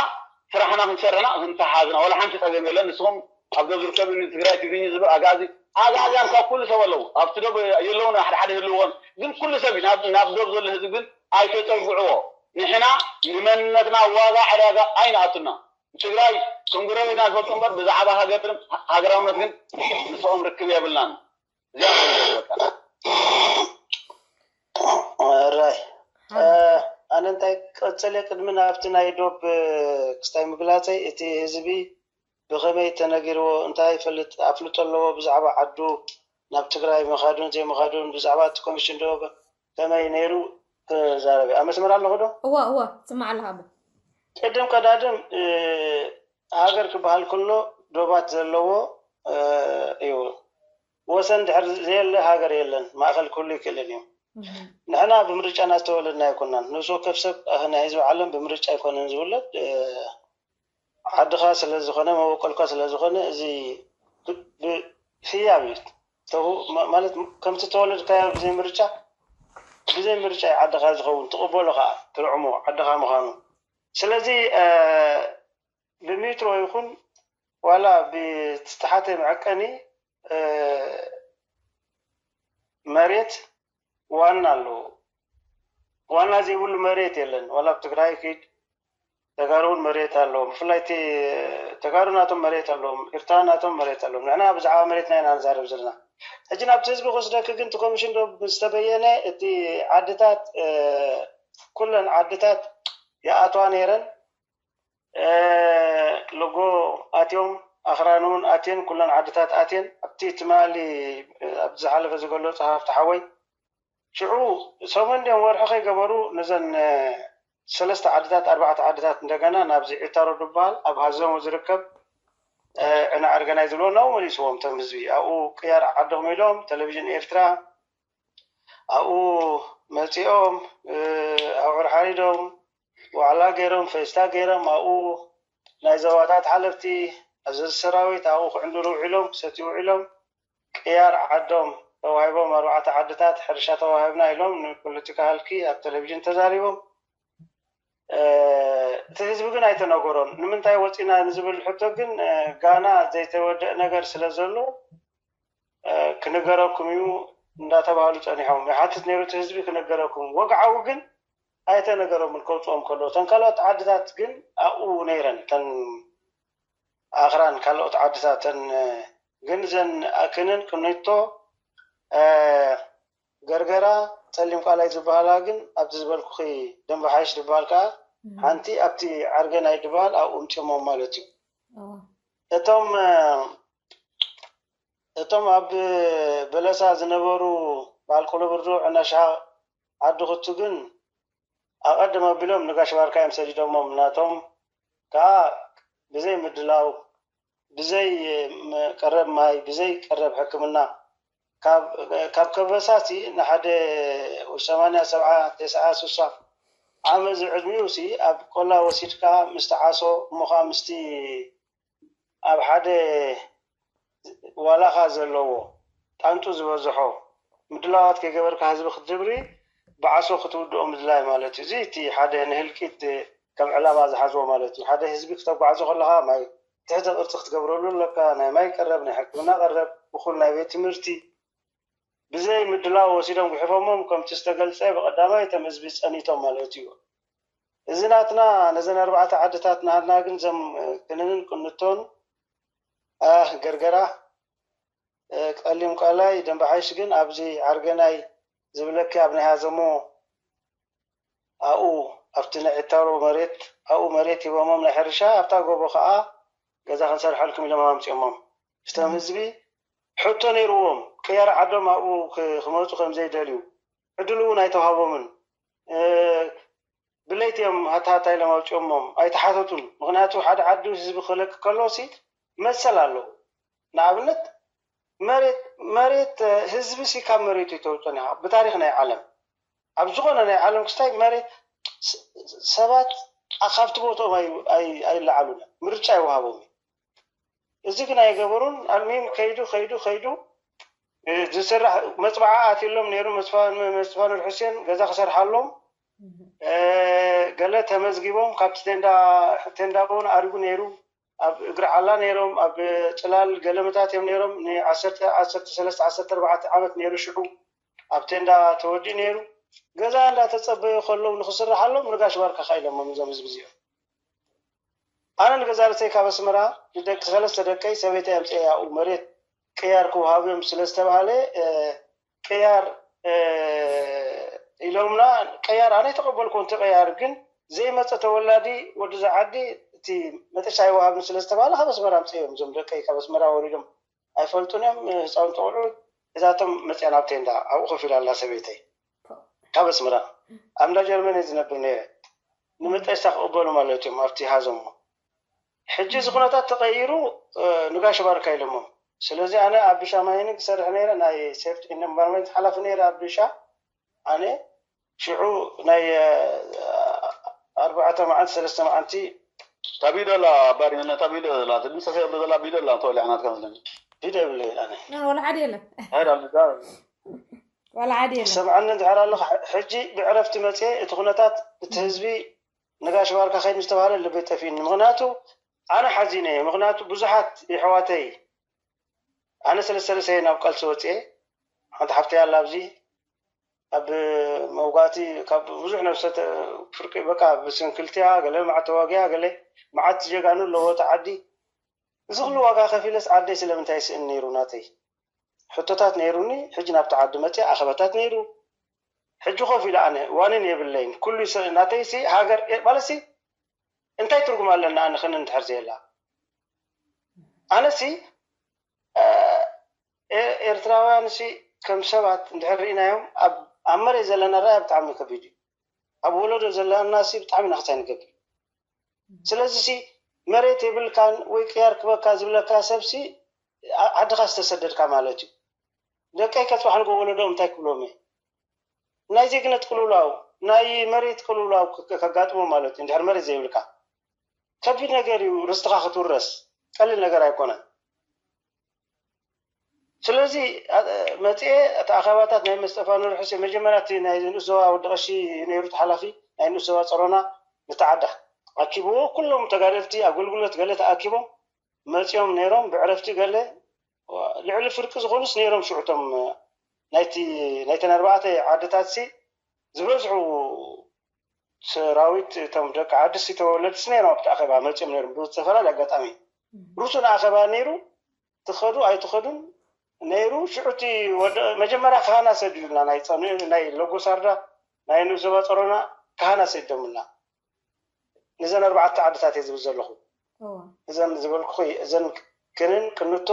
ስራሕና ክንሰርሕና ክንተሓዝና ዋላ ሓንቲ ጸገም የለን። ንስኹም ኣብ ዶብ ዝርከብ እኒ ትግራይ ትግርኝ ዝብል ኣግኣዚ፣ ኣግኣዝያን ካብ ኩሉ ሰብ ኣለዉ። ኣብቲ ዶብ የለውን፣ ሓደ ሓደ ይህልውዎን። ግን ኩሉ ሰብ እዩ። ናብ፣ ናብ ዶብ ዘሎ ህዝቢ ግን ኣይተጸግዕዎ። ንሕና ንመንነትና ዋጋ ዕዳጋ ኣይንኣቱና። ትግራይ ከም ጎረቤትና ንፈልጦ እምበር ብዛዕባ ሃገር፣ ሃገራውነት ግን ምስኦም ርክብ የብልናን። እዚኣ ትብል በቃ። ራይ። እ፣ ኣነ እንታይ ቀጽለ ቅድሚ ናብቲ ናይ ዶብ፣ እ፣ ክስታይ ምግላጸይ እቲ ህዝቢ ብኸመይ ተነጊርዎ እንታይ ይፈልጥ ኣፍልጦ ኣለዎ ብዛዕባ ዓዱ ናብ ትግራይ ምኻዱን ዘይምኻዱን ብዛዕባ እቲ ኮሚሽን ዶ ከመይ ነይሩ ክዛረብ እየ። ኣብ መስመር ኣለኹ ዶ? እዋ፣ እዋ፣ ትስማዕ ኣለኻ ኣቦ። ቅድም ቀዳድም፣ እ፣ ሃገር ክበሃል ከሎ ዶባት ዘለዎ፣ እ፣ እዩ። ወሰን ድሕር ዘየለ ሃገር የለን። ማእኸል ኩሉ ይክእልን እዩ። እህ። ንሕና ብምርጫና ዝተወለድና ኣይኮናን። ነፍሲ ወከፍ ሰብ፣ እ፣ ናይ ህዝቢ ዓለም ብምርጫ ኣይኮነን ዝውለድ። እ፣ ዓድኻ ስለ ዝኾነ፣ መበቆልካ ስለ ዝኾነ፣ እዚ ብ-፣ ብ-፣ ህያብ እዩ። ተው-፣ ማ-፣ ማለት ከምቲ ተወለድካዮ ብዘይ ምርጫ፣ ብዘይ ምርጫ እዩ ዓድኻ ዝኸውን። ትቕበሎ ኸዓ፣ ትርዕሞ ዓድኻ ምዃኑ። ስለዚ፣ እ፣ ብሜትሮ ይኹን ዋላ ብዝተሓተ መዐቀኒ፣ እ፣ መሬት ዋና ኣለዎ። ዋና ዘይብሉ መሬት የለን። ዋላ ኣብ ትግራይ ኪድ ተጋሩ እውን መሬት ኣለዎም። ብፍላይ እቲ ተጋሩ ናቶም መሬት ኣለዎም፣ ኤርትራ ናቶም መሬት ኣለዎም። ንሕና ብዛዕባ መሬትና ኢና ንዛረብ ዘለና። ሕጂ ናብቲ ህዝቢ ክወስደኪ ግን እቲ ኮሚሽን ዶ ምስ ተበየነ እቲ ዓድታት፣ እ፣ ኩለን ዓድታት ይኣትዋ ነይረን። እ፣ ሎጎ ኣትዮም፣ ኣኽራን እውን ኣትየን፣ ኩለን ዓድታት ኣትየን። ኣብቲ ትማሊ፣ እ፣ ኣብቲ ዝሓለፈ ዝገለጾ ሃፍቲ ሓወይ፣ ሽዑ ሰሙን ድዮም ወርሒ ከይገበሩ ነዘን፣ እ፣ ሰለስተ ዓድታት፣ ኣርባዕተ ዓድታት እንደገና ናብዚ ዒታሮ ዝበሃል ኣብ ሃዘሞ ዝርከብ፣ እ፣ ዕና ዕርገናይ ዝብሎ ናብኡ መሊስዎም እቶም ህዝቢ። ኣብኡ ቅያር ዓድኹም ኢሎም፣ ቴሌቪዥን ኤርትራ ኣብኡ መጺኦም፣ እ፣ ኣብዑር ሓሪዶም፣ ዋዕላ ገይሮም፣ ፌስታ ገይሮም፣ ኣብኡ ናይ ዞባታት ሓለፍቲ፣ ኣዘዝቲ ሰራዊት ኣብኡ ክዕንድሩ ውዒሎም፣ ክሰትዩ ውዒሎም። ቅያር ዓዶም ተዋሂቦም፣ ኣርባዕተ ዓድታት ሕርሻ ተዋሂብና ኢሎም ንፖለቲካ ሃልኪ ኣብ ቴሌቪዥን ተዛሪቦም። እቲ ህዝቢ ግን ኣይተነገሮን። ንምንታይ ወፂና ንዝብል ሕቶ ግን ጋና ዘይተወደእ ነገር ስለ ዘሎ ክንገረኩም እዩ እንዳተባሃሉ ፀኒሖም። ይሓትት ነይሩ እቲ ህዝቢ፣ ክንገረኩም። ወግዓዊ ግን ኣይተነገሮምን። ከውፅኦም ከሎ እተን ካልኦት ዓድታት ግን ኣብኡ ነይረን፣ እተን ኣኽራን ካልኦት ዓድታት እተን። ግን ዘን ኣክንን ቅኒቶ ገርገራ፣ ፀሊም ቃላይ ዝበሃላ ግን ኣብቲ ዝበልኩኺ ደንበ ሓይሽ ዝበሃል ከዓ ሓንቲ ኣብቲ ዓርገናይ ዝበሃል ኣብኡ ምፅኦሞም ማለት እዩ። እቶም እቶም ኣብ በለሳ ዝነበሩ በዓል ቆሎ ብርዶ፣ ዕነሻ፣ ዓዲ ኩቱ ግን ኣቐድም ኣቢሎም ንጋሽ ባርካ እዮም ሰዲዶሞም። ናቶም ከዓ ብዘይ ምድላው፣ ብዘይ ቀረብ ማይ፣ ብዘይ ቀረብ ሕክምና፣ ካብ ከበሳሲ ንሓደ ሰማንያ፣ ሰብዓ፣ ተስዓ፣ ስሳ ዓመት ዝዕድሚኡ ሲ ኣብ ቆላ ወሲድካ ምስቲ ዓሶ እሞ ከዓ ምስቲ ኣብ ሓደ ዋላኻ ዘለዎ ጣንጡ ዝበዝሖ ምድላዋት ከይገበርካ ህዝቢ ክትድብሪ ብዓሶ ክትውድኦ ምድላይ ማለት እዩ። እዚ እቲ ሓደ ንህልቂት ከም ዕላማ ዝሓዝዎ ማለት እዩ። ሓደ ህዝቢ ክተጓዕዞ ከለኻ ማይ ትሕተ ቅርፂ ክትገብረሉ ኣለካ። ናይ ማይ ቀረብ፣ ናይ ሕክምና ቀረብ፣ እኹል ናይ ቤት ትምህርቲ ብዘይ ምድላው ወሲዶም ጉሒፎሞም። ከምቲ ዝተገልፀ ብቐዳማይ እቶም ህዝቢ ፀኒቶም ማለት እዩ። እዚ ናትና ነዘን ኣርባዕተ ዓድታት ናትና ግን ዘም ክልልን ቅንቶን ኣህ ገርገራ ቀሊም ቃላይ ደንበ ሓይሽ ግን ኣብዚ ዓርገናይ ዝብለኪ ኣብ ናይ ሃዘሞ ኣብኡ ኣብቲ ናይ ዕታሮ መሬት ኣብኡ መሬት ሂቦሞም ናይ ሕርሻ ኣብታ ጎቦ ከዓ ገዛ ክንሰርሐልኩም ኢሎም ኣምፂኦሞም። ስቶም ህዝቢ ሕቶ ነይርዎም ቅያር ዓዶም ኣብኡ ክመፁ ከም ዘይደልዩ ዕድል እውን ኣይተዋሃቦምን። ብለይቲ እዮም ሃታ ሃታ ኢሎም ኣውፂኦሞም ኣይተሓተቱን። ምክንያቱ ሓደ ዓዲ ህዝቢ ክለቅ ከሎ ሲ መሰል ኣለዎ። ንኣብነት መሬት መሬት ህዝቢ ሲ ካብ መሬቱ ይተውፅኦን ኢኻ ብታሪክ ናይ ዓለም ኣብ ዝኾነ ናይ ዓለም ክስታይ መሬት ሰባት ካብቲ ቦትኦም ኣይለዓሉን ምርጫ ይወሃቦም እዩ። እዚ ግን ኣይገበሩን። ኣልሚም ከይዱ ከይዱ ከይዱ ዝስራሕ መፅባዓ ኣትሎም ነይሩ። መስፋኑር ሕሴን ገዛ ክሰርሓሎም ገለ ተመዝጊቦም ካብቲ ቴንዳ ቴንዳ እውን ኣሪጉ ነይሩ። ኣብ እግሪ ዓላ ነይሮም፣ ኣብ ፅላል ገለመታት እዮም ነይሮም። ንዓሰርተ ዓሰርተ ሰለስተ ዓሰርተ ኣርባዕተ ዓመት ነይሩ ሽዑ ኣብ ቴንዳ ተወዲኡ ነይሩ። ገዛ እንዳተፀበዩ ከለዉ ንክስርሓሎም ንጋሽ ባርካ ካኢሎሞም እዞም ህዝቢ እዚኦም። ኣነ ንገዛ ርእሰይ ካብ ኣስመራ ንደቂ ሰለስተ ደቀይ ሰበይተይ ኣምፅኤ ኣብኡ መሬት ቅያር ክውሃብዮም ስለ ዝተባሃለ ቅያር ኢሎምና። ቅያር ኣነ ተቀበልኩ። እንተ ቅያር ግን ዘይመፀ ተወላዲ ወዲ ዝዓዲ እቲ መጠሻ ይወሃብኒ ስለ ዝተባሃለ ካብ ኣስመራ ኣምፅኦም እዞም ደቀይ ካብ ኣስመራ ወሪዶም ኣይፈልጡን እዮም። ህፃውንቲ ቆልዑ እዛቶም መፅያ ናብ ቴንዳ ኣብኡ ኮፍ ኢላ ኣላ ሰበይተይ ካብ ኣስመራ ኣብ እንዳ ጀርመን እየ ዝነብር ነይረ። ንመጠሻ ክቅበሉ ማለት እዮም ኣብቲ ሃዘሞ። ሕጂ እዚ ኩነታት ተቀይሩ ንጋሽ ባርካ ኢሎሞም። ስለዚ ኣነ ኣብ ብሻማይኒ ክሰርሕ ነይረ ናይ ሴፍቲ ኢንቫይሮንመንት ሓላፊ ነይረ ኣብ ብሻ ኣነ ሽዑ ናይ ኣርባዕተ መዓልቲ ሰለስተ መዓልቲ ታቢዶ ኣላ ባሪነ ታቢዶ ዘላ ትድምሰሰ ዘላ ቢዶ ኣላ ተወሊዓ ናትካ መስለኒ ቢዶ የብለይ ኣነ ወላ ሓደ የለን ወላ ሓደ የለን ሰምዓኒ እንድሕር ኣለኻ ሕጂ ብዕረፍቲ መፅየ እቲ ኩነታት እቲ ህዝቢ ንጋሽ ባርካ ከይድ ዝተባሃለ ልበይ ጠፊኒ ምክንያቱ ኣነ ሓዚነ እየ ምክንያቱ ብዙሓት የሕዋተይ ኣነ ሰለስተ ርእሰይ ናብ ቃልሲ ወፅየ ሓንቲ ሓፍተይ ኣላ ኣብዚ ኣብ መውጋእቲ ካብ ብዙሕ ነብሰ ፍርቂ በቃ ብስንክልትያ ገለ መዓት ተዋጊያ ገለ መዓት ጀጋኑ ኣለዎ እቲ ዓዲ እዚ ኩሉ ዋጋ ከፊለስ ዓደይ ስለምንታይ ይስእን ነይሩ ናተይ ሕቶታት ነይሩኒ ሕጂ ናብቲ ዓዲ መፅየ ኣኸበታት ነይሩ ሕጂ ኮፍ ኢለ ኣነ ዋኒን የብለይን ኩሉ ናተይሲ ሃገር ማለትሲ እንታይ ትርጉም ኣለና ኣነ ክን እንድሕር ዘየላ ኣነሲ ኤርትራውያን ሲ ከም ሰባት እንድሕር ርኢናዮም ኣብ መሬት ዘለና ራያ ብጣዕሚ ከቢድ እዩ ኣብ ወለዶ ዘለና ሲ ብጣዕሚ ኢና ክሳይ ንገብር ስለዚ ሲ መሬት የብልካን ወይ ቅያር ክበካ ዝብለካ ሰብ ሲ ዓድኻ ዝተሰደድካ ማለት እዩ ደቀይ ከፅባሕ ንጎ ወለዶ እንታይ ክብሎም እየ ናይ ዜግነት ቅልውላው ናይ መሬት ቅልውላው ከጋጥሞ ማለት እዩ። እንድሕር መሬት ዘይብልካ ከቢድ ነገር እዩ። ርስትኻ ክትውረስ ቀሊል ነገር ኣይኮነን። ስለዚ መፅኤ እቲ ኣኸባታት ናይ መስጠፋኖ ርሑስ መጀመርያ እቲ ናይ ንኡስ ዞባ ወዲ ቀሺ ነይሩ ሓላፊ ናይ ንኡስ ዞባ ፀሮና ንተዓዳ ኣኪብዎ። ኩሎም ተጋደልቲ ኣገልግሎት ገለ ተኣኪቦም መፂኦም ነይሮም። ብዕረፍቲ ገለ ልዕሊ ፍርቂ ዝኾኑስ ነይሮም። ሽዑቶም ናይቲ ናይተን ኣርባዕተ ዓድታት ሲ ዝበዝሑ ሰራዊት እቶም ደቂ ዓድሲ ተወለድሲ ነይሮም ኣብቲ ኣኸባ መፂኦም ነይሮም። ብዝተፈላለየ ኣጋጣሚ ሩቱን ኣኸባ ነይሩ። ትኸዱ ኣይትኸዱን ነይሩ። ሽዑቲ ወደ መጀመርያ ካህና ሰዲዱልና ናይ ጸኑ ናይ ለጎሳርዳ ናይ ንዞባ ጸሮና ካህና ሰዲዶምልና። ነዘን ኣርባዕተ ዓድታት እየ ዝብል ዘለኹ። እዘን ዝበልኩ እዘን ክንን ቅንቶ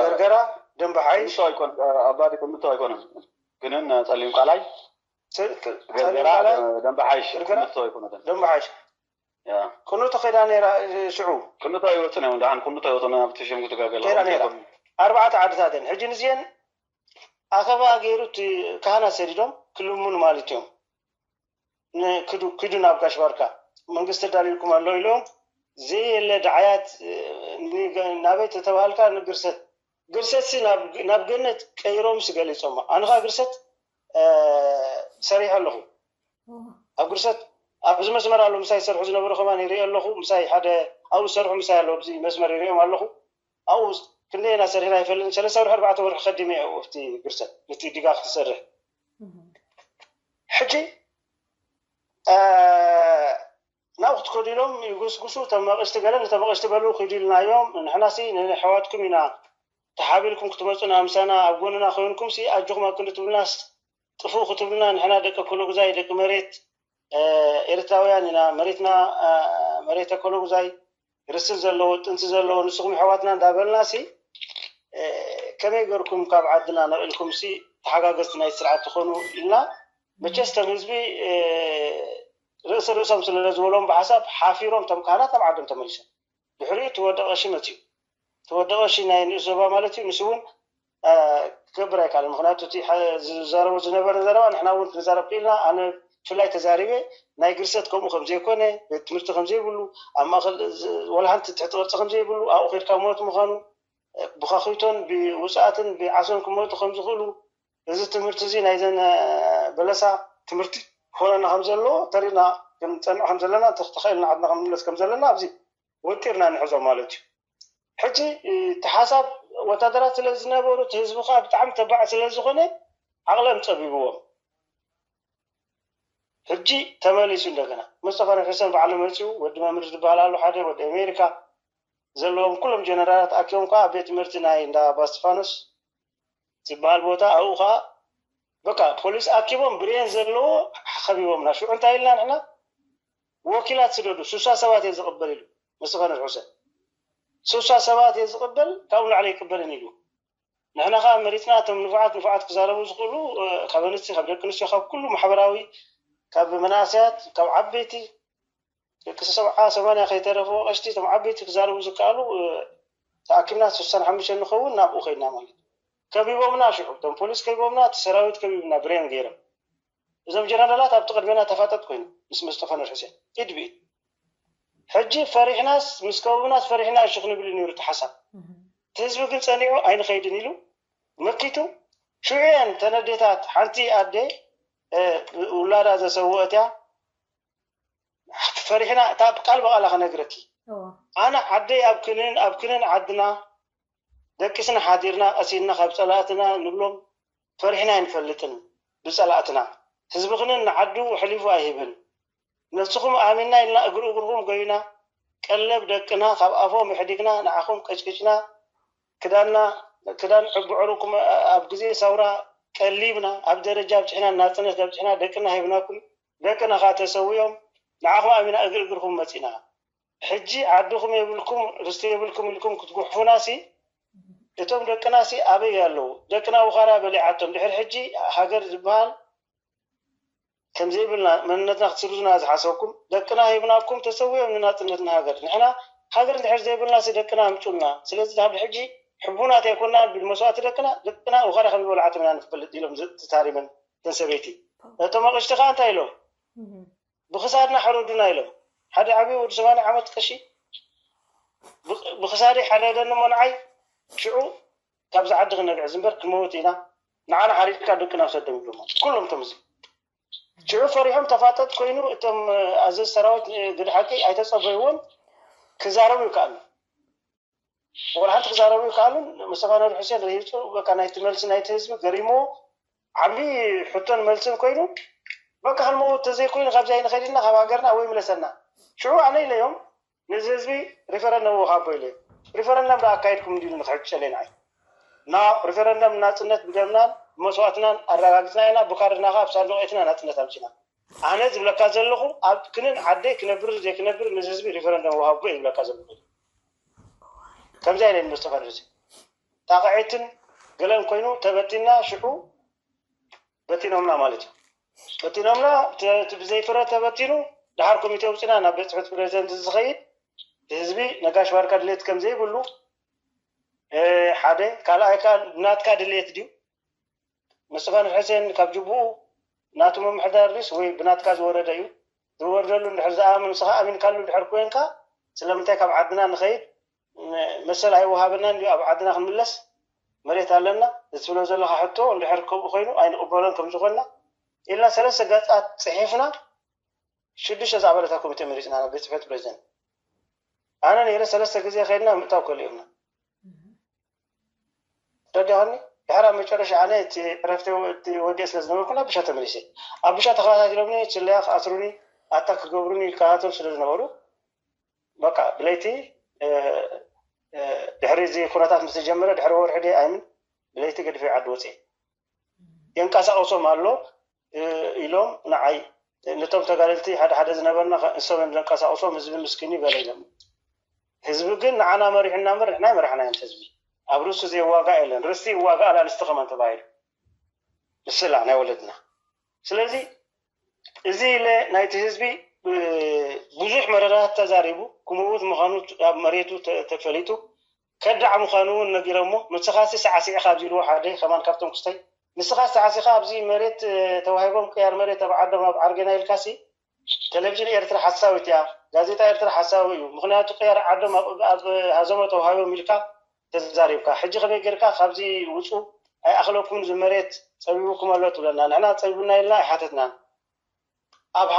ገርገራ ደንበሓይሽ ኣባዲ ቅንቶ ኣይኮነን። ክንን ጸሊም ቃላይ ገርገራ ደንበሓይሽ ቅንቶ ኣይኮነን። ደንበሓይሽ ቅንቶ ከይዳ ነይራ። ሽዑ ቅንቶ ኣይወፅን እዮም። ደሓን ቅንቶ ኣይወፅን ኣብቲ ሽም ክትጋገል ከይዳ ነይራ። ኣርባዕተ ዓድታት እየን። ሕጂ ንዚአን ኣኸባ ገይሩ እቲ ካህናት ሰዲዶም ክልምኑ ማለት እዮም። ን- ክዱ ክዱ ናብ ጋሽ ባርካ መንግስቲ ኣዳልዩልኩም ኣሎ ኢሎም ዘየለ ደዓያት። እ፣ ንገ- ናበይ ተተባሃልካ ንግርሰት ግርሰት ሲ ናብ ናብ ገነት ቀይሮም ሲ ገሊፆማ። ኣነ ኸዓ ግርሰት እ፣ ሰሪሐ ኣለኹ። ኣብ ግርሰት ኣብዚ መስመር ኣሎ ምሳይ ዝሰርሑ ዝነበሩ ከማን ይርኢ ኣለኹ። ምሳይ ሓደ ኣብኡ ዝሰርሑ ምሳይ ኣሎ ኣብዚ መስመር ይሪኦም ኣለኹ። ኣብኡ ክንደየና ሰሪሕና ይፈልጥን ሰለስተ ወርሒ ኣርባዕተ ወርሒ ከዲመ ኣብቲ ግርሰት ነቲ ድጋፍ ክሰርሕ። ሕጂ ናብኡ ክትከዱ ኢሎም ይጉስጉሱ። ተመቐሽቲ ገለ ንተመቐሽቲ በሉ ኪዱ ኢልናዮም። ንሕናሲ ንሕዋትኩም ኢና ተሓቢልኩም ክትመፁና ምሳና ኣብ ጎንና ኮይንኩም ሲ ኣጆኹም ኣብ ክንዲ ትብሉናስ ጥፉእ ክትብሉና ንሕና ደቂ ኮሎጉዛይ ደቂ መሬት ኤርትራውያን ኢና። መሬትና መሬት ኮሎጉዛይ ርስት ዘለዎ ጥንቲ ዘለዎ ንስኹም ኣሕዋትና እንዳበልና ሲ ከመይ ገርኩም ካብ ዓድና ነቒልኩም ሲ ተሓጋገዝቲ ናይ ስርዓት ትኾኑ ኢልና መቸስ ተም ህዝቢ ርእሲ ርእሶም ስለ ዝበሎም ብሓሳብ ሓፊሮም ተም ካህናት ናብ ዓዶም ተመሊሶም። ድሕሪኡ እቲ ወዲ ቀሺ መፅዩ። እቲ ወዲ ቀሺ ናይ ንኡስ ዞባ ማለት እዩ። ንሱ እውን ክገብር ኣይከኣለን። ምክንያቱ እቲ ዝዛረቦ ዝነበረ ዘረባ ንሕና እውን ክንዛረብ ክኢልና። ኣነ ብፍላይ ተዛሪበ ናይ ግርሰት ከምኡ ከምዘይኮነ ቤት ትምህርቲ ከምዘይብሉ ኣብ ማእከል ወላ ሓንቲ ትሕቲ ቅርፂ ከምዘይብሉ ኣብኡ ከድካ ሞት ምኳኑ ብኸኺቶን ብውፅኣትን ብዓሶን ክመጡ ከምዝኽእሉ እዚ ትምህርቲ እዚ ናይዘን በለሳ ትምህርቲ ክኾነና ከምዘለዎ ተሪና ክንፀንዕ ከምዘለና ተኽተኸልና ዓድና ክንምለስ ከምዘለና ኣብዚ ወጢርና ንሕዞ ማለት እዩ። ሕጂ እቲ ሓሳብ ወታደራት ስለ ዝነበሩ እቲ ህዝቢ ከዓ ብጣዕሚ ተባዕ ስለ ዝኾነ ዓቕሎም ፀቢብዎም። ሕጂ ተመሊሱ እንደገና ሙስጠፋ ነብ ሕሰን ባዕሉ መፂኡ ወዲ መምር ዝበሃል ኣሎ ሓደ ወዲ ኣሜሪካ ዘለዎም ኩሎም ጀነራላት ኣኪቦም ከዓ ቤት ትምህርቲ ናይ እንዳ ባስቲፋኖስ ዝበሃል ቦታ ኣብኡ ከዓ በቃ ፖሊስ ኣኪቦም ብሬን ዘለዎ ከቢቦምና። ሽዑ እንታይ ኢልና ንሕና ወኪላት ስደዱ ስሳ ሰባት እየ ዝቕበል ኢሉ ሙስጠፋ ነብ ሕሰን ስሳ ሰባት እየ ዝቕበል ካብኡ ላዕሊ ይቅበልን ኢሉ። ንሕና ከዓ መሪፅና እቶም ንፉዓት ንፉዓት ክዛረቡ ዝኽእሉ ካብ ኣንስቲ ካብ ደቂ ኣንስትዮ ካብ ኩሉ ማሕበራዊ ካብ መናእሰያት ካብ ዓበይቲ ደቂ ሰብዓ ሰማንያ ከይተረፉ ቀሽቲ እቶም ዓበይቲ ክዛረቡ ዝከኣሉ ተኣኪብና ስሳን ሓሙሽተ ንኸውን ናብኡ ከይድና ማለት እዩ። ከቢቦምና ሽዑ እቶም ፖሊስ ከቢቦምና እቲ ሰራዊት ከቢብና ብሬን ገይሮም እዞም ጀነራላት ኣብቲ ቅድሜና ተፋጠጥ ኮይኑ ምስ መስጠፈ ነብ ሕሴን ኢድ ብኢድ ሕጂ ፈሪሕናስ ምስ ከበቡናስ ፈሪሕና እሺ ክንብል እዩ ነይሩ እቲ ሓሳብ። እቲ ህዝቢ ግን ፀኒዑ ኣይንኸይድን ኢሉ መኪቱ ሽዑ እየን ተነዴታት ሓንቲ ኣደ ውላዳ ዘሰወአት እያ ፈሪሕና እታ ቃል ብቃላ ክነግረኪ ኣነ ዓደይ ኣብ ክንን ኣብ ክንን ዓድና ደቂስና ሓዲርና ቀሲንና ካብ ፀላእትና ንብሎም ፈሪሕና ኣይንፈልጥን ብፀላእትና ህዝቢ ክንን ንዓዱ ሕሊፉ ኣይህብን ነስኹም ኣሚንና ኢልና እግሪ እግርኹም ጎይና ቀለብ ደቅና ካብ ኣፎም ኣሕዲግና ንዓኹም ቀጭቂጭና ክዳንና ክዳን ዕቡዕሩኩም ኣብ ግዜ ሰውራ ቀሊብና ኣብ ደረጃ ኣብፅሕና ናፅነት ኣብፅሕና ደቅና ሂብናኩም ደቅና ከዓ ተሰዊኦም ንዓኹም ኣሚና እግሪ እግርኹም መፂና ሕጂ ዓድኹም የብልኩም ርስቲ የብልኩም ኢልኩም ክትጉሕፉና ሲ እቶም ደቅና ሲ ኣበይ ኣለዉ ደቅና ውኻርያ በሊዓቶም ድሕሪ ሕጂ ሃገር ዝበሃል ከምዘይብልና መንነትና ክትስርዙና ዝሓሰብኩም ደቅና ሂብናኩም ተሰዊኦም ንናፅነትና ሃገር ንሕና ሃገር እንድሕር ዘይብልና ሲ ደቅና ኣምፁልና ስለዚ ናብ ሕጂ ሕቡናት ኣይኮናን ብመስዋእቲ ደቅና ደቅና ውኻርያ ከም ዝበልዓቶም ኢና ንፈልጥ ኢሎም ተዛሪበን እተን ሰበይቲ። እቶም ኣቕሽቲ ከዓ እንታይ ኢሎም? ብክሳድና ሕረዱና ኢሎም። ሓደ ዓብዪ ወዲ ሰማንያ ዓመት ቀሺ ብክሳደይ ሓረደኒ እሞ ንዓይ ሽዑ ካብዚ ዓዲ ክነግዕዝ እምበር ክንመውት ኢና፣ ንዓና ሓሪድካ ደቅና ውሰዶም ይብሎሞ ኩሎም እቶም እዚ ሽዑ ፈሪሖም ተፋጠጥ ኮይኑ እቶም ኣዘዝ ሰራዊት ግዲ ሓቂ ኣይተፀበይዎን ክዛረቡ ይከኣሉ። ወላ ሓንቲ ክዛረቡ ይከኣሉን። ሙስጠፋ ኑር ሑሴን ረሂፁ በቃ ናይቲ መልሲ ናይቲ ህዝቢ ገሪምዎ ዓብዪ ሕቶን መልስን ኮይኑ በቃ ክንመውት ተዘይኮይኑ ካብዚ ኣይንኸይድና ካብ ሃገርና ወይ ምለሰና። ሽዑ ኣነ ኢለዮም ነዚ ህዝቢ ሪፈረንደም ወሃቦ ኢለ ሪፈረንደም ዶ ኣካይድኩም እንዲሉ ንክሕጨለይ ንዓይ ና ሪፈረንደም ናፅነት ብደምናን ብመስዋእትናን ኣረጋግፅና ኢና ብካርድና ከዓ ኣብ ሳንዱቕ ኤትና ናፅነት ኣምፅና ኣነ ዝብለካ ዘለኹ ኣብ ክንን ዓደይ ክነብር ዘይክነብር ነዚ ህዝቢ ሪፈረንደም ወሃቦ እየ ዝብለካ ዘለኹ ከምዚ ኣይለን መስጠፋ ንርእሲ ጣቕዒትን ገለን ኮይኑ ተበቲና ሽዑ በቲኖምና ማለት እዩ በቲኖምና እቲ ብዘይፍረ ተበቲኑ ድሓር ኮሚቴ ውፅና ናብ ቤት ፅሕፈት ፕሬዚደንት ዝኸይድ ህዝቢ ነጋሽ ባርካ ድሌት ከም ዘይብሉ ሓደ ካልኣይ ከዓ ናትካ ድሌት ድዩ መስፋን ሕሴን ካብ ጅቡኡ ናቱ ምምሕዳር ድዩስ ወይ ብናትካ ዝወረደ እዩ ዝወርደሉ እንድሕር ዝኣምን ንስኻ ኣሚንካሉ እንድሕር ኮይንካ ስለምንታይ ካብ ዓድና ንኸይድ መሰል ኣይወሃበናን ድዩ ኣብ ዓድና ክንምለስ መሬት ኣለና እዚ ትብሎ ዘለኻ ሕቶ እንድሕር ከምኡ ኮይኑ ኣይንቕበሎን ከም ዝኾንና ኢልና ሰለስተ ገፃት ፅሒፍና ሽዱሽተ ዝኣባላታ ኮሚቴ መሪፅና ናብ ቤት ፅሕፈት ፕሬዚደንት ኣነ ነይረ ሰለስተ ግዜ ከይድና ምእታው ከሊኦምና ረዳኸኒ ድሕር ኣብ መጨረሻ ኣነ እቲ ዕረፍቲ ወዲአ ስለ ዝነበርኩ ናብ ብሻ ተመሊሰ ኣብ ብሻ ተኸታቲሎምኒ ስለያ ክኣስሩኒ ኣታ ክገብሩኒ ይከታተሉ ስለ ዝነበሩ በቃ ብለይቲ ድሕሪ እዚ ኩነታት ምስ ተጀመረ ድሕሪ ወርሒ ደ ኣይምን ብለይቲ ገድፈ ዓዲ ወፅየ የንቀሳቕሶም ኣሎ ኢሎም ንዓይ ነቶም ተጋደልቲ ሓደ ሓደ ዝነበርና ንሶም ዘንቀሳቕሶም ህዝቢ ምስኪን እዩ ገለ ኢሎም ህዝቢ ግን ንዓና መሪሑና ምር ንሕና ይመራሕና እዮም ህዝቢ ኣብ ርእሱ ዘይዋጋእ የለን ርስቲ ይዋጋእ ኣላ ንስቲ ከማን ተባሂሉ ንስላ ናይ ወለድና ስለዚ እዚ ኢለ ናይቲ ህዝቢ ብዙሕ መረዳት ተዛሪቡ ክምውት ምዃኑ ኣብ መሬቱ ተፈሊጡ ከዳዕ ምዃኑ እውን ነጊሮሞ ንስኻሲ ሳዕሲዕኻ ኣብዚ ኢልዎ ሓደ ከማን ካብቶም ክስተይ ንስኻ ሳዕሲኻ ኣብዚ መሬት ተዋሂቦም ቅያር መሬት ኣብ ዓዶም ኣብ ዓርጌና ኢልካሲ ቴሌቪዥን ኤርትራ ሓሳዊት እያ ጋዜጣ ኤርትራ ሓሳዊ እዩ ምኽንያቱ ቅያር ዓዶም ኣብ ሃዘሞ ተዋሂቦም ኢልካ ተዛሪብካ ሕጂ ከመይ ጌርካ ካብዚ ውፁ ኣይኣኽለኩም ዝመሬት ፀቢቡኩም ኣሎ ትብለና ንሕና ፀቢቡና ኢልና ኣይሓተትናን ኣብ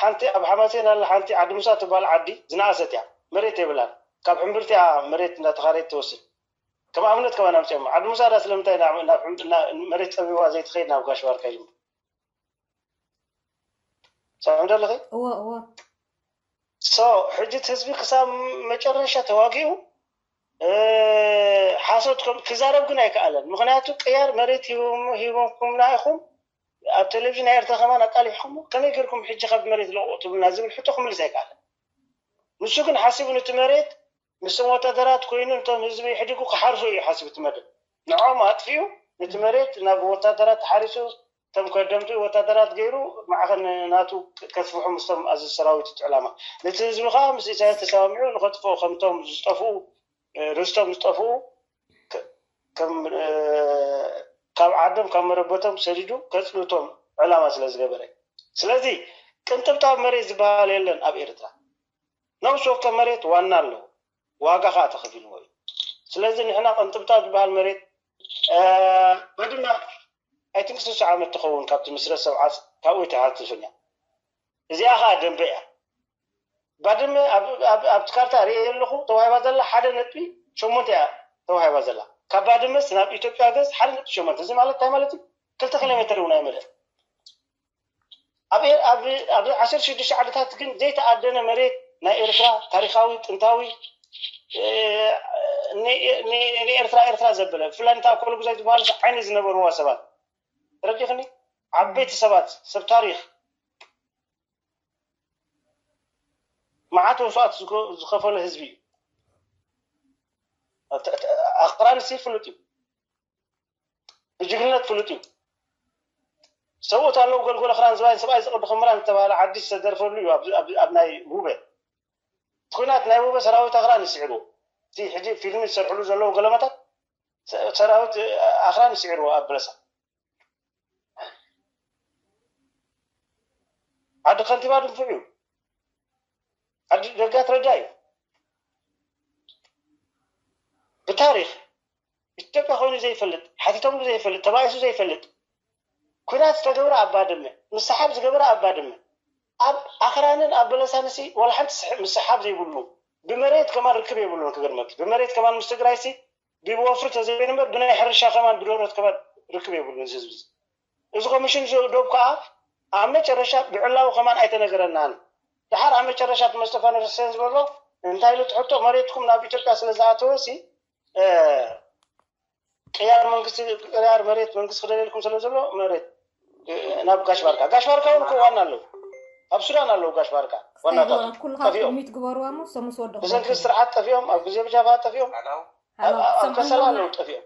ሓንቲ ኣብ ሓማሴን ኣላ ሓንቲ ዓዲ ሙሳ ትበሃል ዓዲ ዝነኣሰት እያ መሬት የብላን ካብ ሕምብርቲ እያ መሬት እንዳተኻረየት ትወስድ ከም ኣብነት ከማን ኣምፅኦም ዓዲ ሙሳ ዳ ስለምንታይ መሬት ፀቢባ ዘይትኸይድ ናብ ጋሽ ባርካ ኢሉ ሰምዕዶ ኣለኺ እወ እወ so ሕጂ እቲ ህዝቢ ክሳብ መጨረሻ ተዋጊኡ ሓሶት ክዛረብ ግን ኣይከኣለን ምክንያቱ ቅያር መሬት ሂቦምኩምና ኢኹም ኣብ ቴሌቪዥን ናይ ኤርትራ ከማን ኣቃሊሕኩም ከመይ ገርኩም ሕጂ ካብ መሬት ለቁ ትብልና ዝብል ሕቶ ክምልስ ኣይከኣለን ንሱ ግን ሓሲቡ ነቲ መሬት ምስቶም ወታደራት ኮይኑ ነቶም ህዝቢ የሕዲጉ ክሓርሶ እዩ ሓሲቡ እቲ መደብ። ንዕኦም ኣጥፊኡ ነቲ መሬት ናብ ወታደራት ተሓሪሱ እቶም ከደምቲ ወታደራት ገይሩ ማዕኸን ናቱ ከስፍሑ ምስቶም ኣዘዝቲ ሰራዊት እቲ ዕላማ። ነቲ ህዝቢ ከዓ ምስ ኢሳያስ ተሰማሚዑ ንኸጥፍኡ ከምቶም ዝጠፍኡ ርስቶም ዝጠፍኡ ከም ካብ ዓዶም ካብ መረበቶም ሰዲዱ ከፅንቶም ዕላማ ስለ ዝገበረ። ስለዚ ቅንጥብጣብ መሬት ዝበሃል የለን ኣብ ኤርትራ። ነብሲ ወከፍ መሬት ዋና ኣለዎ፣ ዋጋ ከዓ ተኸፊልዎ እዩ። ስለዚ ንሕና ቅንጥብጣብ ዝበሃል መሬት ባድመ ኣይትንክ ስሳ ዓመት ትኸውን ካብቲ ምስረት ሰብዓት ካብኡ ይተሓትፍን እያ። እዚኣ ከዓ ደንበ እያ። ባድመ ኣብቲ ካርታ ርእየ ዘለኹ ተዋሂባ ዘላ ሓደ ነጥቢ ሸሞንተ እያ ተዋሂባ ዘላ። ካብ ባድመስ ናብ ኢትዮጵያ ገዝ ሓደ ነጥቢ ሸሞንተ እዚ ማለት እንታይ ማለት እዩ? ክልተ ኪሎ ሜትር እውን ኣይመልእን። ኣብ ኣብዚ ዓሰርተ ሽዱሽተ ዓድታት ግን ዘይተኣደነ መሬት ናይ ኤርትራ ታሪኻዊ ጥንታዊ ንኤርትራ ኤርትራ ዘበለ ብፍላይ ነታ ኮለጉዛይ ዝበሃሉ ዓይኒ ዝነበርዋ ሰባት ረዲኽኒ ዓበይቲ ሰባት ሰብ ታሪኽ መዓት መስዋእቲ ዝኸፈለ ህዝቢ እዩ። ኣኽራንሲ ፍሉጥ እዩ። ብጅግንነት ፍሉጥ እዩ። ሰብኡት ኣለዉ ጎልጎል ኣኽራን ዝባይን ሰብኣይ ዝቕዲ ክምራን ዝተባህለ ዓዲ ዝተደርፈሉ እዩ ኣብ ናይ ውበ እቲ ኲናት ናይ ውበ ሰራዊት ኣኽራን ይስዕብዎ። እቲ ሕጂ ፊልሚ ዝሰርሕሉ ዘለዉ ገለመታት ሰራዊት ኣኽራን ይስዕርዎ ኣብ በለሳ። ዓዲ ከንቲባ ድንፉዕ እዩ። ዓዲ ደጋ ትረዳ እዩ። ብታሪኽ ኢትዮጵያ ኮይኑ ዘይፈልጥ፣ ሓቲቶምሉ ዘይፈልጥ፣ ተባኢሱ ዘይፈልጥ፣ ኩናት ዝተገብረ ኣብ ባድመ፣ ምስሓብ ዝገበረ ኣብ ባድመ፣ ኣብ ኣኽራንን ኣብ በለሳንሲ ዋላ ሓንቲ ምስሓብ ዘይብሉ፣ ብመሬት ከማን ርክብ የብሉን። ክገርመኪ፣ ብመሬት ከማን ምስ ትግራይሲ ብወፍሪ ተዘይበይኑ እምበር ብናይ ሕርሻ ከማን ብዶሮት ከማን ርክብ የብሉን እዚ ህዝቢ እዚ። እዚ ኮሚሽን እዚ ዶብ ከዓ ኣብ መጨረሻ ብዕላዊ ከማን ኣይተነገረናን። ደሓር ኣብ መጨረሻ እቲ መስጠፋ ነፍሰ ዝበሎ እንታይ ኢሉ ትሕቶ መሬትኩም ናብ ኢትዮጵያ ስለ ዝኣተወ ሲ ቅያር መንግስቲ ቅያር መሬት መንግስቲ ክደልየልኩም ስለ ዘሎ መሬት ናብ ጋሽ ባርካ ጋሽ ባርካ እውን እኮ ዋና ኣለዉ ኣብ ሱዳን ኣለዉ ጋሽ ባርካ ዋናታት ጠፊኦም ሚት ግበርዋ ሞ ሰሙስ ወደ ብሰንኪ ስርዓት ጠፊኦም ኣብ ግዜ ብጃባ ጠፊኦም ኣብ ከሰላ ኣለዉ ጠፊኦም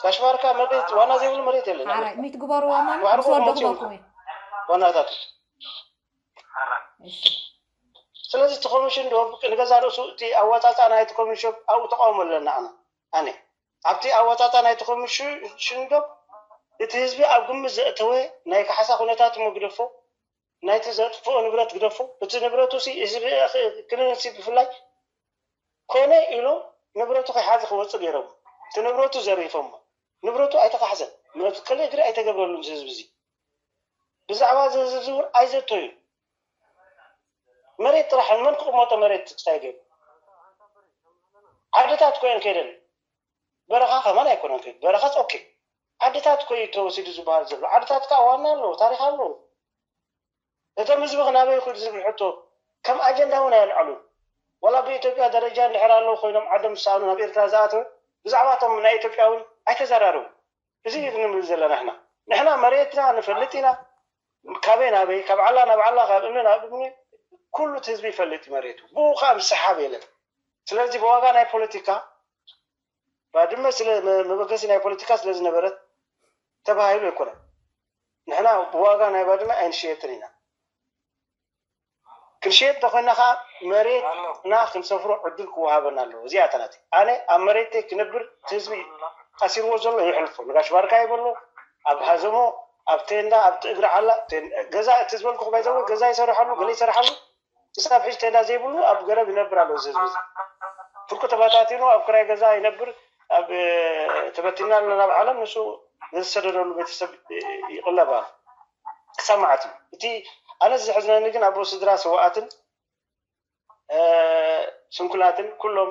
ጋሽ ባርካ መሬት ዋና ዘይብሉ መሬት የለን ሚት ግበርዋ ማ ምስ ወደ ግበርኩም ዋናታት ስለዚ እቲ ኮሚሽን ንገዛ ርእሱ እቲ ኣወፃፃ ናይቲ ኮሚሽን ኣብኡ ተቃውሞ ኣለና ኣነ ኣብቲ ኣወፃፃ ናይቲ ኮሚሽን ዶብ እቲ ህዝቢ ኣብ ግምት ዘእተወ ናይ ካሕሳ ኩነታት እሞ ግደፎ፣ ናይቲ ዘጥፍኦ ንብረት ግደፎ፣ እቲ ንብረቱ ሲ ህዝቢ ክንንሲ ብፍላይ ኮነ ኢሎም ንብረቱ ከይሓዘ ክወፅእ ገይሮም እቲ ንብረቱ ዘሪፎሞ ንብረቱ ኣይተካሕሰን መትከሊ እግሪ ኣይተገብረሉን እዚ ህዝቢ እዚ ብዛዕባ እዚ ህዝቢ እዚ እውን ኣይዘተዩን መሬት ጥራሕ ንመን ክቕመጦ መሬት ክስታይ ገይሩ ዓድታት ኮይን ከይደን በረኻ ከማን ኣይኮነን ከይዱ በረኻስ ኦኬ ዓድታት ኮይ ተወሲዱ ዝበሃል ዘሎ ዓድታት ከዓ ዋና ኣለዎ ታሪክ ኣለዎ እቶም ህዝቢ ክናበይ ኩድ ዝብል ሕቶ ከም ኣጀንዳ እውን ኣየልዓሉን ዋላ ብኢትዮጵያ ደረጃ እንድሕር ኣለዉ ኮይኖም ዓዶም ዝሰኣኑ ናብ ኤርትራ ዝኣተወ ብዛዕባቶም ናይ ኢትዮጵያ እውን ኣይተዘራረቡ እዚ እዩ ክንብል ዘለና ንሕና ንሕና መሬትና ንፈልጥ ኢና ካበይ ናበይ ካብ ዓላ ናብ ዓላ ካብ እምኒ ናብ እምኒ ኩሉ እቲ ህዝቢ ይፈልጥ እዩ መሬቱ ብኡ ከዓ ምስሓብ የለን ስለዚ ብዋጋ ናይ ፖለቲካ ባድመ ስለ መበገሲ ናይ ፖለቲካ ስለ ዝነበረት ተባሂሉ ኣይኮነን ንሕና ብዋጋ ናይ ባድመ ኣይንሽየጥን ኢና ክንሸየጥ እንተኮይና ከዓ መሬትና ክንሰፍሮ ዕድል ክወሃበና ኣለዎ እዚኣ ተናት ኣነ ኣብ መሬተይ ክነብር ህዝቢ ኣሲርዎ ዘሎ ይሕልፎ ንጋሽ ባርካ ይበሎ ኣብ ሃዘሞ ኣብ ቴንዳ ኣብ እግሪ ዓላ ገዛ እቲ ዝበልኩ ባይዘው ገዛ ይሰርሐሉ ገለ ይሰርሐሉ ክሳብ ሕጂ ቴንዳ ዘይብሉ ኣብ ገረብ ይነብር ኣሎ እዚ ህዝቢ ፍርቁ ተበታቲኑ ኣብ ክራይ ገዛ ይነብር ኣብ ተበቲና ኣሎ ናብ ዓለም ንሱ ንዝሰደደሉ ቤተሰብ ይቕለብ ኣሎ ክሳብ መዓት እዩ እቲ ኣነ ዘሕዝነኒ ግን ኣቦ ስድራ ስዋኣትን ስንኩላትን ኩሎም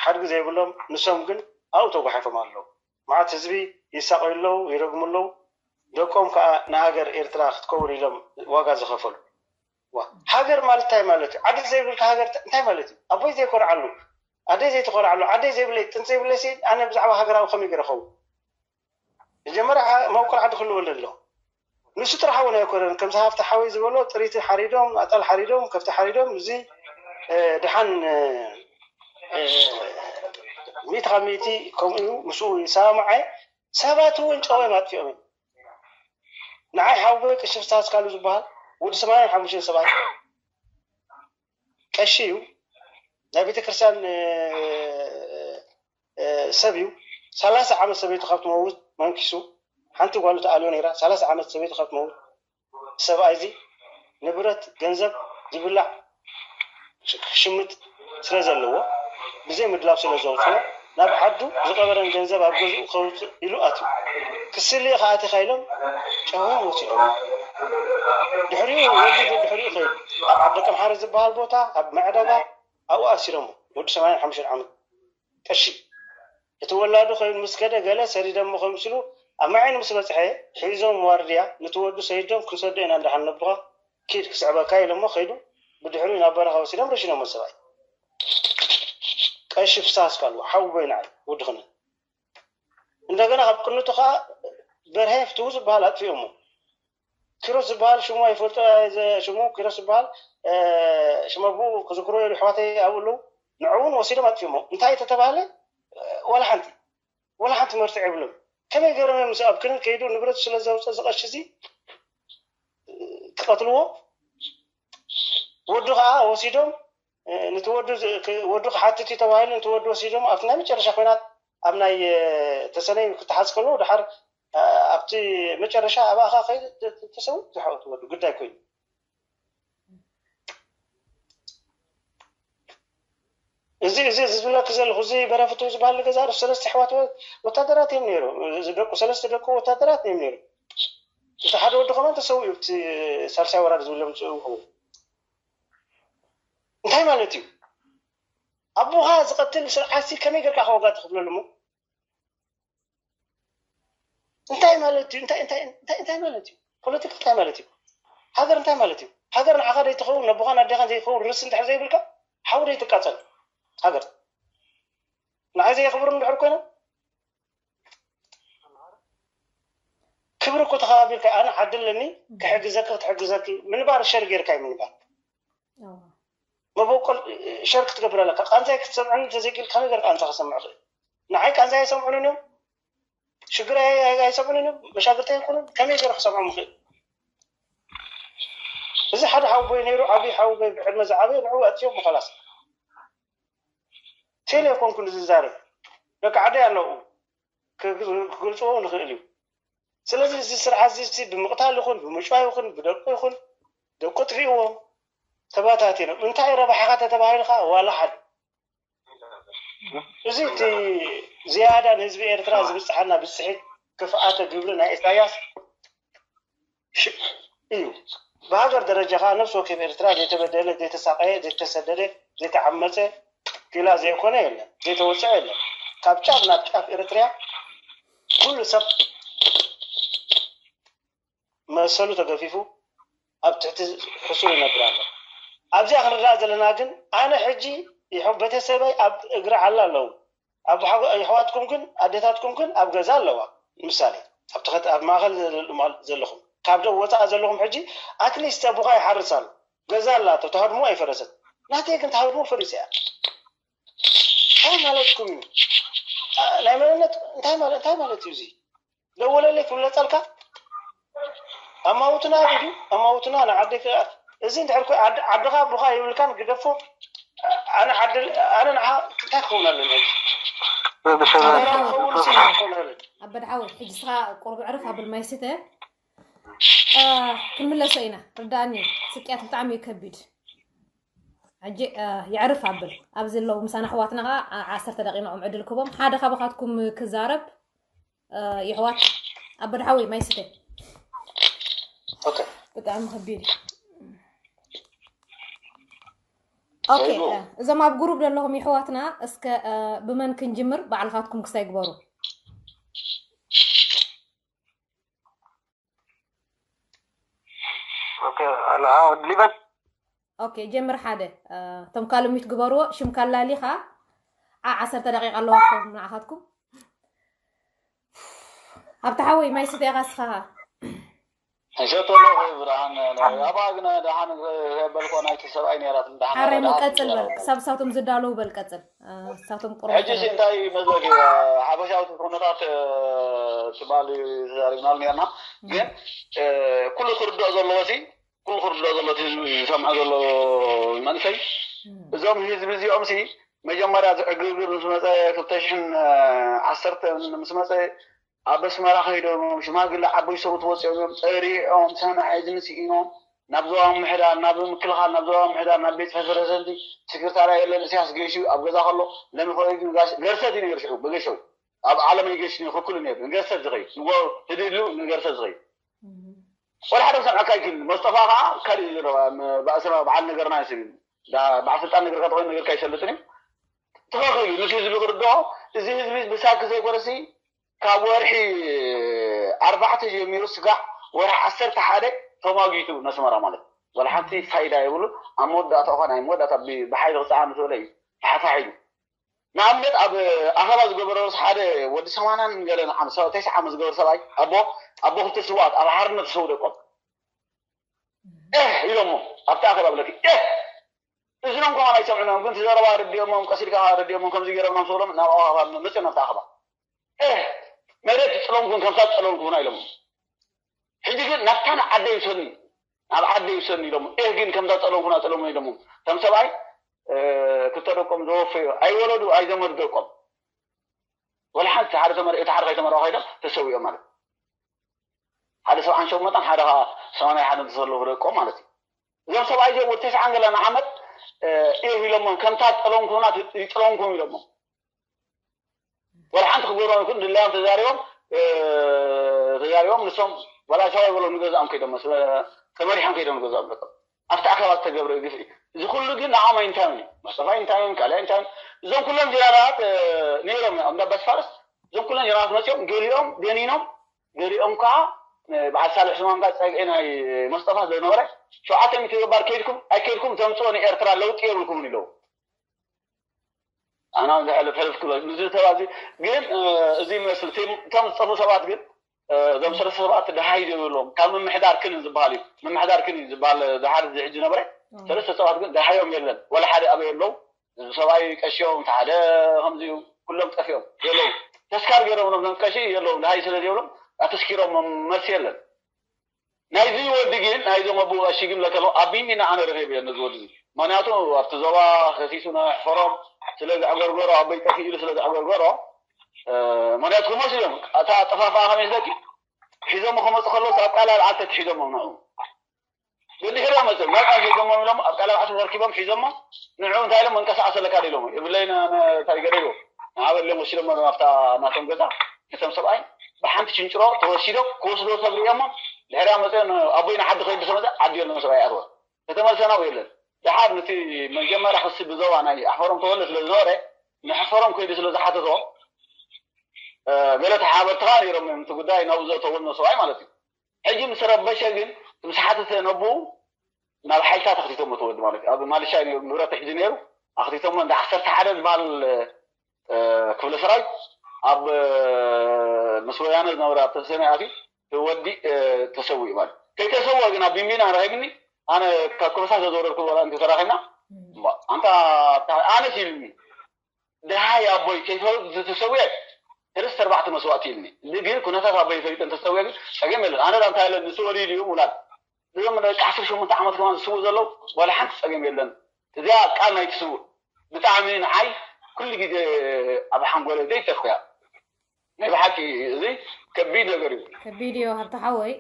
ሓድጊ ዘይብሎም ንሶም ግን ኣብኡ ተጓሒፎም ኣለዉ መዓት ህዝቢ ይሳቀዩ ኣለዉ ይረግሙ ኣለዉ ደቆም ከዓ ንሃገር ኤርትራ ክትከውን ኢሎም ዋጋ ዝኸፈሉ ሃገር ማለት እንታይ ማለት እዩ ዓዲ ዘይብልካ ሃገር እንታይ ማለት እዩ ኣቦይ ዘይኮርዓሉ ኣደይ ዘይትኮርዓሉ ዓደይ ዘይብለይ ጥንት ዘይብለይ ኣነ ብዛዕባ ሃገራዊ ከመይ ገይረ ኸውን መጀመርያ መበቆል ዓዲ ክህልወሉ ኣሎ። ንሱ ጥራሕ እውን ኣይኮነን። ከምዚ ሃፍቲ ሓወይ ዝበሎ ጥሪቲ ሓሪዶም፣ ኣጣል ሓሪዶም፣ ከፍቲ ሓሪዶም እዚ ደሓን ሚእቲ ካብ ሚእቲ ከምኡ እዩ። ምስኡ ይሰማማዕ እየ። ሰባት እውን ጨው እዮም ኣጥፊኦም እዮም። ንዓይ ሓወይ ቀሺ ፍስሃ ኣስካሉ ዝበሃል ወዲ ሰማንያን ሓሙሽተን ሰብኣይ ቀሺ እዩ። ናይ ቤተክርስትያን ሰብ እዩ። ሰላሳ ዓመት ሰበይቱ ካብ ትመውት መንኪሱ ሓንቲ ጓሉ ተኣልዮ ነይራ። ሰላሳ ዓመት ሰበይቱ ካብ ትመውት ሰብኣይ እዚ ንብረት ገንዘብ ዝብላዕ ክሽምት ስለ ዘለዎ ብዘይ ምድላው ስለ ዘውፅኦ ናብ ዓዱ ዝቀበረን ገንዘብ ኣብ ገዝኡ ከውፅእ ኢሉ ኣትዩ። ክስሊ ኢኻ ኣቲኻ ኢሎም ጨውዮም ወሲዶም። ድሕሪኡ ወዲ ድሕሪኡ ከይዱ ኣብ ዓዲ ደቀምሓረ ዝበሃል ቦታ ኣብ መዕደጋ ኣብኡ ኣሲሮሞ ወዲ ሰማንያን ሓሙሽተን ዓመት ቀሺ እቲ ወላዱ ከይኑ ምስ ከደ ገለ ሰዲደሞ ከይምስሉ ኣብ ማይዒን ምስ በጽሐ ሒዞም ዋርድያ ነቲ ወዱ ሰዲዶም ክንሰዶ ኢና እንድሓን ነቦኻ ኪድ ክስዕበካ ኢሎሞ ከይዱ ብድሕሪኡ ናብ በረኻ ወሲዶም ረሺኖሞ ሰብኣይ ቀሺ ፍስሃ ኣስካሉ ሓውቦይ ንዓይ ወዲ ክነን እንደገና ካብ ቅንቱ ከዓ በርሀ ፍትዉ ዝበሃል ኣጥፊኦሞ ኪሮስ ዝበሃል ሽሙ ኣይፈልጦ ሽሙ ኪሮስ ዝበሃል ሽመቡ ክዝክሮ የሉ ኣሕዋተይ ኣብኡ ኣለዉ ንዕኡ እውን ወሲዶም ኣጥፊኦሞ እንታይ ተተባህለ ወላ ሓንቲ ወላ ሓንቲ መርትዕ የብሎም ከመይ ገይሮም እዮም ምስ ኣብ ክልል ከይዱ ንብረቱ ስለ ዘውፀ ዝቐሽ እዚ ክቐትልዎ ወዱ ከዓ ወሲዶም ነቲ ወዱ ወዱ ክሓትት እዩ ተባሂሉ ነቲ ወዱ ወሲዶም ኣብቲ ናይ መጨረሻ ኮይናት ኣብ ናይ ተሰነይ ክትሓዝ ከሎ ድሓር ኣብቲ መጨረሻ ኣብኣኻ ከይተሰው ዝሓወት ወዱ ግዳይ ኮይኑ እዚ እዚ ዝብለክ ዘለኹ እዚ በረፍቱ ዝበሃል ገዛ ሰለስተ ኣሕዋት ወታደራት እዮም ነይሩ። ደቁ ሰለስተ ደቁ ወታደራት እዮም ነይሩ። እቲ ሓደ ወዲ ከማን ተሰዊኡ እቲ ሳልሳይ ወራድ ዝብሎም ዝፅውዑ እንታይ ማለት እዩ? ኣቦኻ ዝቐትል ስርዓትሲ ከመይ ጌርካ ከወጋ ትኽብለሉ እሞ እንታይ ማለት እዩ? እንታይ እንታይ እንታይ እንታይ ማለት እዩ? ፖለቲካ እንታይ ማለት እዩ? ሃገር እንታይ ማለት እዩ? ሃገር ንዓኻ ዘይትኸውን ነቦኻን ኣዴኻን ዘይትኸውን ርስ እንድሕር ዘይብልካ ሓው ዘይትቃጸል ሃገር ንዓይ ዘየኽብሩ እንድሕር ኮይኖም ክብሪ እኮ ተኸባቢርካ ኣነ ዓዲ ኣለኒ ክሕግዘኪ ክትሕግዘኪ ምንባር ሸር ጌርካ እዩ ምንባር መበቆል ሸር ክትገብር ኣለካ። ቃንዛይ ክትሰምዐኒ እንተዘይክእል ከመይ ገይረ ቃንዛ ክሰምዕ ክእል? ንዓይ ቃንዛይ ኣይሰምዑንን እዮም፣ ሽግር ኣይሰምዑንን እዮም፣ መሻግርተይ ኣይኮኑን። ከመይ ገይረ ክሰምዖም ክእል? እዚ ሓደ ሓውቦይ ነይሩ፣ ዓብዪ ሓውቦይ ብዕድመ ዝዓበየ ንዕኡ ኣእትዮም ኸላስ። ቴሌ ኣይኮንኩን ዝዛረብ፣ ደቂ ዓደይ ኣለዉ ክገልፅዎ ንኽእል እዩ። ስለዚ እዚ ስርዓት እዚ ብምቕታል ይኹን ብምጭዋይ ይኹን ብደቁ ይኹን ደቁ ጥፊእዎም ተባታቲኖም እንታይ ረብሓኻ ተተባሂልካ ዋላ ሓደ እዚ እቲ ዝያዳ ንህዝቢ ኤርትራ ዝብፅሓና ብፅሒት ክፍኣተ ግብሪ ናይ ኢሳያስ እዩ። ብሃገር ደረጃ ከዓ ነብሲ ወከፍ ኤርትራ ዘይተበደለ ዘይተሳቀየ ዘይተሰደደ ዘይተዓመፀ ኪላ ዘይኮነ የለን ዘይተወፅዐ የለን ካብ ጫፍ ናብ ጫፍ ኤርትርያ ኩሉ ሰብ መሰሉ ተገፊፉ ኣብ ትሕቲ ሕሱር ይነብር ኣሎ። ኣብዚኣ ክንርዳእ ዘለና ግን ኣነ ሕጂ ቤተሰበይ ኣብ እግሪ ዓላ ኣለዉ። ኣሕዋትኩም ግን ኣዴታትኩም ግን ኣብ ገዛ ኣለዋ። ንምሳሌ ኣብ ማእኸል ዘለኹም ካብ ደው ወፃእ ዘለኹም ሕጂ ኣትሊስት ኣቦኻ ይሓርስ ኣሎ። ገዛ ኣላቶ ተሃድሞ ኣይፈረሰት። ናተይ ግን ተሃድሞ ፈሪሰ እያ። እንታይ ማለትኩም እዩ? ናይ መንነት እንታይ ማለት እንታይ ማለት እዩ እዚ? ደወለለይ ክብለጸልካ ኣማውትና ኢሉ ኣማውትና ንዓዲ እዚ እንድሕር ኮ ዓድኻ ኣቦኻ ይብልካን ግደፎ ኣነ ዓዲ ኣነ ንዓ እንታይ ክኸውን ኣለኒ ኣበድሓዊ ሕጂ ስኻ ቁሩብ ዕርፍ ኣብል ማይ ስተ ክንምለሶ ኢና ርዳእኒ ስቅያት ብጣዕሚ እዩ ከቢድ ሕጂ የዕርፍ ኣብል ኣብዚ ኣለዉ ምሳና ኣሕዋትና ከዓ ዓሰርተ ደቂቃ ንዕኦም ዕድል ክቦም ሓደ ካባኻትኩም ክዛረብ የሕዋት ኣበድሓወይ ማይ ስተ ብጣዕሚ ከቢድ ኦኬ እዞም ኣብ ግሩብ ዘለኹም የሕዋትና እስከ ብመን ክንጅምር ባዕልኻትኩም ክሳይ ግበሩ ሊበን ኦኬ ጀምር ሓደ እቶም ካልሚት ግበርዎ ሽምካ ኣላሊኻ ዓ ዓሰርተ ደቂቃ ኣለዋኩም ንዓኻትኩም ኣብቲ ሓወይ ማይ ስተያ ካስኻ ሕሸት ኣለኹ ብርሃን ኣባ ግን ደሓን በልኮ ናይቲ ሰብኣይ ነራት ደሓን ሓራይ ሞ ቀጽል በል ክሳብ ሳቶም ዝዳለዉ በል ቀጽል ሳቶም ቁርበት ሕጂ እንታይ መስለኪ ሓበሻዊ ኩነታት ትባል ተዛሪብናሉ ነርና ግን ኩሉ ክርድኦ ዘለዎ ሲ ኩሉ ክርድኦ ዘሎ ህዝቢ ዝሰምዖ ዘሎ መንእሰይ እዞም ህዝቢ እዚኦም ሲ መጀመርያ ዝዕግርግር ምስ መፀ ክልተ ሽሕን ዓሰርተን ምስ መፀ ኣብ ኣስመራ ከይዶም ሽማግለ ዓበይ ሰብኡት ወፂኦም እዮም ፀሪዖም ሰማዒ ዝንስኢኖም ናብ ዞባ ምሕዳር ናብ ምክልኻል ናብ ዞባ ምሕዳር ናብ ቤት ፈረሰንቲ ስክርታርያ የለን እስያስ ገይሹ ኣብ ገዛ ከሎ ለሚኾ ገርሰት እዩ ነይሩ ሽዑ በገሸው ኣብ ዓለመይ ገሽ ክክሉ ነይሩ ንገርሰት ዝኸይድ ንጎ ህድሉ ንገርሰት ዝኸይድ ወላ ሓደ ክሰምዐካ ይክእል መስጠፋ ከዓ ካልእ እዩ ዘሎ ባእስራ በዓል ነገርና ይስብ በዓል ስልጣን ነገርካ ተኮይኑ ነገርካ ይሰልጥን እዩ ትኸኽል እዩ ነቲ ህዝቢ ክርድኦ እዚ ህዝቢ ብሳኪ ዘይኮነሲ ካብ ወርሒ ኣርባዕተ ጀሚሩ ስጋዕ ወርሒ ዓሰርተ ሓደ ተማጊቱ ነስመራ ማለት ወላ ሓንቲ ፋይዳ የብሉ ኣብ መወዳእታ እኳ ናይ መወዳእታ ብሓይሊ ክፀዓኑ ትበለ እዩ ተሓፋሒሉ ንኣብነት ኣብ ኣኸባ ዝገበረስ ሓደ ወዲ ሰማንያን ገለን ዓመት ሰብዓይ ዓመት ዝገበር ሰብኣይ ኣቦ ኣቦ ክልተ ስውኣት ኣብ ሓርነት ዝሰው ደቆም እህ ኢሎሞ ኣብቲ ኣኸባ ብለኪ እህ እዝኖም ከማን ኣይሰምዑኖም ግን ትዘረባ ረዲኦሞም ቀሲልካ ረዲኦሞም ከምዚ ገይሮም ናብ ሰብሎም ናብ ኣኸባ መፅኦም ኣብቲ ኣኸባ እህ መሬት ዝፀለምኩን ከምሳ ዝፀለምኩና ኢሎሞ ሕጂ ግን ናብታ ንዓደ ይውሰድኒ ናብ ዓደ ይውሰድኒ ኢሎሞ እህ ግን ከምዛ ፀለምኩና ፀለምኩና ኢሎሞ ከም ሰብኣይ ክልተ ደቆም ዘወፈዩ ኣይወለዱ ኣይዘመዱ ደቆም ወላ ሓንቲ ሓደ ተመር እቲ ሓደ ከይተመርዖ ከይዶም ተሰዊኦም ማለት ሓደ ሰብዓን ሸሞንተን ሓደ ከዓ ሰማንያ ሓደ ተሰለፉ ደቆም ማለት እዩ። እዞም ሰብኣይ እዚኦም ወዲ ተስዓን ገለን ዓመት እየ ኢሎሞም ከምታ ጠለምኩምና ይጥለምኩም ኢሎሞም ወላ ሓንቲ ክገብሮም ይኩን ድላዮም ተዛሪቦም ተዛሪቦም ንሶም ወላ ሻዋይ በሎ ንገዛኦም ከይዶም ተመሪሖም ከይዶም ንገዛኦም ደቆም ኣብቲ ኣካላት ተገብረ ግፍዒ እዚ ኩሉ ግን ንዓኦም ኣይንታዩን እዩ። መስተፋይ እንታይ እዮም ካልኣይ እንታይ እዮም እዞም ኩሎም ጀነራላት ነይሮም እዮም እንዳ በስፋርስ እዞም ኩሎም ጀነራላት መፅኦም ገሊኦም ደኒኖም ገሊኦም ከዓ በዓል ሳልሕ ስማም ጋር ፀግዒ ናይ መስጠፋ ስለዝነበረ ሸውዓተ ሚእቲ ገባር ከይድኩም ኣይከይድኩም ተምፅኦ ንኤርትራ ለውጢ የብልኩምን ኢለዉ ኣና ዝሕልፍ ሕልፍ ክሎ ንዚ ተባዚ ግን እዚ መስል እቶም ዝጠፉ ሰባት ግን እዞም ሰለስተ ሰባት ደሃይ ዘይብሎም ካብ ምምሕዳር ክን ዝበሃል እዩ ምምሕዳር ክን ዝበሃል ዝሓር ዝሕጂ ነበረ ሰለስተ ሰባት ግን ደሃዮም የለን ወላ ሓደ ኣበይ የለው ሰብኣይ ቀሽዮም ሓደ ከምዚዩ ኩሎም ጠፊኦም የለው ተስካር ገይሮም ሎም ቀሺ የለውም ደሃይ ስለ ዘይብሎም ኣተስኪሮም መልሲ የለን ናይዚ ወዲ ግን ናይዞም ኣቦ ቀሺ ግን ለከሎ ኣቢኒ ንኣነ ረኺብ እየ ነዚ ወዲ ምክንያቱ ኣብቲ ዞባ ከሲሱ ነሕፈሮም ስለ ዘዕገርገሮ ኣቦይ ጠፊ ኢሉ ስለ ዘዕገርገሮ ምክንያቱ ክመስ እዮም እታ ጠፋፋ ከመይ ስለኪ ሒዞም ክመፁ ከለውስ ኣብ ቃል ኣልዓል ተትሒዞም ንዑ ብድሕሪያ መፅኦም ናብ ቃል ሒዞም ኢሎም ኣብ ቃል ኣልዓል ተረኪቦም ሒዞሞ ንዑ እንታይ ኢሎም መንቀሳቀስ ኣለካ ኢሎም የብለይ እንታይ ገደሉ ንዓበሎም ወሲዶም ኣብታ ናቶም ገዛ እቶም ሰብኣይ ብሓንቲ ችንጭሮ ተወሲዶም ክወስዶ ሰብ ርእዮሞ ድሕሪያ መፅኦም ኣቦይ ንዓዲ ከይዱ ተመፀ ዓዲ የለን ሰብኣይ ኣትወ ተተመልሰ ናብኡ የለን ደሓር ነቲ መጀመርያ ክሲ ብዞባ ናይ ኣሕፈሮም ተወለ ስለ ዝነበረ ንሕፈሮም ከይዱ ስለ ዝሓተቶ ገለ ተሓበርትኻ ነይሮም እዮም እቲ ጉዳይ ናብኡ ዘእተወሉ ሰብኣይ ማለት እዩ ሕጂ ምስ ረበሸ ግን ምስ ሓተተ ነቡ ናብ ሓይልታት ኣክቲቶም ተወዲ ማለት ኣብ ማልሻ ንብረት ሒዙ ነይሩ ኣክቲቶም እንደ ዓሰርተ ሓደ ዝበሃል ክፍለ ሰራዊት ኣብ ምስ ወያነ ዝነበረ ኣብ ተሰነ ኣትዩ ወዲ ተሰዊኡ ማለት ከይተሰወ ግን ኣብ ቢንቢና ረኺብኒ ኣነ ካብ ኮመሳት ዘዘወረድኩ በላ እንተተራኺብና ኣንታ ኣነስ ኢልኒ ደሃይ ኣቦይ ከይፈውት ዝተሰውየ ሰለስተ ኣርባዕተ መስዋእቲ ኢልኒ ግን ኩነታት ኣቦይ ፈሊጠ እንተሰውየ ግን ፀገም የለን ኣነ እንታይ ኢለን ንስወር ኢሉ እዩ ውላድ እዞም ደቂ ዓሰርተ ሸሞንተ ዓመት ከማን ዝስውኡ ዘለዉ ዋላ ሓንቲ ፀገም የለን እዚኣ ቃል ናይቲ ስውእ ብጣዕሚ ንዓይ ኩሉ ግዜ ኣብ ሓንጎለ ዘይጠፍኩያ ናይ ብሓቂ እዚ ከቢድ ነገር እዩ ከቢድ እዩ ሃብቲ ሓወይ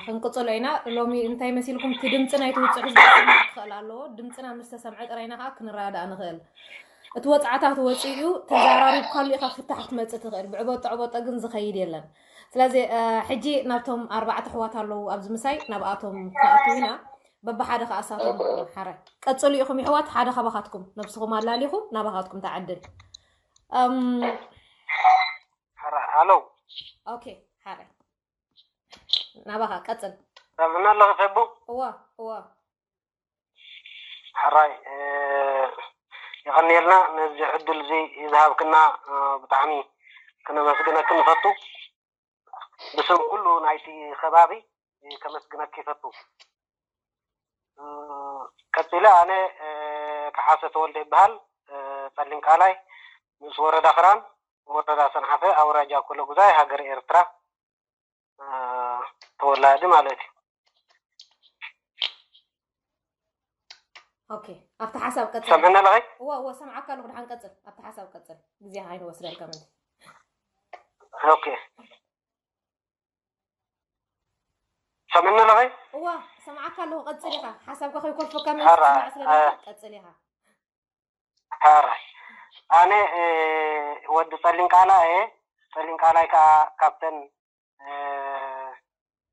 ክንቅፅሎ ኢና ሎሚ እንታይ መሲልኩም እቲ ድምፂ ናይ ትውፅዕ ህዝቢ ክስማዕ ክኽእል ኣለዎ ድምፅና ምስ ተሰምዐ ጥራይና ከዓ ክንረዳእ ንኽእል እቲ ወፅዓታት ወፂኡ እዩ ተዛራሪብካሉ ኢኻ ፍታሕ ክትመፅእ ትኽእል ብዕበጦ ዕበጦ ግን ዝኸይድ የለን ስለዚ ሕጂ ናብቶም ኣርባዕተ ኣሕዋት ኣለዉ ኣብዚ ምሳይ ናብኣቶም ክኣትው ኢና በብሓደ ከዓ እሳቶም ሓረ ቀፅሉ ኢኹም ይሕዋት ሓደ ካባኻትኩም ነብስኹም ኣላሊኹም ናባኻትኩም ተዓድል ኣሎ ኦኬ ሓደ ናባኻ ቀፅል ሰምዕና ኣለኺ ሰቡ እዋ እዋ ሕራይ የቐንየልና ነዚ ዕድል እዚ ዝሃብክና ብጣዕሚ ክነመስግነኪ ንፈቱ ብስም ኩሉ ናይቲ ከባቢ ከመስግነኪ ይፈቱ ቀፂለ ኣነ ከሓሰ ተወልደ ይበሃል ጸሊም ቃላይ ምስ ወረዳ ክራን ወረዳ ሰንሓፈ ኣውራጃ ኮለጉዛይ ሃገር ኤርትራ ተወላዲ ማለት እዩ ኦኬ ኣብቲ ሓሳብ ቀፅል ሰምዕና ኣለኸይ እዋ እዋ ሰምዓካ ኣለኹ ድሓን ቀፅል ኣብቲ ሓሳብ ቀፅል ግዜ ከይንወስደልካ ምንዲ ኦኬ ሰምዕና ኣለኸይ እዋ ሰምዓካ ኣለኹ ቀፅል ኢኻ ሓሳብካ ከይኮልፈካ ምንዲ ሰማዕ ስለ ቀፅል ኢኻ ሓራይ ኣነ ወዲ ጸሊንቃላ እየ። ጸሊንቃላይ ከኣ ካብተን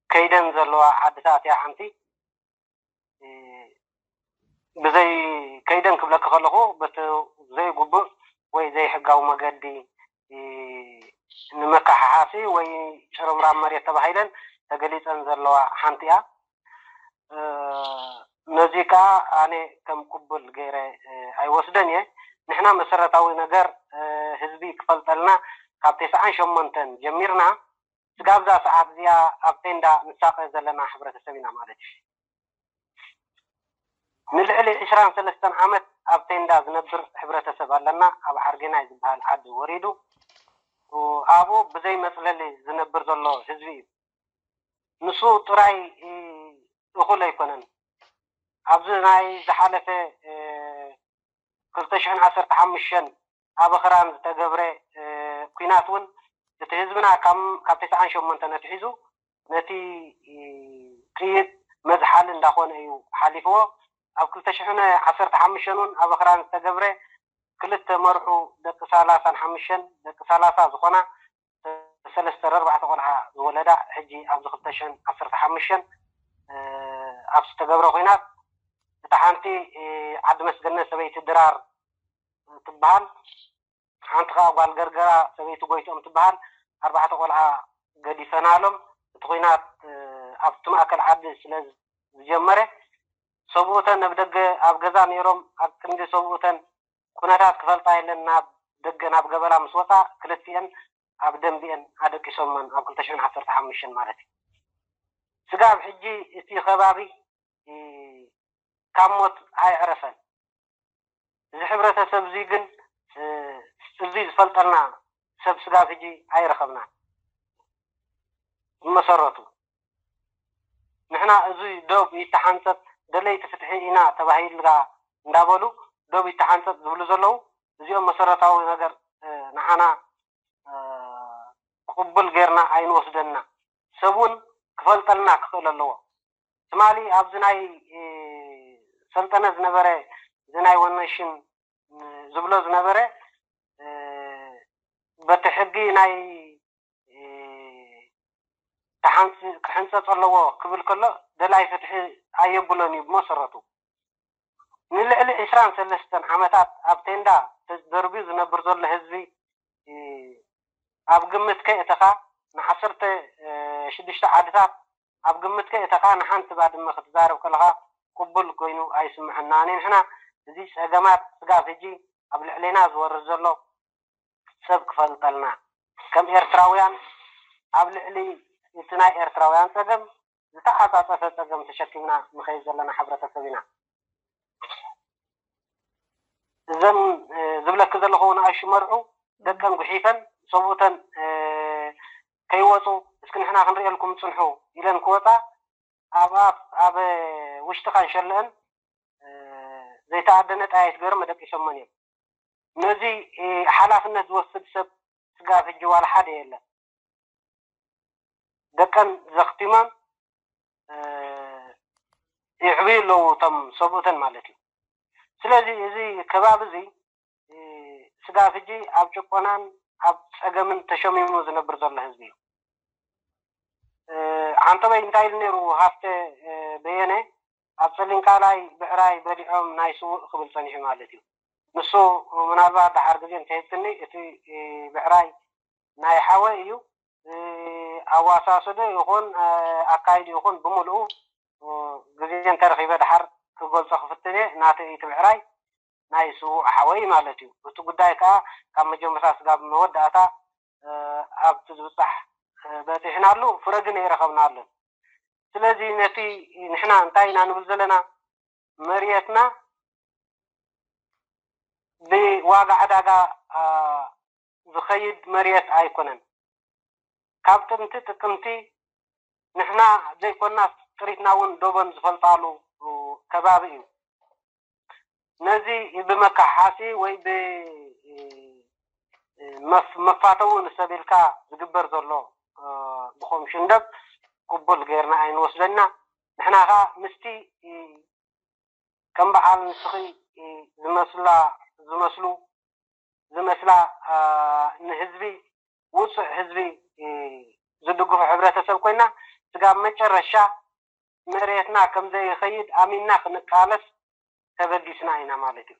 ከይደን ዘለዋ ዓድታት እያ ሓንቲ። ብዘይ ከይደን ክብለኪ ከለኹ በቲ ዘይጉቡእ ወይ ዘይሕጋዊ መገዲ ንመከሓሓሲ ወይ ሽርምራም መሬት ተባሂለን ተገሊጸን ዘለዋ ሓንቲ እያ። ነዚ ከዓ ኣነ ከም ቅቡል ገይረ ኣይወስደን እየ። ንሕና መሰረታዊ ነገር ህዝቢ ክፈልጠልና ካብ ተስዓን ሸሞንተን ጀሚርና ስጋብ እዛ ሰዓት እዚኣ ኣብ ቴንዳ ንሳቐ ዘለና ሕብረተሰብ ኢና ማለት እዩ። ንልዕሊ ዕስራን ሰለስተን ዓመት ኣብ ቴንዳ ዝነብር ሕብረተሰብ ኣለና። ኣብ ዓርጌናይ ዝበሃል ዓዲ ወሪዱ ኣብኡ ብዘይ መፅለሊ ዝነብር ዘሎ ህዝቢ እዩ። ንሱ ጥራይ እኹል ኣይኮነን። ኣብዚ ናይ ዝሓለፈ ክልተ ሽሕን ዓሰርተ ሓሙሽተን ኣብ ኣኽራን ዝተገብረ ኩናት እውን እቲ ህዝብና ካብ ካብ ተስዓን ሸሞንተን ኣትሒዙ ነቲ ጥይት መዝሓሊ እንዳኾነ እዩ ሓሊፍዎ። ኣብ ክልተ ሽሕን ዓሰርተ ሓሙሽተን እውን ኣብ ኣኽራን ዝተገብረ ክልተ መርዑ ደቂ ሰላሳን ሓሙሽተን ደቂ ሰላሳ ዝኾና ሰለስተ ኣርባዕተ ቆልዓ ዝወለዳ ሕጂ ኣብዚ ክልተ ሽሕን ዓሰርተ ሓሙሽተን ኣብ ዝተገብረ ኹናት እታ ሓንቲ ዓዲ መስገነት ሰበይቲ ድራር ትበሃል። ሓንቲ ከዓ ጓል ገርገራ ሰበይቲ ጎይትኦም ትበሃል ኣርባዕተ ቆልዓ ገዲፈናሎም። እቲ ኹናት ኣብቲ ማእከል ዓዲ ስለ ዝጀመረ ሰብኡተን ኣብ ደገ ኣብ ገዛ ነይሮም ኣብ ክንዲ ሰብኡተን ኩነታት ክፈልጣ የለን ናብ ደገ ናብ ገበላ ምስ ወፃ ክልቲኤን ኣብ ደንቢኤን ኣደቂሶመን ኣብ ክልተ ሽሕን ዓሰርተ ሓሙሽተን ማለት እዩ። ስጋብ ሕጂ እቲ ከባቢ ካብ ሞት ኣይዕረፈን። እዚ ሕብረተሰብ እዚ ግን እዚ ዝፈልጠና ሰብ ስጋብ ሕጂ ኣይረኸብናን። ብመሰረቱ ንሕና እዚ ዶብ ይተሓንፀፅ ደለይቲ ፍትሒ ኢና ተባሂልካ እንዳበሉ ዶብ ይተሓንፀፅ ዝብሉ ዘለዉ እዚኦም መሰረታዊ ነገር ንዓና ቅቡል ጌርና ኣይንወስደና። ሰብ እውን ክፈልጠልና ክኽእል ኣለዎ። ትማሊ ኣብዚ ናይ ሰልጠነ ዝነበረ እዚ ናይ ወነሽን ዝብሎ ዝነበረ በቲ ሕጊ ናይ ክሕንፀፅ ኣለዎ ክብል ከሎ ደላይ ፍትሒ ኣየብሎን እዩ ብመሰረቱ። ንልዕሊ ዕስራን ሰለስተን ዓመታት ኣብ ቴንዳ ተደርብዩ ዝነብር ዘሎ ህዝቢ ኣብ ግምት ከየእተኻ ንዓሰርተ ሽዱሽተ ዓድታት ኣብ ግምት ከየእተኻ ንሓንቲ ባድመ ክትዛረብ ከለኻ ቅቡል ኮይኑ ኣይስምዐናን እዩ። ንሕና እዚ ፀገማት ስጋብ ሕጂ ኣብ ልዕሌና ዝወርድ ዘሎ ሰብ ክፈልጠልና ከም ኤርትራውያን ኣብ ልዕሊ እቲ ናይ ኤርትራውያን ፀገም ዝተዓፃፀፈ ፀገም ተሸኪምና ንኸይድ ዘለና ሕብረተሰብ ኢና። እዘን ዝብለኪ ዘለኹ ንኣሹ መርዑ ደቀን ጉሒፈን ሰብኡተን ከይወፁ እስኪ ንሕና ክንሪኤልኩም ፅንሑ ኢለን ክወፃ ኣብ ኣብ ውሽጢ ካንሸለአን ዘይተኣደነ ጠያይት ገይሮም መደቂሶመን እዮም። ነዚ ሓላፍነት ዝወስድ ሰብ ስጋብ ሕጂ ዋላ ሓደ የለን። ደቀን ዘኽቲሞም ይዕብዩ ኣለዉ እቶም ሰብኡተን ማለት እዩ። ስለዚ እዚ ከባቢ እዚ ስጋብ ሕጂ ኣብ ጭቆናን ኣብ ፀገምን ተሸሚሙ ዝነብር ዘሎ ህዝቢ እዩ። ዓንተበይ እንታይ ኢሉ ነይሩ ሃፍተ በየነ ኣብ ፀሊም ቃላይ ብዕራይ በሊዖም ናይ ስውእ ክብል ፀኒሑ ማለት እዩ። ንሱ ምናልባት ደሓር ግዜ እንተሂብክኒ እቲ ብዕራይ ናይ ሓወይ እዩ። ኣዋሳስዶ ይኹን ኣካይዱ ይኹን ብምልኡ ግዜ እንተረኺበ ደሓር ክገልፆ ክፍትን እየ። ናተይ እቲ ብዕራይ ናይ ስዉእ ሓወይ ማለት እዩ። እቲ ጉዳይ ከዓ ካብ መጀመርታ ስጋብ መወዳእታ ኣብቲ ዝብፃሕ በፂሕናሉ ፍረ ግን ኣይረኸብናሉን። ስለዚ ነቲ ንሕና እንታይ ኢና ንብል ዘለና መርየትና ብዋጋ ዕዳጋ ዝኸይድ መርየት ኣይኮነን። ካብ ጥንቲ ጥቅምቲ ንሕና ዘይኮና ጥሪትና እውን ዶቦን ዝፈልጣሉ ከባቢ እዩ። ነዚ ብመካሓሲ ወይ ብመፋተዊ ንሰብ ኢልካ ዝግበር ዘሎ ብኮም ሽንደብ ቅቡል ገይርና ኣይንወስደና። ንሕና ከዓ ምስቲ ከም በዓል ንስኺ ዝመስላ ዝመስሉ ዝመስላ ንህዝቢ ውፅዕ ህዝቢ ዝድግፉ ሕብረተሰብ ኮይና ስጋብ መጨረሻ መሬትና ከም ዘይኸይድ ኣሚንና ክንቃለስ ተበጊስና ኢና ማለት እዩ።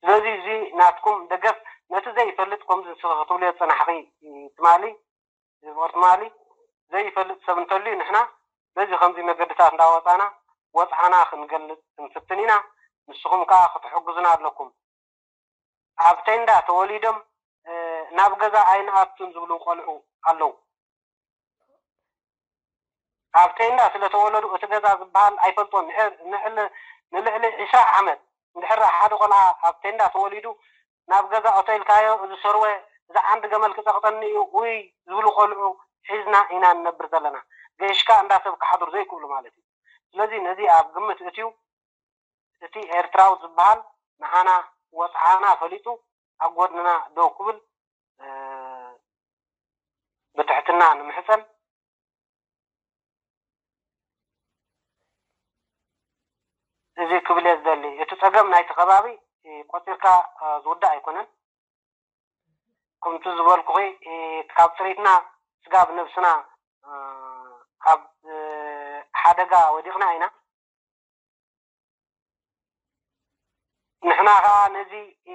ስለዚ እዚ ናትኩም ደገፍ ነቲ ዘይፈልጥ ከምዚ ንስኺ ክትብልዮ ዝፀናሕኺ ትማሊ ዝብኦ ትማሊ ዘይፈልጥ ሰብ እንተልዩ ንሕና በዚ ከምዚ መገድታት እንዳወፃና ወፅዓና ክንገልፅ ክንፍትን ኢና። ንስኹም ከዓ ክትሕግዙና ኣለኩም። ኣብ ቴንዳ ተወሊዶም ናብ ገዛ ኣይንኣቱን ዝብሉ ቆልዑ ኣለዉ። ኣብ ቴንዳ ስለተወለዱ እቲ ገዛ ዝበሃል ኣይፈልጦን። ንልዕሊ ዕስራ ዓመት እንድሕር ሓደ ቆልዓ ኣብ ቴንዳ ተወሊዱ ናብ ገዛ እቶ ኢልካዮ እዚ ሰርወ እዚ ዓንዲ ገመል ክፀቕጠኒ እዩ ውይ ዝብሉ ቆልዑ ሒዝና ኢና ንነብር ዘለና። ገሽካ እንዳ ሰብ ክሓድሩ ዘይክእሉ ማለት እዩ። ስለዚ ነዚ ኣብ ግምት እትዩ እቲ ኤርትራዊ ዝበሃል ንዓና ወፅዓና ፈሊጡ ኣብ ጎድንና ደው ክብል ትሕትና ንምሕጸን። እዚ ክብል እየ ዝደሊ። እቲ ጸገም ናይቲ ከባቢ፣ እ፣ ቆጺርካ፣ እ፣ ዝውዳእ ኣይኮነን። ከምቲ ዝበልኩኺ፣ እ፣ ካብ ጥሪትና ስጋብ ነብስና፣ እ፣ ኣብ፣ እ፣ ሓደጋ ወዲቕና ኢና። ንሕና ኸኣ ነዚ፣ እ፣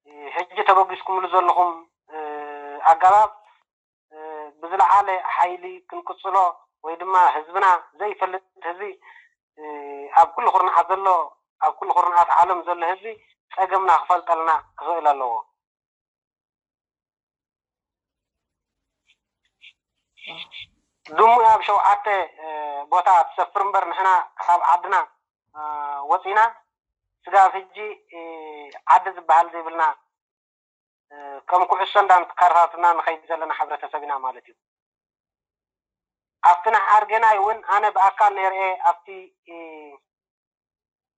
እ፣ ሕጂ ተበጊስኩምሉ ዘለኹም፣ እ፣ ኣገባብ፣ እ፣ ብዝለዓለ ሓይሊ ክንቅጽሎ ወይ ድማ ህዝብና ዘይፈልጥ ህዝቢ፣ እ፣ ኣብ ኩሉ ኩርናዓት ዘሎ፣ ኣብ ኩሉ ኩርናዓት ዓለም ዘሎ ህዝቢ ጸገምና ክፈልጠልና ክኽእል ኣለዎ። ድሙ ኣብ ሸውዓተ፣ እ፣ ቦታ ትሰፍር እምበር ንሕና ካብ ዓድና፣ እ፣ ወጺና ስጋብ ሕጂ፣ እ፣ ዓዲ ዝበሃል ዘይብልና፣ እ፣ ከም ኩዕሶ እንዳንካራታትና ንኸይድ ዘለና ሕብረተሰብ ኢና ማለት እዩ። ኣብቲ ንሓር ገናይ እውን ኣነ ብኣካል ነይረ እየ ኣብቲ፣ እ፣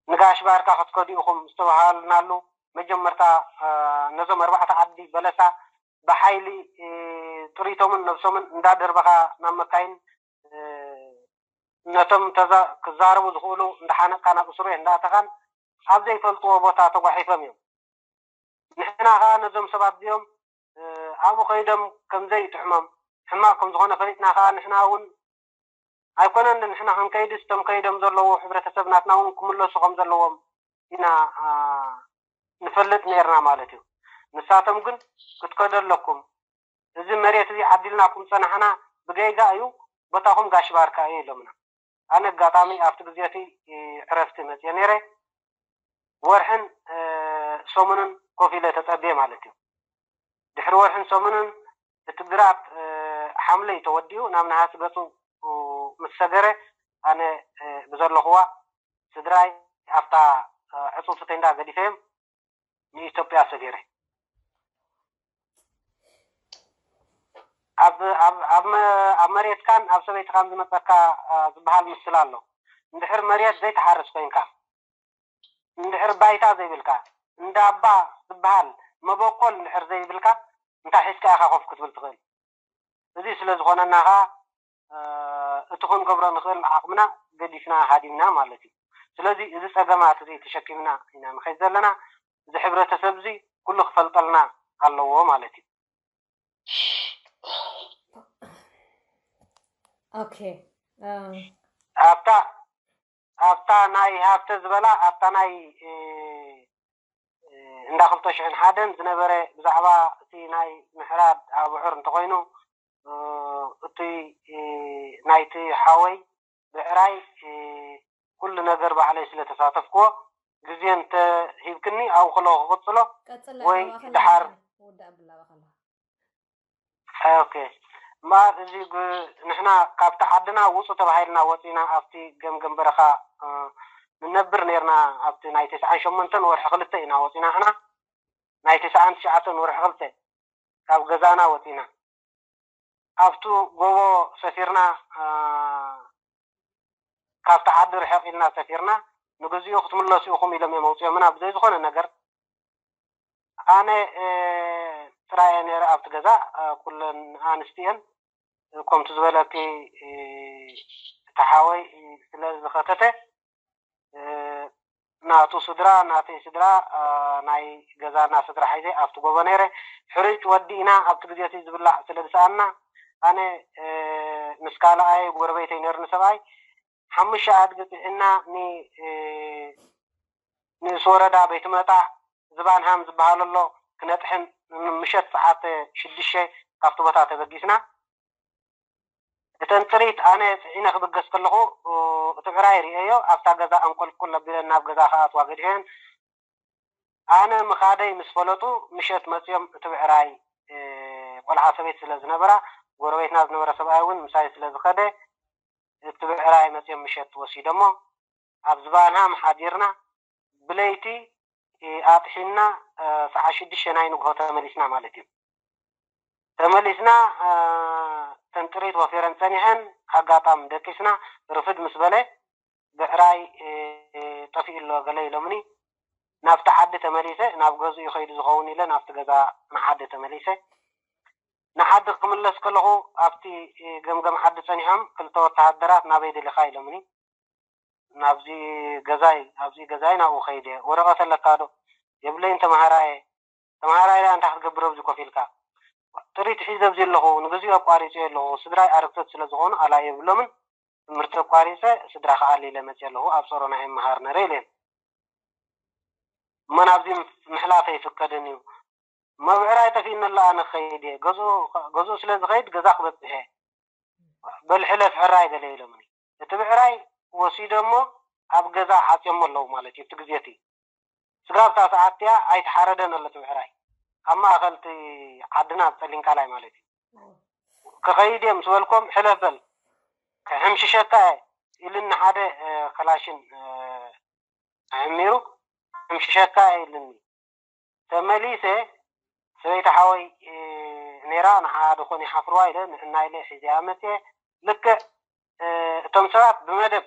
ንጋሽ ባርካ ክትከዱ ኢኹም ዝተባሃልናሉ መጀመርታ፣ እ፣ ነዞም ኣርባዕተ ዓዲ በለሳ ብሓይሊ፣ እ፣ ጥሪቶምን ነብሶምን እንዳደርበኻ ናብ መካይን፣ እ፣ ነቶም ተዛ-፣ ክዛረቡ ዝኽእሉ እንዳሓነቕካ ናብ እስሩ ቤት እንዳእተኻን ኣብ ዘይፈልጥዎ ቦታ ተጓሒፎም እዮም። ንሕና ኸኣ ነዞም ሰባት እዚኦም፣ እ፣ ኣብኡ ከይዶም ከም ዘይጥዕሞም፣ ሕማቕ ከም ዝኾነ ፈሊጥና ኸኣ ንሕና እውን ኣይኮነን ንሕና ክንከይድስ እቶም ከይዶም ዘለዉ ሕብረተሰብ ናትና እውን ክምለሱ ከም ዘለዎም ኢና፣ ኣ፣ ንፈልጥ ነይርና ማለት እዩ። ንሳቶም ግን ክትከዱ ኣለኩም፣ እዚ መሬት እዚ ዓዲልናኩም ጸናሕና ብጌጋ እዩ፣ ቦታኹም ጋሽ ባርካ እዩ ኢሎምና። ኣነ ኣጋጣሚ ኣብቲ ግዜ እቲ ዕረፍቲ መጽየ ነይረ። ወርሕን፣ እ፣ ሰሙንን ኮፍ ኢለ ተጸብየ ማለት እዩ። ድሕሪ ወርሕን ሰሙንን እቲ ግራት፣ እ፣ ሓምለ እዩ ተወዲኡ፣ ናብ ነሃሲ ገጹ ምስ ሰገረ፣ ኣነ፣ እ፣ ብዘለኹዋ ስድራይ ኣብታ፣ እ፣ ዕጹጽቲ ቴንዳ ገዲፈዮም ንኢትዮጵያ ሰጊረ። ኣብ፣ ኣብ፣ ኣብ መ-፣ ኣብ መሬትካን ኣብ ሰበይትኻን ዝመጸካ፣ እ፣ ዝበሃል ምስላ ኣሎ። እንድሕር መሬት ዘይትሓርስ ኮይንካ፣ እንድሕር ባይታ ዘይብልካ፣ እንዳ ኣባ ዝበሃል መበቆል እንድሕር ዘይብልካ፣ እንታይ ሒዝካ ኢኻ ኮፍ ክትብል ትኽእል? እዚ ስለ ዝኾነና ኸኣ፣ እ፣ እቲ ክንገብሮ ንኽእል ዓቕምና ገዲፍና ሃዲምና ማለት እዩ። ስለዚ እዚ ጸገማት እዚ ተሸኪምና ኢና ንኸይድ ዘለና። እዚ ሕብረተሰብ እዚ ኩሉ ክፈልጠልና ኣለዎ ማለት እዩ። ኦኬ፣ እም፣ ኣብታ፣ ኣብታ ናይ ሃብተ ዝበላ፣ ኣብታ ናይ፣ እ፣ እ፣ እንዳ ክልተ ሽሕን ሓደን ዝነበረ ብዛዕባ እቲ ናይ ምሕራድ ኣብዑር እንተኾይኑ፣ እ፣ እቲ፣ እ፣ ናይቲ ሓወይ ብዕራይ፣ እ፣ ኩሉ ነገር ባዕለይ ስለ ተሳተፍክዎ፣ ግዜ እንተ ሂብክኒ ኣብኡ ከለኹ ክቕጽሎ ቀጽለ፣ ወይ ካባኻ ድሓር ንላዕሊ ክውዳእ ብላ ባኸላ። ኦኬ። እምበኣር እዚ ግ-፣ ንሕና ካብቲ ዓድና ውጹ ተባሂልና ወጺና ኣብቲ ገምገም በረኻ፣ እ፣ ንነብር ነይርና። ኣብቲ ናይ ተስዓን ሸሞንተን ወርሒ ክልተ ኢና ወጺና ንሕና። ናይ ተስዓን ትሽዓተን ወርሒ ክልተ ካብ ገዛና ወጺና። ኣብቱ ጎቦ ሰፊርና፣ እ፣ ካብቲ ዓዲ ርሕቕ ኢልና ሰፊርና። ንግዚኡ ክትምለሱ ኢኹም ኢሎም እዮም ኣውጺኦምና ብዘይ ዝኾነ ነገር። ኣነ፣ እ፣ ጥራይ እየ ነይረ ኣብቲ ገዛ፣ እ፣ ኩለን ኣንስቲ እየን። እ፣ ከምቲ ዝበለኪ፣ እ፣ እቲ ሓወይ፣ እ፣ ስለ ዝኸተተ፣ እ፣ ናቱ ስድራ፣ ናተይ ስድራ፣ እ፣ ናይ ገዛና ስድራ ሒዘ ኣብቲ ጎቦ ነይረ። ሕሩጭ ወዲእና ኣብቲ ግዜ እቲ ዝብላዕ ስለ ዝሰኣና፣ ኣነ፣ እ፣ ምስ ካልኣይ ጎረቤተይ ነይሩኒ ሰብኣይ፣ ሓሙሽተ ኣድጊ ጽዒና ን-፣ እ፣ ንእስ ወረዳ ቤት መጣዕ ዝባን ሃም ዝበሃል ኣሎ ክነጥሕን ምሸት ሰዓት ሽዱሽተ ካብቲ ቦታ ተበጊስና። እተን ጥሪት ኣነ ጽዒነ ክብገስ ከለኹ፣ እ፣ እቲ ብዕራይ ርእየዮ ኣብታ ገዛ ኣንቆልቁል ኣቢለን ናብ ገዛ ክኣትዋ ገዲፈን። ኣነ ምኻደይ ምስ ፈለጡ ምሸት መጽዮም እቲ ብዕራይ፣ እ፣ ቆልዓ ሰበይቲ ስለ ዝነበራ፣ ጎረቤትና ዝነበረ ሰብኣይ እውን ምሳይ ስለ ዝኸደ እቲ ብዕራይ መጽዮም ምሸት ወሲዶሞ። ኣብ ዝባን ሃም ሓዲርና ብለይቲ፣ እ፣ ኣጥሒንና፣ እ፣ ሰዓት ሽዱሽተ ናይ ንግሆ ተመሊስና ማለት እዩ። ተመሊስና፣ እ፣ እተን ጥሪት ወፊረን ጸኒሐን ኣጋጣም ደቂስና። ርፍድ ምስ በለ ብዕራይ፣ እ፣ ጠፊኡ ኣሎ ገለ ኢሎምኒ። ናብቲ ዓዲ ተመሊሰ፣ ናብ ገዝኡ ከይዱ ዝኸውን ኢለ ናብቲ ገዛ ንዓዲ ተመሊሰ። ንዓዲ ክምለስ ከለኹ ኣብቲ ገምገም ዓዲ ጸኒሖም ክልተ ወተሃደራት ናበይ ደሊኻ ኢሎምኒ። ናብዚ ገዛይ፣ ኣብዚ ገዛይ ናብኡ ከይደ። ወረቐት ኣለካ ዶ? የብለይን ተምሃራየ። ተምሃራይ ደኣ እንታይ ክትገብር ኣብዚ ኮፍ ኢልካ? ጥሪት ሒዘ ኣብዚ ኣለኹ፣ ንግዚኡ ኣቋሪጸዮ ኣለኹ። ስድራይ ኣረግቶት ስለ ዝኾኑ ኣላ የብሎምን። ትምህርቲ ኣቋሪጸ ስድራ ክኣሊ ኢለ መጽየ ኣለኹ። ኣብ ጾሮና ይመሃር ነረ ኢለን። እሞ ናብዚ ምሕላፍ ኣይፍቀድን እዩ። እሞ ብዕራይ ጠፊእኒ ኣሎ፣ ኣነ ክኸይድ እየ። ገዝኡ፣ ገዝኡ ስለ ዝኸይድ ገዛ ክበጽሕ እየ። በል ሕለፍ ሕራይ ገለ ኢሎምኒ። እቲ ብዕራይ ወሲዶሞ ኣብ ገዛ ዓጽዮሞ ኣለዉ ማለት እዩ። እቲ ግዜ እቲ ስጋብ እታ ሰዓት እቲኣ ኣይተሓረደን ኣሎ እቲ ብዕራይ። ኣብ ማእከል እቲ ዓድና ኣብ ጸሊንካላይ ማለት እዩ። ክኸይድ እየ ምስ በልኮም፣ ሕለፍ በል ክሕምሽሸካ እየ ኢልኒ ሓደ፣ እ፣ ከላሽን፣ እ፣ ኣዕሚሩ ክሕምሽሸካ እየ ኢልኒ። ተመሊሰ ሰበይቲ ሓወይ፣ እ፣ ነይራ፣ ንዓ ዶ ኮን ይሓፍርዋ ኢለ ንዕና ኢለ ሒዘያ መጽየ። ልክዕ፣ እ፣ እቶም ሰባት ብመደብ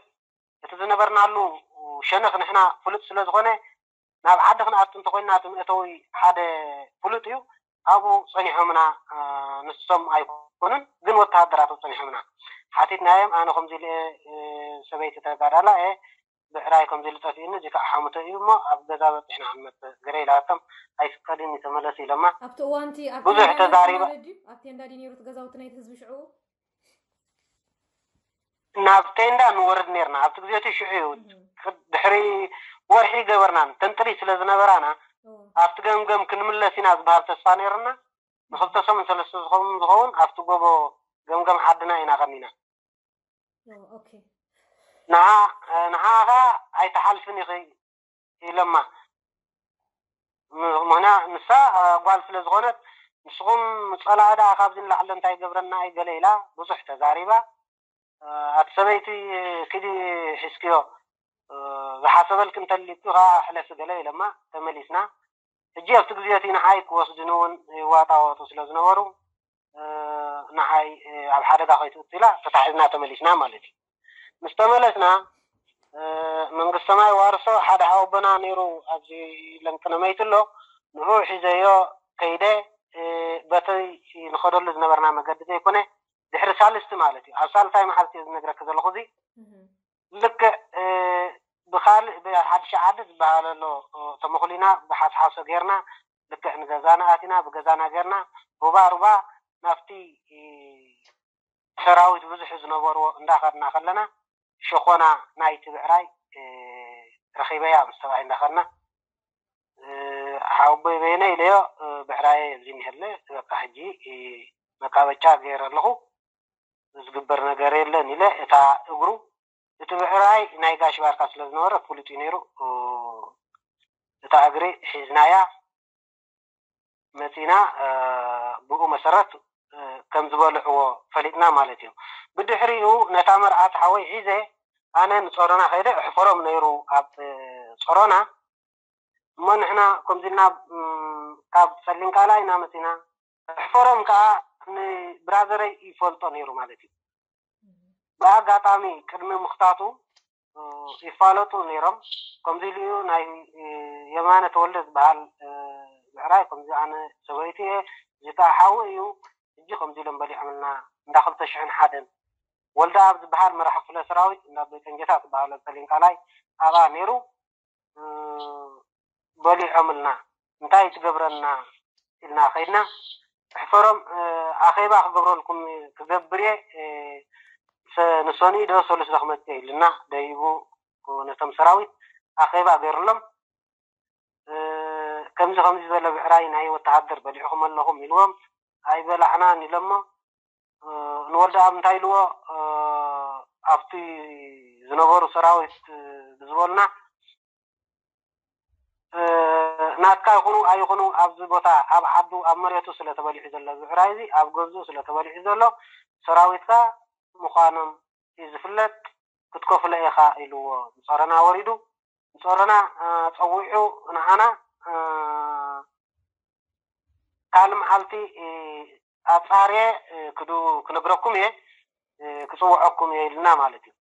እቲ ዝነበርናሉ ሸነኽ ንሕና ፍሉጥ ስለ ዝኾነ ናብ ዓዲ ክንኣቱ እንተኮይንና እቲ መእተዊ ሓደ ፍሉጥ እዩ። ኣብኡ ጸኒሖምና፣ እ፣ ንሶም ኣይኮኑን ግን ወተሃደራት ኣብኡ ጸኒሖምና። ሓቲትናዮም፣ ኣነ ከምዚ ኢለ፣ እ፣ ሰበይቲ ተጋዳላ እየ፣ ብዕራይ ከምዚ ኢሉ ጠፊኡኒ፣ እዚ ከዓ ሓሙተ እዩ እሞ ኣብ ገዛ በጺሕና ክንመጽእ ገለ ኢላቶም፣ ኣይፍቀድን እዩ ተመለስ ኢሎማ። ኣብቲ እዋንቲ ኣብ ብዙሕ ቴንዳ ነርኪ ተዛሪባ። ማለት ድዩ? ኣብ ቴንዳ ድዩ ነይሩ እቲ ገዛውቲ ናይቲ ህዝቢ ሽዑ? ናብ ቴንዳ ንወርድ ነርና። ኣብቲ ግዜ እቲ ሽዑ እዩ። እህ። ድሕሪ ወርሒ ገበርናን ተንጥሪ ስለ ዝነበራና፣ እዎ። ኣብቲ ገምገም ክንምለስ ኢና ዝበሃል ተስፋ ነይርና። ንክልተ ሰሙን ሰለስተ ዝኸውን፣ ዝኸውን ኣብቲ ጎቦ ገምገም ዓድና ኢና ቀኒና። ኦ፣ ኦኬ። ንዓ-፣ ንዓኻ ኣይትሓልፍን ኢኺ ኢሎማ። ም-፣ ምኽንያ-፣ ንሳ፣ እ፣ ጓል ስለ ዝኾነት፣ "ንስኹም ጸላኢ ደኣ ካብዚ ንላዕሊ እንታይ ይገብረና እዩ?" ገለ ኢላ ብዙሕ ተዛሪባ። እ፣ ኣቲ ሰበይቲ ኪዲ ሒዝክዮ፣ እ፣ ዝሓሰበልኪ እንተልዩኪ ኸዓ ሕለፊ ገለ ኢሎማ ተመሊስና። ሕጂ ኣብቲ ግዜ እቲ ንዓይ ክወስድኒ እውን ይዋጣወጡ ስለ ዝነበሩ፣ እ፣ ንዓይ፣ እ፣ ኣብ ሓደጋ ከይትእቱ ኢላ ተታሒዝና ተመሊስና ማለት እዩ። ምስ ተመለስና፣ እ፣ መንግስተ ማይ ዋርሶ ሓደ ሓወቦና ነይሩ ኣብዚ ለንቅነ መይቱ ኣሎ። ንዑ ሒዘዮ ከይደ፣ እ፣ በቲ ንኸደሉ ዝነበርና መገዲ ዘይኮነ፣ ድሕሪ ሳልስቲ ማለት እዩ። ኣብ ሳልሳይ መዓልቲ እየ ዝነግረኪ ዘለኹ እዚ። እህ። ልክዕ፣ እ፣ ብኻልእ ብሓድሽ ዓዲ ዝበሃል ኣሎ፣ እ፣ ተመኹሊና ብሓስሓሶ ጌርና፣ ልክዕ ንገዛና ኣቲና፣ ብገዛና ጌርና፣ ሩባ ሩባ ናብቲ፣ እ፣ ሰራዊት ብዙሕ ዝነበርዎ እንዳኸድና ከለና፣ ሸኾና ናይቲ ብዕራይ፣ እ፣ ረኺበያ ምስ ሰብኣይ እንዳኸድና፣ እ፣ ሓወቦይ በየነ ኢለዮ፣ እ፣ ብዕራየ ኣብዚ እኒሀለ፣ በቃ ሕጂ፣ እ፣ መቃበጫ ገይረ ኣለኹ፣ ዝግበር ነገር የለን ኢለ፣ እታ እግሩ፣ እቲ ብዕራይ ናይ ጋሽ ባርካ ስለ ዝነበረ ፍሉጥ እዩ ነይሩ፣ እ፣ እታ እግሪ ሒዝናያ መጺና፣ እ፣ ብኡ መሰረት፣ እ፣ ከም ዝበልዕዎ ፈሊጥና ማለት እዩ። ብድሕሪኡ ነታ መርዓት ሓወይ ሒዘ ኣነ ንጾሮና ከይደ፣ እሕፈሮም ነይሩ ኣብ፣ እ፣ ጾሮና። እሞ ንሕና ከምዚ ኢልና፣ እም፣ ካብ ጸሊም ቃላይ ኢና መጺና። እሕፈሮም ከኣ ንብራዘረይ ይፈልጦ ነይሩ ማለት እዩ። ብኣጋጣሚ ቅድሚ ምኽታቱ፣ እ፣ ይፋለጡ ነይሮም። ከምዚ ኢሉ እዩ ናይ፣ እ፣ የማነ ተወልደ ዝበሃል፣ እ፣ ብዕራይ፣ ከምዚ ኣነ ሰበይቲ እየ፣ እዚ ከኣ ሓዊ እዩ፣ ሕጂ ከምዚ ኢሎም በሊዖምልና፣ እንዳ ክልተ ሽሕን ሓደን ወልደኣብ ዝበሃል መራሒ ክፍለ ሰራዊት እንዳ ቤጠንጀታ ዝበሃሎ ጸሊም ቃላይ ኣብኣ ነይሩ። እ፣ በሊዖምልና፣ እንታይ ትገብረና ኢልና ከይድና፣ እሕፈሮም፣ እ፣ ኣኼባ ክገብረልኩም ክገብር እየ፣ እ፣ ሰ-፣ ንሰኑይ ዶ ሰሉስ ዶ ክመጽእ እየ ኢሉና ደይቡ፣ ነቶም ሰራዊት ኣኼባ ገይሩሎም፣ እ፣ ከምዚ ከምዚ ዝበለ ብዕራይ ናይ ወተሃደር በሊዕኹም ኣለኹም ኢልዎም፣ ኣይበላዕናን ኢሎሞ፣ እ፣ ንወልደኣብ እንታይ ኢልዎ፣ እ፣ ኣብቲ ዝነበሩ ሰራዊት፣ እ፣ ብዝበሉና፣ እ፣ ናትካ ይኹኑ ኣይኹኑ ኣብዚ ቦታ ኣብ ዓዱ ኣብ መሬቱ ስለ ተበሊዑ ዘሎ እዚ ብዕራይ እዚ ኣብ ገዝኡ ስለ ተበሊዑ ዘሎ ሰራዊትካ ምዃኖም እዩ ዝፍለጥ፣ ክትከፍሎ ኢኻ ኢልዎ። ንጾሮና ወሪዱ፣ ንጾሮና፣ እ፣ ጸዊዑ ንዓና፣ እ፣ ካልእ መዓልቲ፣ እ፣ ኣጻርየ፣ እ፣ ክዱ-፣ ክነግረኩም እየ፣ እ፣ ክጽውዐኩም እየ ኢልና ማለት እዩ።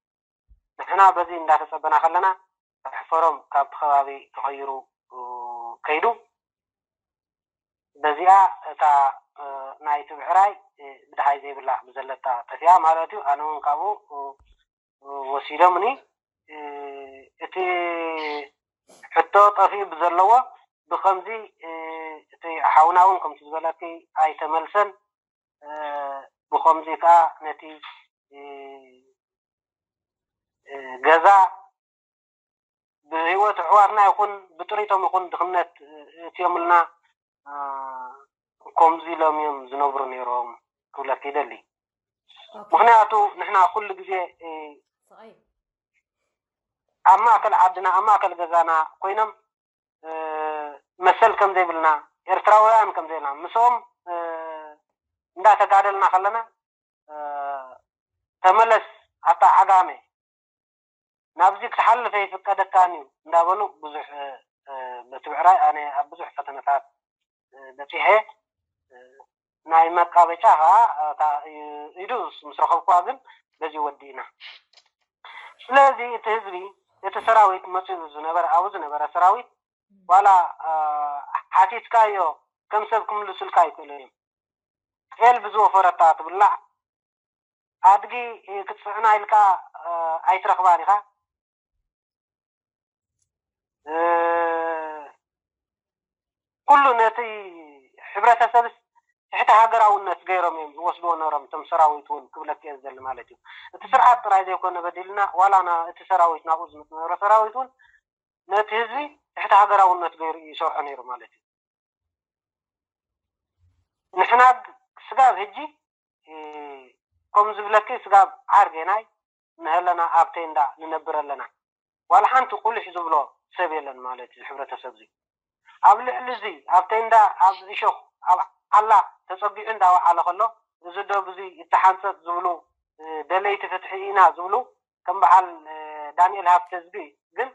ንሕና በዚ እንዳተጸበና ከለና፣ ሕፈሮም ካብቲ ከባቢ ተቐይሩ፣ እ፣ ከይዱ። በዚኣ እታ ናይቲ ብዕራይ ብድሃይ ዘይብላዕ ብዘለታ ጠፊኣ ማለት እዩ። ኣነ እውን ካብኡ ወሲዶምኒ። እቲ ሕቶ ጠፊኡ ብዘለዎ ብከምዚ እቲ ሓውና እውን ከምቲ ዝበለኪ ኣይተመልሰን። ብከምዚ ከዓ ነቲ ገዛ ብህይወት ኣሕዋትና ይኹን ብጥሪቶም ይኹን ድኽነት እትዮምልና ከምዚ ኢሎም እዮም ዝነብሩ ነይሮም ክብለክ ይደሊ። ምክንያቱ ንሕና ኩሉ ግዜ ኣብ ማእከል ዓድና ኣብ ማእከል ገዛና ኮይኖም መሰል ከም ዘይብልና ኤርትራውያን ከም ዘይብልና ምስኦም እንዳተጋደልና ከለና ተመለስ ኣታ ዓጋመ ናብዚ ክትሓልፍ ኣይፍቀደካን እዩ እንዳበሉ ብዙሕ በቲ ብዕራይ ኣነ ኣብ ብዙሕ ፈተነታት በፂሐ ናይ መቃበጫ ከዓ ኢዱ ምስ ረኸብኩዋ ግን በዚ ወዲእና። ስለዚ እቲ ህዝቢ እቲ ሰራዊት መፅኡ ዝነበረ ኣብኡ ዝነበረ ሰራዊት ዋላ ሓቲትካዮ ከም ሰብ ክምልሱልካ ኣይክእሉ እዮም። ጤል ብዝወፈረታ ትብላዕ ኣድጊ ክትፅዕና ኢልካ ኣይትረኽባን ኢኻ። ኩሉ ነቲ ሕብረተሰብስ ትሕቲ ሃገራውነት ገይሮም እዮም ዝወስድዎ ነሮም እቶም ሰራዊት እውን ክብለክ እየ ዝደሊ ማለት እዩ። እቲ ስርዓት ጥራይ ዘይኮነ በዲልና ዋላ እቲ ሰራዊት ናብኡ ዝመፅ ነበረ ሰራዊት እውን ነቲ ህዝቢ ትሕቲ ሃገራውነት ገይሩ እዩ ይሰርሖ ነይሩ ማለት እዩ። ንሕና ስጋብ ሕጂ ከም ዝብለኪ ስጋብ ዓርጌናይ ንሀለና ኣብ ቴንዳ ንነብር ኣለና። ዋላ ሓንቲ ቁልሕ ዝብሎ ሰብ የለን ማለት እዩ። ሕብረተሰብ እዚ ኣብ ልዕሊ እዚ ኣብ ቴንዳ ኣብ እሾኽ ኣብ ዓላ ተፀጊዑ እንዳወዓለ ከሎ እዚ ዶ ብዙ ይተሓንፀፅ ዝብሉ ደለይቲ ፍትሒ ኢና ዝብሉ ከም በዓል ዳንኤል ሃብተ ህዝቢ ግን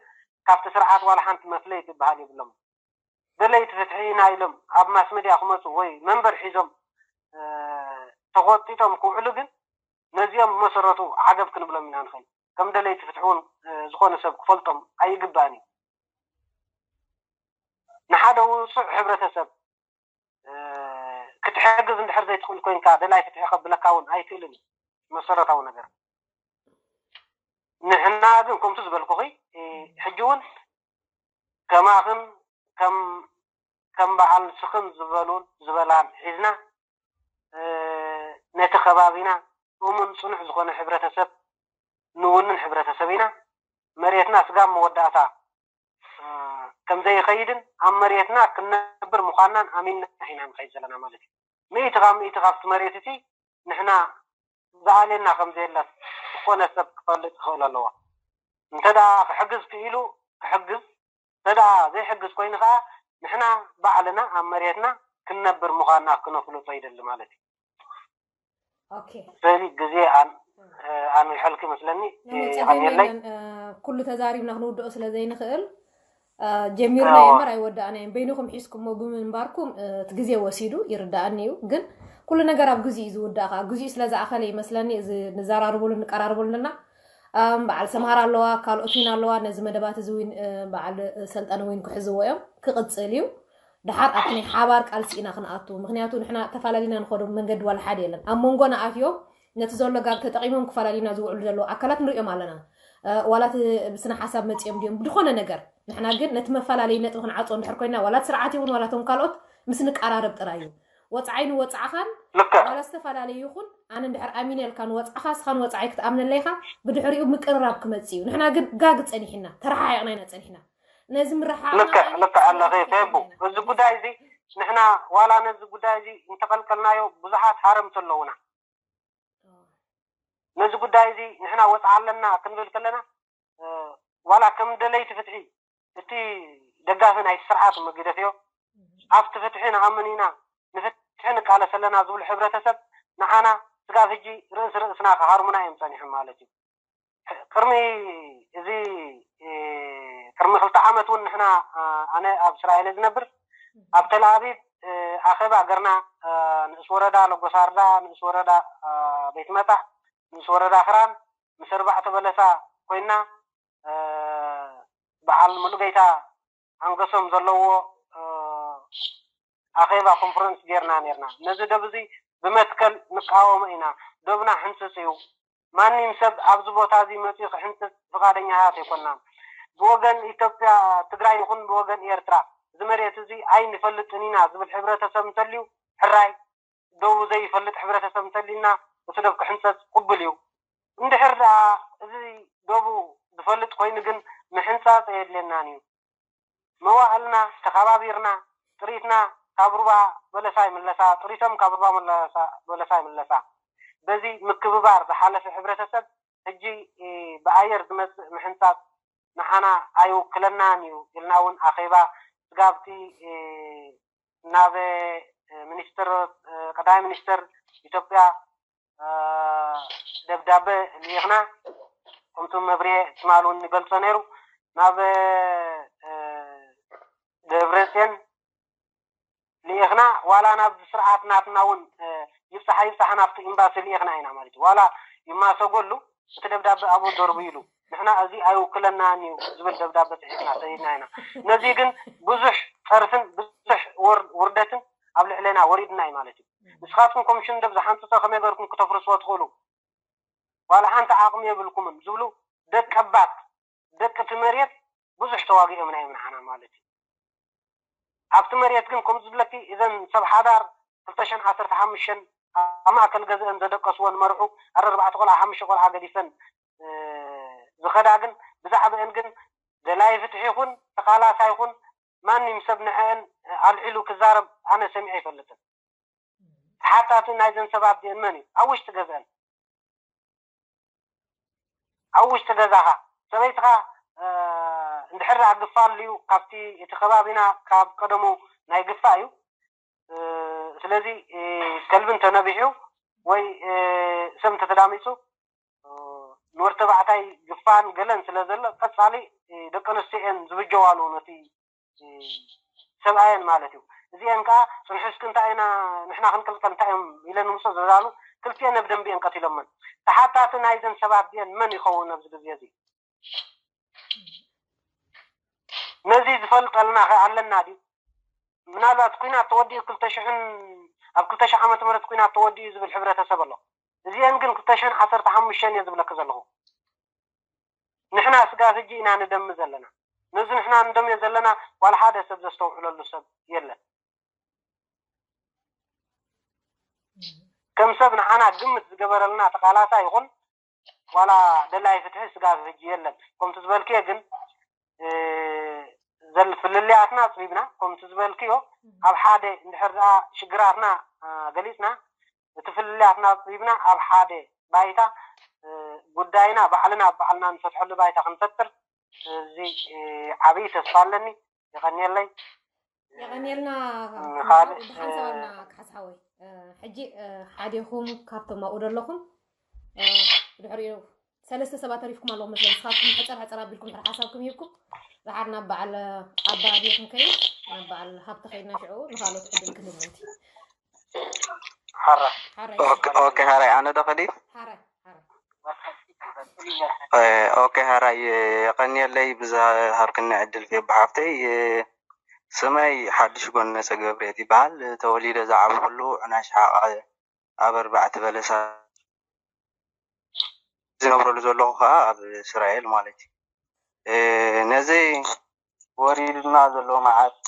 ካብቲ ስርዓት ዋላ ሓንቲ መፍለይ ዝበሃል የብሎም። ደለይቲ ፍትሒ ኢና ኢሎም ኣብ ማስ ሚድያ ክመፁ ወይ መንበር ሒዞም ተቆጢጦም ክውዕሉ ግን ነዚኦም መሰረቱ ዓገብ ክንብሎም ኢና ንኽእል። ከም ደለይቲ ፍትሒ እውን ዝኾነ ሰብ ክፈልጦም ኣይግባእን እዩ። ንሓደ ውፁዕ ሕብረተሰብ ክትሕግዝ እንድሕር ዘይትኽእል ኮይንካ ደላይ ፍትሒ ከብለካ እውን ኣይክእልን እዩ። መሰረታዊ ነገር ንሕና ግን ከምቱ ዝበልኩኺ ሕጂ እውን ከማኽን ከም ከም በዓል ንስኽን ዝበሉን ዝበላን ሒዝና ነቲ ከባቢና እሙን ፅኑዕ ዝኾነ ሕብረተሰብ ንውንን ሕብረተሰብ ኢና። መሬትና ስጋብ መወዳእታ ከም ዘይኸይድን ኣብ መሬትና ክንነብር ምዃንናን ኣሚንና ኢና ንኸይድ ዘለና ማለት እዩ። ሚእቲ ካብ ሚእቲ ካብቲ መሬት እቲ ንሕና ዝኣልየና ከም ዘየለ ዝኾነ ሰብ ክፈልጥ ክኽእል ኣለዎ። እንተ ደኣ ክሕግዝ ክኢሉ ክሕግዝ፣ እንተ ደኣ ዘይሕግዝ ኮይኑ ከዓ ንሕና ባዕልና ኣብ መሬትና ክንነብር ምዃንና ክነፍልጦ ይደሊ ማለት እዩ። ኦኬ ስለዚ ግዜ ኣን- ኣንዊሐልኪ መስለኒ። መፀገሚ የለን። ኩሉ ተዛሪብና ክንውድኦ ስለ ዘይንኽእል ጀሚርናዮ እምበር ኣይወዳእናዮን። በይንኹም ሒዝኩሞ ብምንባርኩም እቲ ግዜ ወሲዱ ይርዳእኒ እዩ። ግን ኩሉ ነገር ኣብ ግዜኡ እዩ ዝውዳእ። ከዓ ግዜኡ ስለ ዝኣኸለ ይመስለኒ እዚ ንዘራርበሉ ንቀራርበሉ ኣለና። በዓል ሰምሃር ኣለዋ፣ ካልኦት ዊን ኣለዋ። ነዚ መደባት እዚ ዊን በዓል ሰልጠነ ዊን ክሕዝዎ እዮም። ክቕፅል እዩ። ድሓር ኣብቲ ናይ ሓባር ቃልሲ ኢና ክንኣቱ። ምክንያቱ ንሕና ተፈላለዩና ንኸዶ መንገዲ ዋላ ሓደ የለን። ኣብ መንጎና ኣትዮም ነቲ ዘሎ ጋግ ተጠቒሞም ክፈላለዩና ዝውዕሉ ዘለዉ ኣካላት ንሪኦም ኣለና። ዋላ እቲ ብስነ ሓሳብ መፂኦም ድዮም ብድኾነ ነገር ንሕና ግን ነቲ መፈላለዩ ነጥቢ ክንዓፅዎ እንድሕር ኮይና ዋላ እቲ ስርዓት ይኹን ዋላ እቶም ካልኦት ምስ ንቀራረብ ጥራይ እዩ። ወፃዓይ ንወፃዕኻን ልክዕ ዋላ ዝተፈላለዩ ይኹን ኣነ እንድሕር ኣሚነ ኢልካ ንወፃዕኻ እስኻ ንወፃዓይ ክትኣምነለይ ኢኻ። ብድሕሪኡ ምቅርራብ ክመፅእ እዩ። ንሕና ግን ጋግ ፀኒሕና ተረሓሒቕና ኢና ፀኒሕና። ነዚ ምርሓቕ ልክዕ ልክዕ ኣለኺ ፌቡ። እዚ ጉዳይ እዚ ንሕና ዋላ ነዚ ጉዳይ እዚ እንተቐልቀልናዮ ብዙሓት ሃረምቲ ኣለዉና። ነዚ ጉዳይ እዚ ንሕና ወፅዓ ኣለና ክንብል ከለና ዋላ ከም ደለይቲ ፍትሒ እቲ ደጋፊ ናይቲ ስርዓት መግደፍዮ ኣብቲ ፍትሒ ንኣምን ኢና፣ ንፍትሒ ንቃለስ ኣለና ዝብሉ ሕብረተሰብ ንዓና ስጋብ ሕጂ ርእሲ ርእስና ክሃርሙና እዮም ፀኒሖም ማለት እዩ። ቅድሚ እዚ ቅድሚ ክልተ ዓመት እውን ንሕና ኣነ ኣብ እስራኤል ዝነብር ኣብ ተልኣቪቭ ኣኼባ ገርና ንእስ ወረዳ ለጎሳርዳ ንእስ ወረዳ ቤት መጣዕ ንእስ ወረዳ ክራን ምስ ኣርባዕተ በለሳ ኮይና በዓል ሙሉጌታ ኣንገሶም ዘለዎ ኣኼባ ኮንፈረንስ ጌርና ኔርና። ነዚ ደብ እዚ ብመትከል ንቃወሞ ኢና። ደብና ሕንጽጽ እዩ። ማንም ሰብ ኣብዚ ቦታ እዚ መጺኡ ክሕንጽጽ ፍቓደኛታት ኣይኮናን። ብወገን ኢትዮጵያ ትግራይ ይኹን ብወገን ኤርትራ እዚ መሬት እዚ ኣይንፈልጥን ኢና ዝብል ሕብረተሰብ እንተልዩ ሕራይ፣ ደቡ ዘይፈልጥ ሕብረተሰብ እንተሊና እቲ ደብ ክሕንጸጽ ቅቡል እዩ። እንድሕር ደኣ እዚ ደቡ ዝፈልጥ ኮይኑ ግን ምሕንጻጽ ኣየድልየናን እዩ። መዋእልና ተኸባቢርና ጥሪትና ካብ ሩባ በለሳ ይምለሳ፣ ጥሪቶም ካብ ሩባ መለሳ- በለሳ ይምለሳ። በዚ ምክብባር ዝሓለፈ ሕብረተሰብ ሕጂ እ፣ ብኣየር ዝመጽእ ምሕንጻጽ ንዓና ኣይውክለናን እዩ ኢልና እውን ኣኼባ ስጋብቲ እ፣ ናብ እ፣ ሚኒስትር እ፣ ቀዳማይ ሚኒስትር ኢትዮጵያ እ፣ ደብዳበ ልኢኽና። ከምቲ መብርሄ ትማል እውን ይገልጾ ነይሩ ናብ እ፣ ደብረጽዮን ልኢኽና ዋላ ናብ ስርዓት ናትና እውን እ፣ ይብፃሕ ይብፃሕ ናብቲ ኤምባሲ ልኢኽና ኢና ማለት እዩ። ዋላ ይማሰጎሉ እቲ ደብዳበ ኣብኡ ደርቡ ኢሉ ንሕና እዚ ኣይውክለናን እዩ ዝብል ደብዳበ ፅሒፍና ሰይድና ኢና። ነዚ ግን ብዙሕ ፀርፍን ብዙሕ ወር- ውርደትን ኣብ ልዕሌና ወሪድና እዩ ማለት እዩ። ንስኻትኩም ኮሚሽን ደብ ዝሓንፅፀ ከመይ ገርኩም ክተፍርስዎ ትኽእሉ? ዋላ ሓንቲ ዓቕሚ የብልኩምን ዝብሉ ደቀባት ደቂ እቲ መሬት ብዙሕ ተዋጊኦምና እዮም ንዓና ማለት እዩ። ኣብቲ መሬት ግን ከምዚ ዝብለኪ እዘን ሰብ ሓዳር ክልተ ሽሕን ዓሰርተ ሓሙሽተን ኣብ ማእከል ገዝአን ዘደቀስወን መርዑ ኣረ ኣርባዕተ ቆልዓ ሓሙሽተ ቆልዓ ገዲፈን እ፣ ዝኸዳ ግን ብዛዕባአን ግን ደላይ ፍትሒ ይኹን ተቓላሳይ ይኹን ማንም ሰብ ንዐአን ኣልዒሉ ክዛረብ ኣነ ሰሚዐ ኣይፈልጥን። ተሓታቲ ናይዘን ሰባት ዲአን መን እዩ? ኣብ ውሽጢ ገዝአን ኣብ ውሽጢ ገዛኻ ሰበይትኻ እ፣ እንድሕር ደኣ ግፋ ኣልዩ ካብቲ እቲ ከባቢና ካብ ቀደሙ ናይ ግፋ እዩ። እ፣ ስለዚ እ፣ ከልቢ እንተነቢሑ ወይ እ፣ ሰብ እንተተዳሚፁ እ፣ ንወዲ ተባዕታይ ግፋን ገለን ስለ ዘሎ ቀፃሊ እ፣ ደቂ ኣንስትዮ እየን ዝብጀዋሉ ነቲ እ፣ ሰብኣየን ማለት እዩ። እዚአን ከዓ ፅንሑ እስኪ እንታይ ኢና ንሕና ክንቅልቀል እንታይ እዮም ኢለን ንምሶ ዝብላሉ ክልቲአን ኣብ ደንቢ እየን ቀቲሎመን። ተሓታቲ ናይዘን ሰባት ዲአን መን ይኸውን ኣብዚ ግዜ እዚ? ነዚ ዝፈልጠልና ኸ ኣለና ድዩ? ምናልባት ኩናት ተወዲኡ ክልተ ሽሕን ኣብ ክልተ ሽሕ ዓመተ ምህረት ኩናት ተወዲኡ ዝብል ሕብረተሰብ ኣሎ። እዚአን ግን ክልተ ሽሕን ዓሰርተ ሓሙሽተን እየ ዝብለኪ ዘለኹ። ንሕና ስጋብ ሕጂ ኢና ንደሚ ዘለና። ነዚ ንሕና ንደምዮ ዘለና ዋላ ሓደ ሰብ ዘስተውዕለሉ ሰብ የለን። ከም ሰብ ንዓና ግምት ዝገበረልና ተቓላሳይ ይኹን ዋላ ደላይ ፍትሒ ስጋብ ሕጂ የለን። ከምቲ ዝበልክዮ ግን እ፣ ዘል ፍልልያትና ኣፅቢብና ከምቲ ዝበልክዮ ኣብ ሓደ እንድሕር ደኣ ሽግራትና እ፣ ገሊፅና እቲ ፍልልያትና ኣፅቢብና ኣብ ሓደ ባይታ እ፣ ጉዳይና ባዕልና ባዕልና ንፈትሐሉ ባይታ ክንፈጥር እዚ እ፣ ዓብዪ ተስፋ ኣለኒ። የቐንየለይ። የቐንየልና ካልእ ብሓንሳብ ኣለና ክሓስ ሓወይ። ሕጂ ሓዲኹም ካብቶም ኣብኡ ዘለኹም ድሕሪኡ ሰለስተ ሰባት ተሪፍኩም ኣለኹም መስለኒ። ንስኻትኩም ሕፀር ሕፀር ኣቢልኩም ድሕሪ ሓሳብኩም ሂብኩም ደሓር ናብ በዓል ኣባ ኣብየ ክንከይድ ናብ በዓል ሃብተ ከይድና ሽዑ ንኻልኦት ዕድል ክንህብ ምእንቲ። ሓራይ ሓራይ ኦኬ ኦኬ፣ ሓራይ ኣነ ዶ ከዲ ሓራይ ሓራይ ኦኬ፣ ሓራይ የቐንየለይ ብዝሃብክኒ ዕድል ፌቦ ሓፍተይ። ስመይ ሓድሽ ጎነፀ ገብርኤል ይበሃል። ተወሊደ ዝዓበኹሉ ዕናሽ ሓቕ ኣብ ኣርባዕተ በለሳ ዝነብረሉ ዘለኹ ከዓ ኣብ እስራኤል ማለት እዩ። ነዚ ወሪዱና ዘሎ መዓት